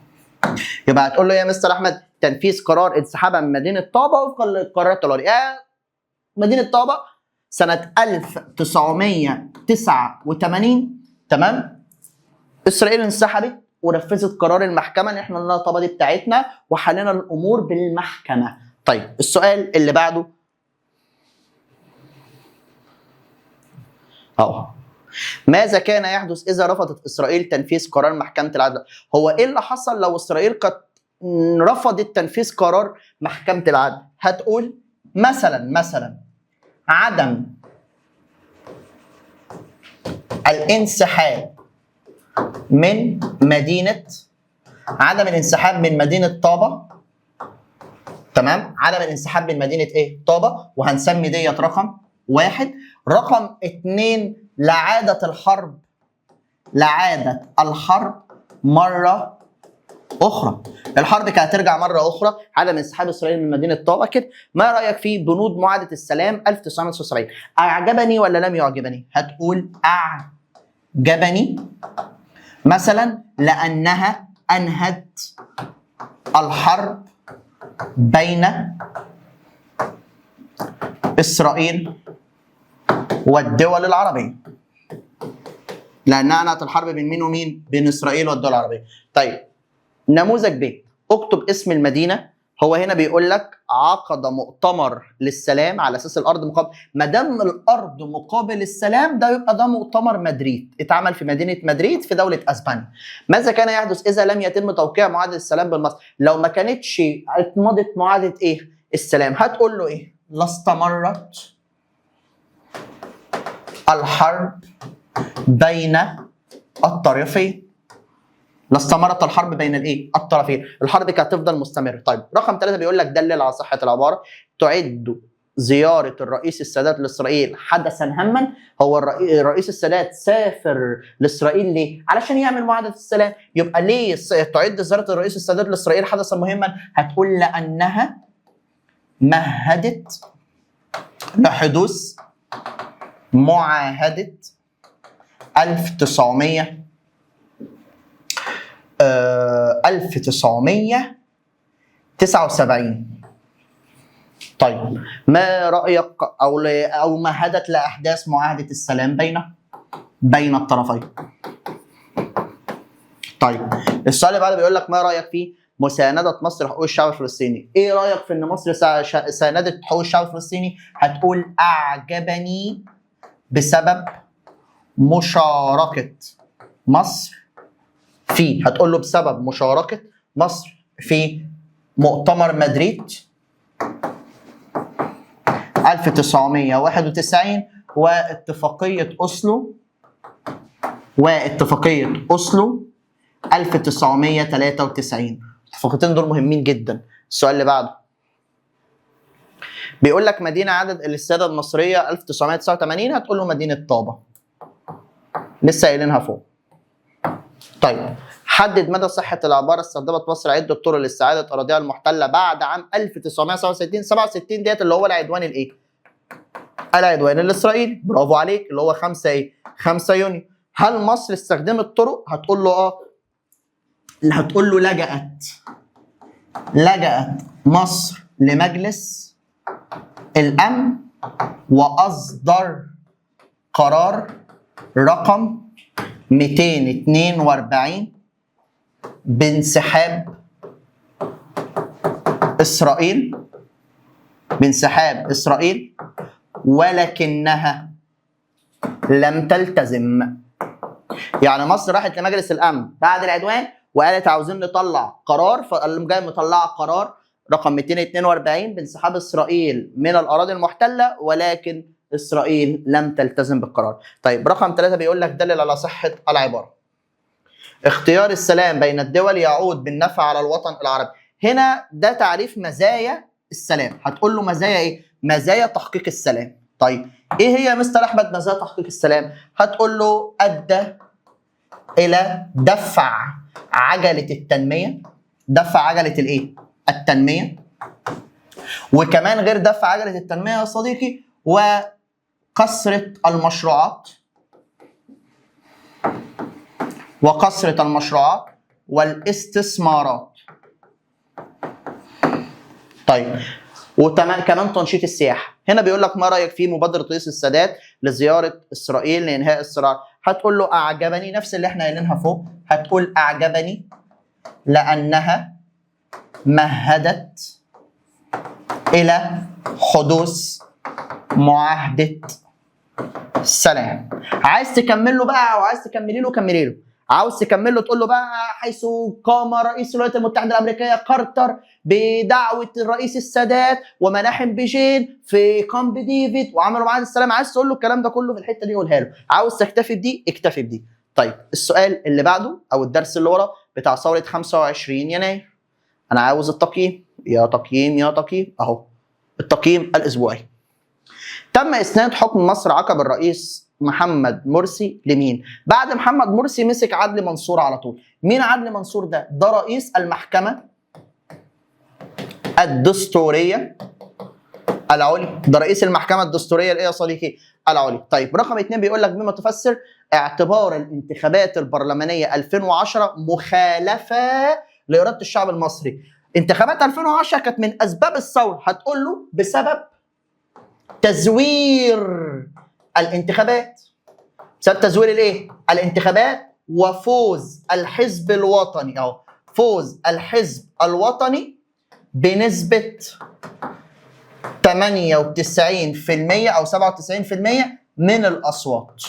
يبقى هتقول له يا مستر أحمد تنفيذ قرار انسحابها من مدينة طابة وفقا للقرارات العليا. مدينة طابة سنة 1989، تمام؟ إسرائيل انسحبت ونفذت قرار المحكمة إن إحنا قلنا طابة دي بتاعتنا وحلينا الأمور بالمحكمة. طيب السؤال اللي بعده اهو، ماذا كان يحدث إذا رفضت إسرائيل تنفيذ قرار محكمة العدل؟ هو إيه اللي حصل لو إسرائيل قد رفضت تنفيذ قرار محكمة العدل؟ هتقول مثلا عدم الانسحاب من مدينة، عدم الانسحاب من مدينة طابة، تمام؟ عدم الانسحاب من مدينة إيه؟ طابة، وهنسمي ديت رقم 1. رقم 2، لعادت الحرب، لعادت الحرب مرة أخرى. الحرب كانت هترجع مرة أخرى، عدم انسحاب إسرائيل من مدينة طابة كده. ما رأيك في بنود معاهدة السلام 1979؟ أعجبني ولا لم يعجبني؟ هتقول أعجبني مثلا لأنها أنهت الحرب بين إسرائيل والدول العربية. لأنها أنهت الحرب بين مين ومين؟ بين إسرائيل والدول العربية. طيب نموذج ب، اكتب اسم المدينة. هو هنا بيقول لك عقد مؤتمر للسلام على اساس الارض مقابل، ما دام الارض مقابل السلام ده يبقى ده مؤتمر مدريد، اتعمل في مدينة مدريد في دولة اسبانيا. ماذا كان يحدث اذا لم يتم توقيع معاهدة السلام بالمصر؟ لو ما كانتش اتمضت معاهدة ايه؟ السلام. هتقول له ايه؟ لاستمرت الحرب بين الطرفين. لاستمرت الحرب بين الايه؟ الطرفين، الحرب كانت هتفضل مستمرة. طيب رقم 3 بيقول لك دلل على صحة العبارة، تعد زيارة الرئيس السادات لاسرائيل حدثا هاما. هو الرئيس السادات سافر لاسرائيل ليه؟ علشان يعمل معاهدة السلام. يبقى ليه تعد زيارة الرئيس السادات لاسرائيل حدثا مهما؟ هتقول لانها مهدت لحدوث معاهدة 1979. طيب ما رأيك أو مهدت لأحداث معاهدة السلام بين الطرفين؟ طيب السؤال اللي بعده بيقول لك ما رايك في مساندة مصر لحقوق الشعب الفلسطيني؟ ايه رايك في ان مصر ساندت حقوق الشعب الفلسطيني؟ هتقول اعجبني بسبب مشاركة مصر في، هتقول له بسبب مشاركة مصر في مؤتمر مدريد 1991 واتفاقية أوسلو، واتفاقية أوسلو 1993. الاتفاقيتين دول مهمين جدا. السؤال اللي بعده بيقول لك مدينة عدد السادة المصرية 1989، هتقول له مدينة طابة، لسه قايلينها فوق. طيب حدد مدى صحة العبارة استخدمت مصر عدة طرق لاستعادة أراضيها المحتلة بعد عام 1967. 67 ديت اللي هو العدوان الإيه؟ العدوان الإسرائيلي، برافو عليك، اللي هو 5 إيه؟ 5 يونيو. هل مصر استخدمت طرق؟ هتقول له آه، اللي هتقول له لجأت مصر لمجلس الأمن وأصدر قرار رقم 242 بانسحاب إسرائيل، بانسحاب إسرائيل، ولكنها لم تلتزم. يعني مصر راحت لمجلس الأمن بعد العدوان وقالت عاوزين نطلع قرار، فقال جاي مطلعه قرار رقم 242 بانسحاب اسرائيل من الاراضي المحتلة، ولكن اسرائيل لم تلتزم بالقرار. طيب رقم 3 بيقول لك دلل على صحة العبارة. اختيار السلام بين الدول يعود بالنفع على الوطن العربي. هنا ده تعريف مزايا السلام، هتقول له مزايا ايه؟ مزايا تحقيق السلام. طيب ايه هي يا مستر احمد مزايا تحقيق السلام؟ هتقول له ادى الى دفع عجله التنمية، دفع عجله الايه؟ التنمية. وكمان غير دفع عجله التنمية يا صديقي، وكثرة المشروعات، وكثرة المشروعات والاستثمارات. طيب وكمان تنشيط السياحة. هنا بيقول لك ما رايك في مبادرة رئيس السادات لزيارة اسرائيل لانهاء الصراع؟ هتقول له اعجبني، نفس اللي احنا قايلينها فوق، هتقول اعجبني لانها مهدت الى حدوث معاهدة السلام. عايز تكمل له بقى او عايز تكملي له كملي له، عاوز تكمل له تقول له بقى حيث قام رئيس الولايات المتحدة الامريكية كارتر بدعوة الرئيس السادات ومناحم بيجين في كامب ديفيد وعملوا معاهدة السلام. عايز تقول له الكلام ده كله في الحتة دي قولها له، عاوز تكتفي بدي اكتفي بدي. طيب السؤال اللي بعده او الدرس اللي ورا بتاع ثورة 25 يناير، انا عاوز التقييم، يا تقييم يا تقييم، اهو التقييم الاسبوعي. تم اسناد حكم مصر عقب الرئيس محمد مرسي لمين؟ بعد محمد مرسي مسك عدلي منصور على طول. مين عدلي منصور ده؟ ده رئيس المحكمة الدستورية العليا، ده رئيس المحكمة الدستورية الايه يا صديقي؟ العليا. طيب رقم 2 بيقول لك بما تفسر اعتبار الانتخابات البرلمانية 2010 مخالفة لإرادة الشعب المصري. انتخابات 2010 كانت من أسباب الثورة، هتقول له بسبب تزوير الانتخابات، بسبب تزوير الايه؟ الانتخابات وفوز الحزب الوطني، اهو فوز الحزب الوطني بنسبة 98% او 97% من الاصوات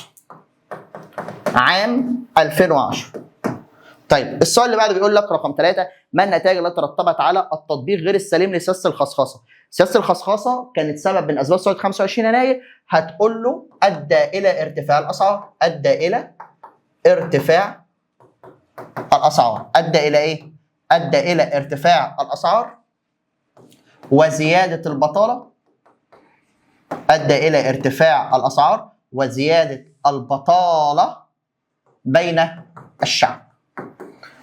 عام 2010. طيب السؤال اللي بعده بيقول لك رقم 3، ما النتائج التي ترتبت على التطبيق غير السليم لسياسه الخصخصه؟ سياسة الخصخصه كانت سبب من اسباب ثورة 25 يناير، هتقول له ادى الى ارتفاع الاسعار، ادى الى ارتفاع الاسعار، ادى الى ايه؟ ادى الى ارتفاع الاسعار وزيادة البطالة، ادى الى ارتفاع الاسعار وزيادة البطالة بين الشعب.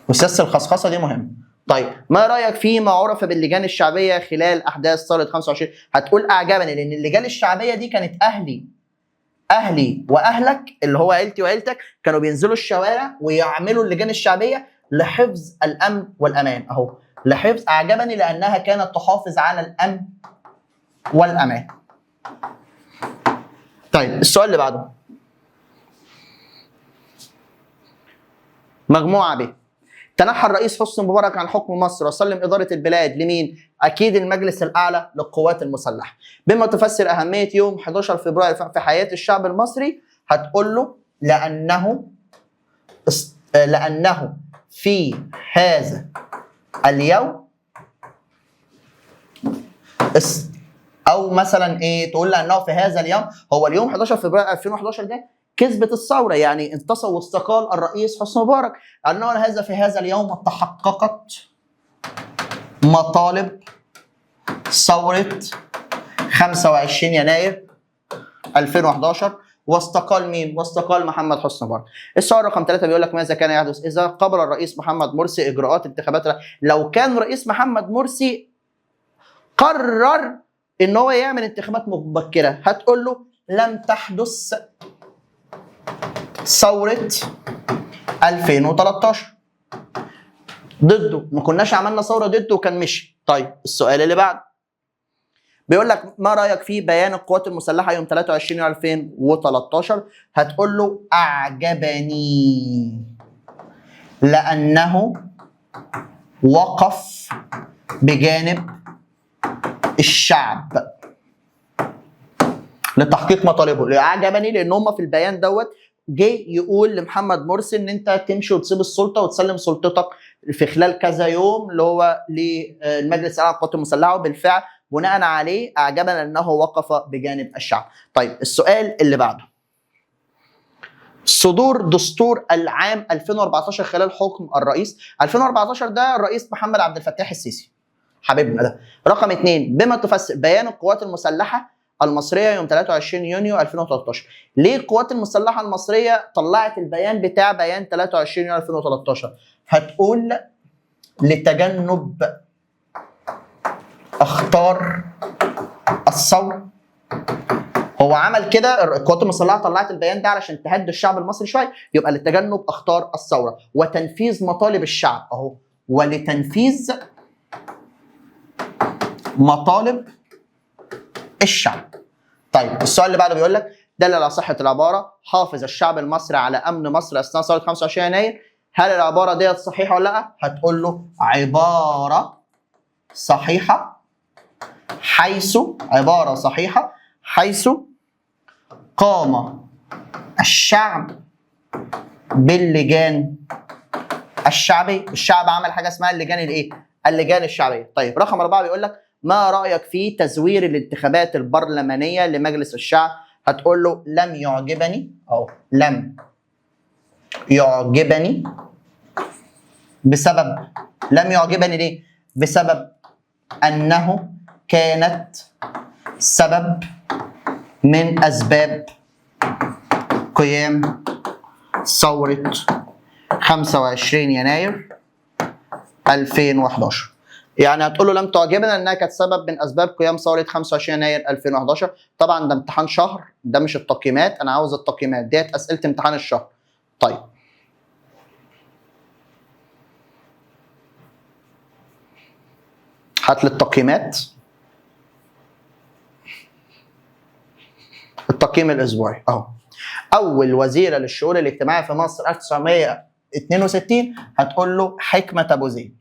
وسياسة الخصخصه دي مهمة. طيب ما رايك فيما عرف باللجان الشعبية خلال احداث ثورة 25؟ هتقول اعجبني لان اللجان الشعبية دي كانت اهلي واهلك اللي هو عيلتي وعيلتك، كانوا بينزلوا الشوارع ويعملوا اللجان الشعبية لحفظ الامن والامان. اهو لحفظ، اعجبني لانها كانت تحافظ على الامن والامان. طيب السؤال اللي بعده مجموعة ب، تنحى الرئيس حسني مبارك عن حكم مصر وسلم ادارة البلاد لمين؟ اكيد المجلس الاعلى للقوات المسلحة. بما تفسر اهمية يوم 11 فبراير في حياة الشعب المصري؟ هتقول له لانه في هذا اليوم او مثلا ايه، تقول لانه في هذا اليوم، هو اليوم 11 فبراير 2011 ده كذبة الثورة، يعني انتصر واستقال الرئيس حسني مبارك، انه هذا في هذا اليوم تحققت مطالب ثورة 25 يناير 2011 واستقال مين؟ واستقال محمد حسني مبارك. السؤال رقم 3 بيقول لك ماذا كان يحدث اذا قبل الرئيس محمد مرسي اجراءات انتخابات؟ لو كان رئيس محمد مرسي قرر ان هو يعمل انتخابات مبكرة، هتقول له لم تحدث ثورة 2013 ضده، ما كناش عملنا ثورة ضده وكان مشي. طيب السؤال اللي بعد بيقول لك ما رايك في بيان القوات المسلحة يوم 23 يونيو 2013؟ هتقول له اعجبني لانه وقف بجانب الشعب لتحقيق مطالبه. اعجبني لان هم في البيان دوت جه يقول لمحمد مرسي ان انت تمشي وتسيب السلطة وتسلم سلطتك في خلال كذا يوم اللي هو للمجلس الاعلى للقوات المسلحة، وبالفعل بناء عليه اعجبنا انه وقف بجانب الشعب. طيب السؤال اللي بعده، صدور دستور العام 2014 خلال حكم الرئيس 2014 ده الرئيس محمد عبد الفتاح السيسي حبيبنا ده. رقم 2، بما تفسر بيان القوات المسلحة المصرية يوم 23 يونيو 2013؟ ليه القوات المسلحة المصرية طلعت البيان بتاع بيان 23 يونيو 2013؟ هتقول لتجنب اخطار الثورة. هو عمل كده، القوات المسلحة طلعت البيان ده علشان تهدي الشعب المصري شوية، يبقى لتجنب اخطار الثورة وتنفيذ مطالب الشعب اهو، ولتنفيذ مطالب الشعب. طيب السؤال اللي بعده بيقول لك دل على صحة العبارة حافظ الشعب المصري على امن مصر اثناء ثورة 25 يناير، هل العبارة ديت صحيحه ولا لا؟ هتقول له عبارة صحيحه حيث، عبارة صحيحه حيث قام الشعب باللجان الشعبية. الشعب عمل حاجة اسمها اللجان الايه؟ اللجان الشعبية. طيب رقم 4 بيقول لك ما رايك في تزوير الانتخابات البرلمانية لمجلس الشعب؟ هتقول له لم يعجبني، او لم يعجبني بسبب، لم يعجبني ليه؟ بسبب انه كانت سبب من اسباب قيام ثورة 25 يناير 2011. يعني هتقول له لم تعجبنا انها كانت سبب من اسباب قيام ثورة 25 يناير 2011. طبعا ده امتحان شهر، ده مش التقييمات، انا عاوز التقييمات ديت اسئلة امتحان الشهر. طيب هات لي التقييمات، التقييم الاسبوعي اهو. اول وزيره للشؤون الاجتماعية في مصر 1962 هتقول له حكمه ابو زيد.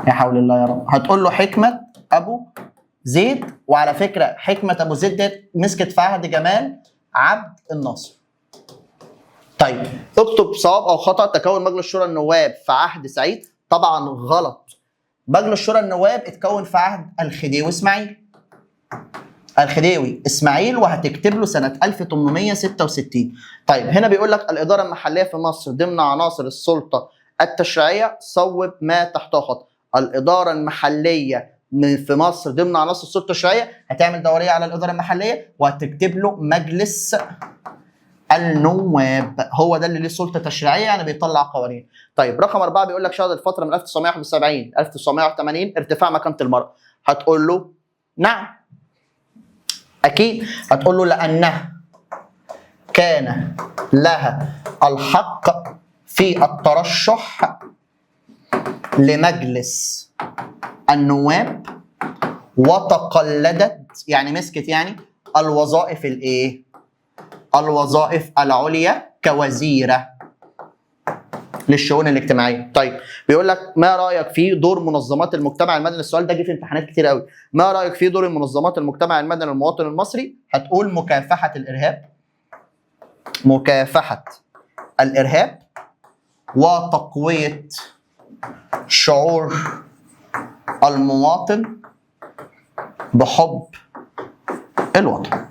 يا حول الله يا رب، هتقول له حكمه ابو زيد. وعلى فكرة حكمه ابو زيد ديت مسكت في عهد جمال عبد الناصر. طيب اكتب صواب او خطا تكون مجلس شورى النواب في عهد سعيد. طبعا غلط، مجلس شورى النواب اتكون في عهد الخديوي اسماعيل. الخديوي اسماعيل، وهتكتب له سنة 1866. طيب هنا بيقول لك الادارة المحلية في مصر ضمن عناصر السلطة التشريعية، صوب ما تحته خط. الادارة المحلية في مصر ضمن عناصر السلطة التشريعية، هتعمل دورية على الادارة المحلية وهتكتب له مجلس النواب، هو ده اللي ليه سلطة تشريعية يعني بيطلع قوانين. طيب رقم 4 بيقول لك شهد الفترة من 1971 1981 ارتفاع مكانه المراة. هتقول له نعم اكيد، هتقول له لانها كان لها الحق في الترشح لمجلس النواب وتقلدت، يعني مسكت يعني الوظائف الايه؟ الوظائف العليا كوزيرة. للشؤون الاجتماعية. طيب بيقول لك ما رايك في دور منظمات المجتمع المدني؟ السؤال ده جه في امتحانات كتير قوي. ما رايك في دور المنظمات المجتمع المدني للمواطن المصري؟ هتقول مكافحة الارهاب، مكافحة الارهاب وتقويه شعور المواطن بحب الوطن.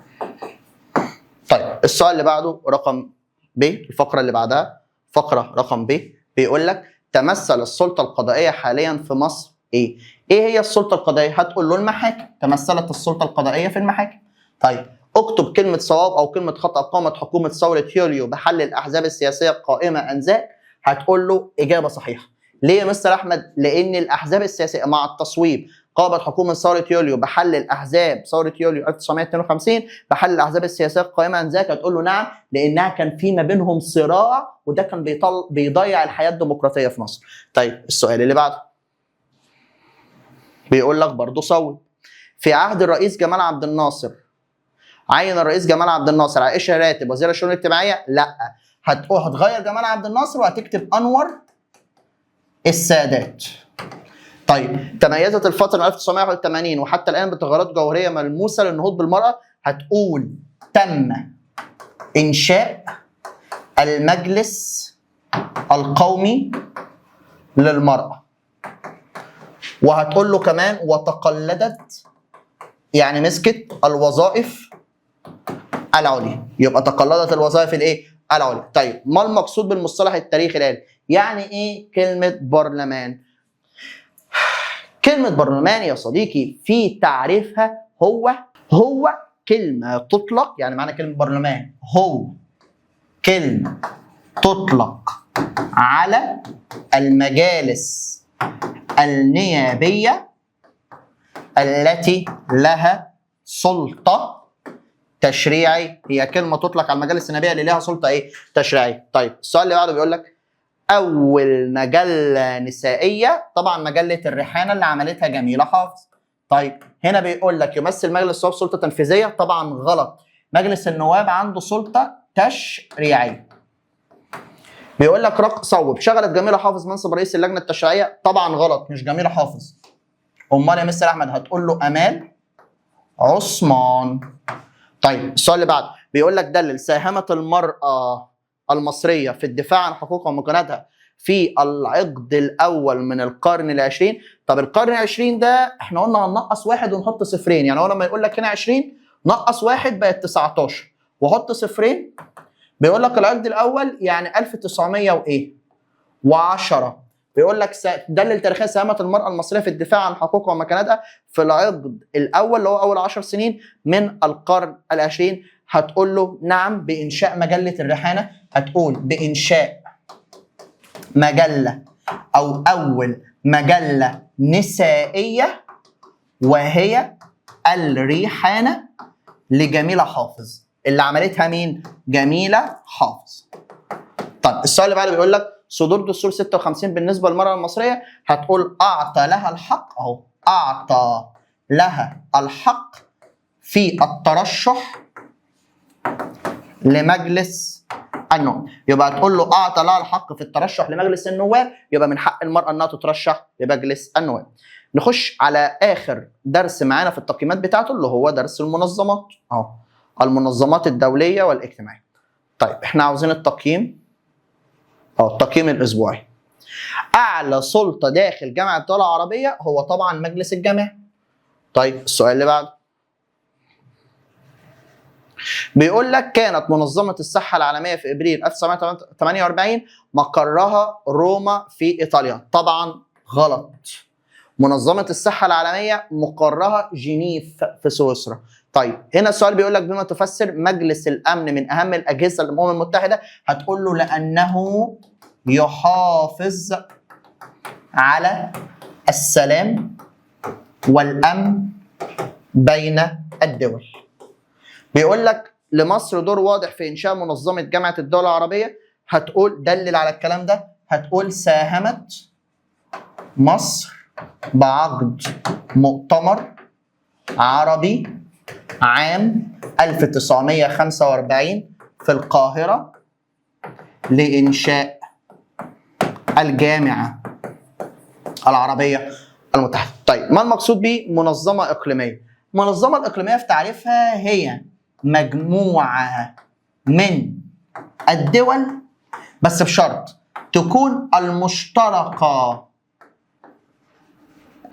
طيب السؤال اللي بعده رقم ب، الفقرة اللي بعدها فقره رقم ب، بيقول لك تمثل السلطة القضائية حاليا في مصر ايه؟ ايه هي السلطة القضائية؟ هتقول له المحاكم، تمثلت السلطة القضائية في المحاكم. طيب اكتب كلمة صواب او كلمة خطا قامت حكومة ثورة يوليو بحل الاحزاب السياسية القائمة انذاك. هتقول له اجابه صحيحه. ليه يا مستر احمد؟ لان الاحزاب السياسية مع التصويب قامت حكومة ثورة يوليو بحل الاحزاب، ثورة يوليو 1952 بحل الاحزاب السياسية القائمة انذاك. هتقول له نعم، لانها كان في ما بينهم صراع وده كان بيضيع الحياة الديمقراطية في مصر. طيب السؤال اللي بعده بيقول لك برضه صوب في عهد الرئيس جمال عبد الناصر عين الرئيس جمال عبد الناصر عائشة راتب وزير الشؤون الاجتماعية؟ لا، هتغير جمال عبد الناصر وهتكتب انور السادات. طيب تميزت الفترة من 1981 وحتى الآن بتغيرات جوهرية ملموسة للنهوض بالمرأة. هتقول تم إنشاء المجلس القومي للمرأة، وهتقول له كمان وتقلدت، يعني مسكت الوظائف العليا، يبقى تقلدت الوظائف الايه؟ العليا. طيب ما المقصود بالمصطلح التاريخي الآلي؟ يعني ايه كلمة برلمان؟ كلمة برلمان يا صديقي في تعريفها هو كلمة تطلق، يعني معنى كلمة برلمان هو كلمة تطلق على المجالس النيابية التي لها سلطة تشريعي. هي كلمة تطلق على المجالس النيابية اللي لها سلطة ايه؟ تشريعية. طيب السؤال اللي بعده بيقول لك أول مجلة نسائية، طبعا مجلة الريحانة اللي عملتها جميلة حافظ. طيب هنا بيقول لك يمثل مجلس النواب سلطة تنفيذية، طبعا غلط، مجلس النواب عنده سلطة تشريعية. بيقول لك رق صوب شغلت جميلة حافظ منصب رئيس اللجنة التشريعية، طبعا غلط، مش جميلة حافظ. امال يا مستر احمد؟ هتقول له امال عثمان. طيب السؤال اللي بعده بيقول لك دلل ساهمت المرأة المصرية في الدفاع عن حقوقها ومكانتها في العقد الأول من القرن العشرين. طب القرن العشرين ده احنا قلنا هننقص واحد ونحط صفرين، يعني هو لما يقول لك هنا 20 نقص واحد بقت 19 وحط صفرين. بيقول لك العقد الأول يعني 1900 وإيه؟ و10. بيقول لك دلل تاريخيا ساهمت المرأة المصرية في الدفاع عن حقوقها ومكانتها في العقد الأول اللي هو أول 10 سنين من القرن العشرين. هتقول له نعم بإنشاء مجلة الريحانة. هتقول بإنشاء مجلة أو أول مجلة نسائية وهي الريحانة لجميلة حافظ، اللي عملتها مين؟ جميلة حافظ. طيب السؤال اللي بعده بيقول لك صدور دستور 56 بالنسبة للمرأة المصرية. هتقول أعطى لها الحق، أهو أعطى لها الحق في الترشح لمجلس النواب. يبقى تقول له أعطى لها الحق في الترشح لمجلس النواب، يبقى من حق المرأة أنها تترشح لمجلس النواب. نخش على آخر درس معانا في التقييمات بتاعته اللي هو درس المنظمات، أهو المنظمات الدولية والاجتماعية. طيب احنا عاوزين التقييم، التقييم الأسبوعي. أعلى سلطة داخل جامعة الدول العربية هو طبعا مجلس الجامعة. طيب السؤال اللي بعده بيقول لك كانت منظمة الصحة العالمية في إبريل 1948 مقرها روما في إيطاليا. طبعا غلط، منظمة الصحة العالمية مقرها جنيف في سويسرا. طيب هنا السؤال بيقول لك بما تفسر مجلس الأمن من أهم الأجهزة للأمم المتحدة. هتقول له لأنه يحافظ على السلام والأمن بين الدول. بيقول لك لمصر دور واضح في إنشاء منظمة جامعة الدول العربية. هتقول دلل على الكلام ده، هتقول ساهمت مصر بعقد مؤتمر عربي عام 1945 في القاهرة لإنشاء الجامعة العربية المتحدة. طيب ما المقصود بمنظمه اقليمية؟ المنظمة الاقليمية في تعريفها هي مجموعة من الدول، بس بشرط تكون المشتركة،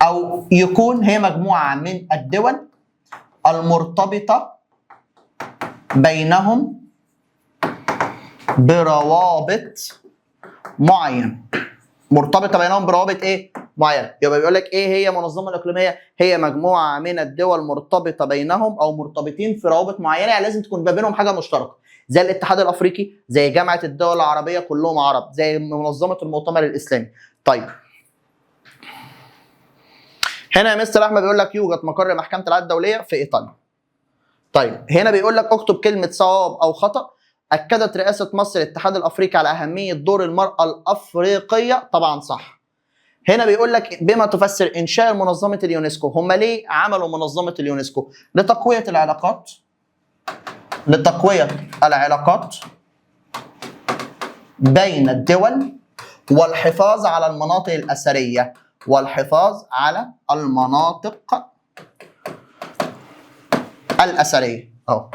او يكون هي مجموعة من الدول المرتبطة بينهم بروابط معينة. مرتبطة بينهم بروابط ايه؟ معينة. يبقى بيقول لك ايه هي منظمة الاقليمية؟ هي مجموعة من الدول مرتبطة بينهم او مرتبطين في روابط معينة، يعني لازم تكون ما بينهم حاجة مشتركة، زي الاتحاد الافريقي، زي جامعه الدول العربية كلهم عرب، زي منظمة المؤتمر الاسلامي. طيب هنا يا مستر احمد بيقول لك يوجد مقر محكمة العدل الدولية في ايطاليا. طيب هنا بيقول لك اكتب كلمة صواب او خطا. اكدت رئاسة مصر الاتحاد الافريقي على اهمية دور المراة الافريقية، طبعا صح. هنا بيقول لك بما تفسر انشاء منظمة اليونسكو. هم ليه عملوا منظمة اليونسكو؟ لتقويه العلاقات، لتقويه العلاقات بين الدول والحفاظ على المناطق الاثرية، والحفاظ على المناطق الاثرية اهو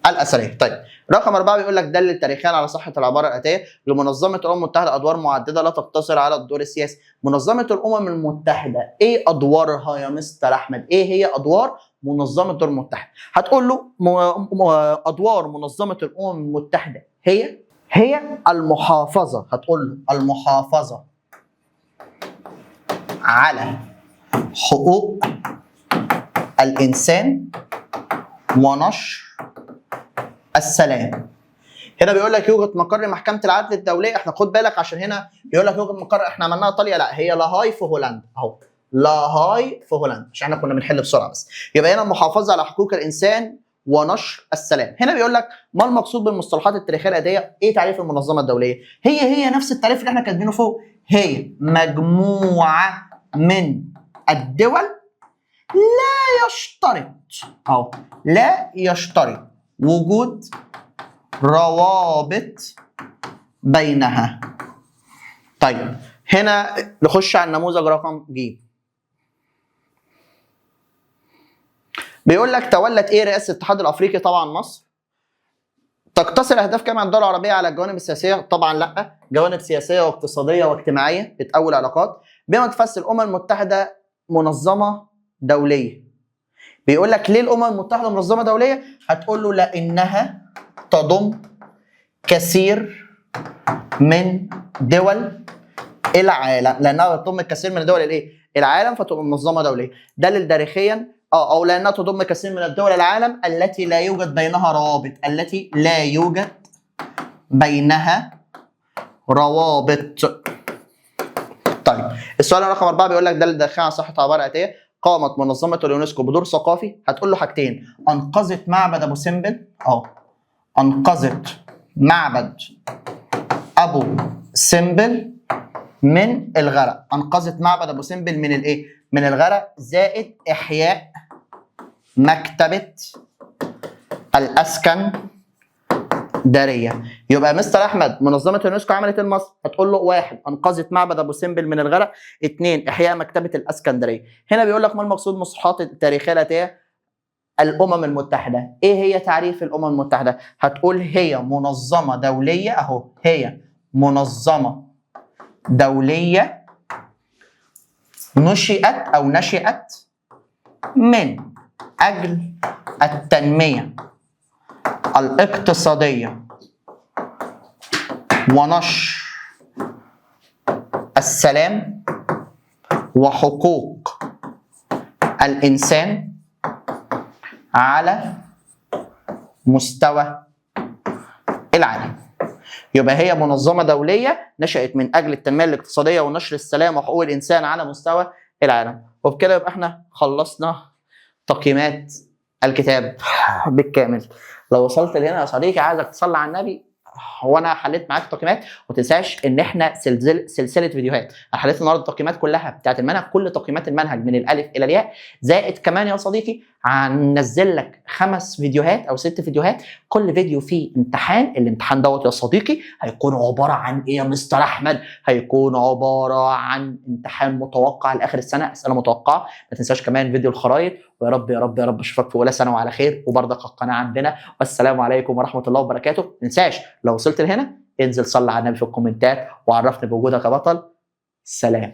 الاثرية. طيب رقم 4 بيقول لك دلل تاريخيا على صحة العبارة الاتية: لمنظمة الامم المتحدة ادوار معدده لا تقتصر على الدور السياسي. منظمة الامم المتحدة ايه ادوارها يا مستر احمد؟ ايه هي ادوار منظمة الامم المتحدة؟ هتقول له ادوار منظمة الامم المتحدة هي المحافظة، هتقول له المحافظة على حقوق الانسان ونشر السلام. هنا بيقول لك يوجد مقر محكمة العدل الدولية، احنا خد بالك عشان هنا بيقول لك يوجد مقر، احنا عملناها ايطاليا، لا هي لاهاي في هولندا اهو، لاهاي في هولندا، عشان احنا كنا بنحل بسرعة بس. يبقى هنا المحافظة على حقوق الانسان ونشر السلام. هنا بيقول لك ما المقصود بالمصطلحات التاريخية الاديه؟ ايه تعريف المنظمة الدولية؟ هي نفس التعريف اللي احنا كاتبينه فوق، هي مجموعة من الدول لا يشترط اهو، لا يشترط وجود روابط بينها. طيب هنا نخش على النموذج رقم ج. بيقول لك تولت ايه رئاسة الاتحاد الافريقي؟ طبعا مصر. تقتصر اهداف جامعه الدول العربية على الجوانب السياسية؟ طبعا لا، جوانب سياسية واقتصادية واجتماعية بتقوي العلاقات. بما تفسر الامم المتحدة منظمة دولية. بيقول لك ليه الامم المتحدة منظمة دولية؟ هتقول له لانها تضم كثير من دول العالم، لانها تضم الكثير من دول الايه؟ العالم، فتبقى منظمة دولية. دلل تاريخيا او لانها تضم كثير من الدول العالم التي لا يوجد بينها روابط، التي لا يوجد بينها روابط. طيب السؤال رقم 4 بيقول لك دلل تاريخيا على صحة عبارة اتيه: قامت منظمة اليونسكو بدور ثقافي. هتقول له حاجتين: انقذت معبد ابو سمبل اهو، انقذت معبد ابو سمبل من الغرق، انقذت معبد ابو سمبل من الايه؟ من الغرق، زائد احياء مكتبه الاسكندرية. يبقى مستر احمد منظمة اليونسكو عملت ايه لمصر؟ هتقول له 1 انقذت معبد ابو سمبل من الغرق، 2 احياء مكتبه الاسكندرية. هنا بيقول لك ما المقصود بالمصطلحات التاريخية الاتية؟ الامم المتحدة. ايه هي تعريف الامم المتحدة؟ هتقول هي منظمة دولية اهو، هي منظمة دولية نشئت او نشئت من اجل التنمية الاقتصادية ونشر السلام وحقوق الانسان على مستوى العالم. يبقى هي منظمة دولية نشأت من أجل التنمية الاقتصادية ونشر السلام وحقوق الإنسان على مستوى العالم. وبكده يبقى احنا خلصنا تقييمات الكتاب بالكامل. لو وصلت لهنا يا صديقي عايزك تصلي على النبي، وانا حليت معاك تقييمات. وما تنساش ان احنا سلسلة فيديوهات، انا حليت النهارده التقييمات كلها بتاعت المنهج، كل تقييمات المنهج من الالف الى الياء، زائد كمان يا صديقي هننزل لك 5 فيديوهات او 6 فيديوهات، كل فيديو فيه امتحان. الامتحان دوت يا صديقي هيكون عبارة عن ايه يا مستر احمد؟ هيكون عبارة عن امتحان متوقع لاخر السنة، اسئلة متوقعه. ما تنساش كمان فيديو الخرايط. ويا رب يا رب يا رب اشوفك في اولى ثانوي على خير، وبرضك القناة عندنا. والسلام عليكم ورحمة الله وبركاته. ما تنساش لو وصلت لهنا انزل صلي على النبي في الكومنتات وعرفني بوجودك يا بطل. سلام.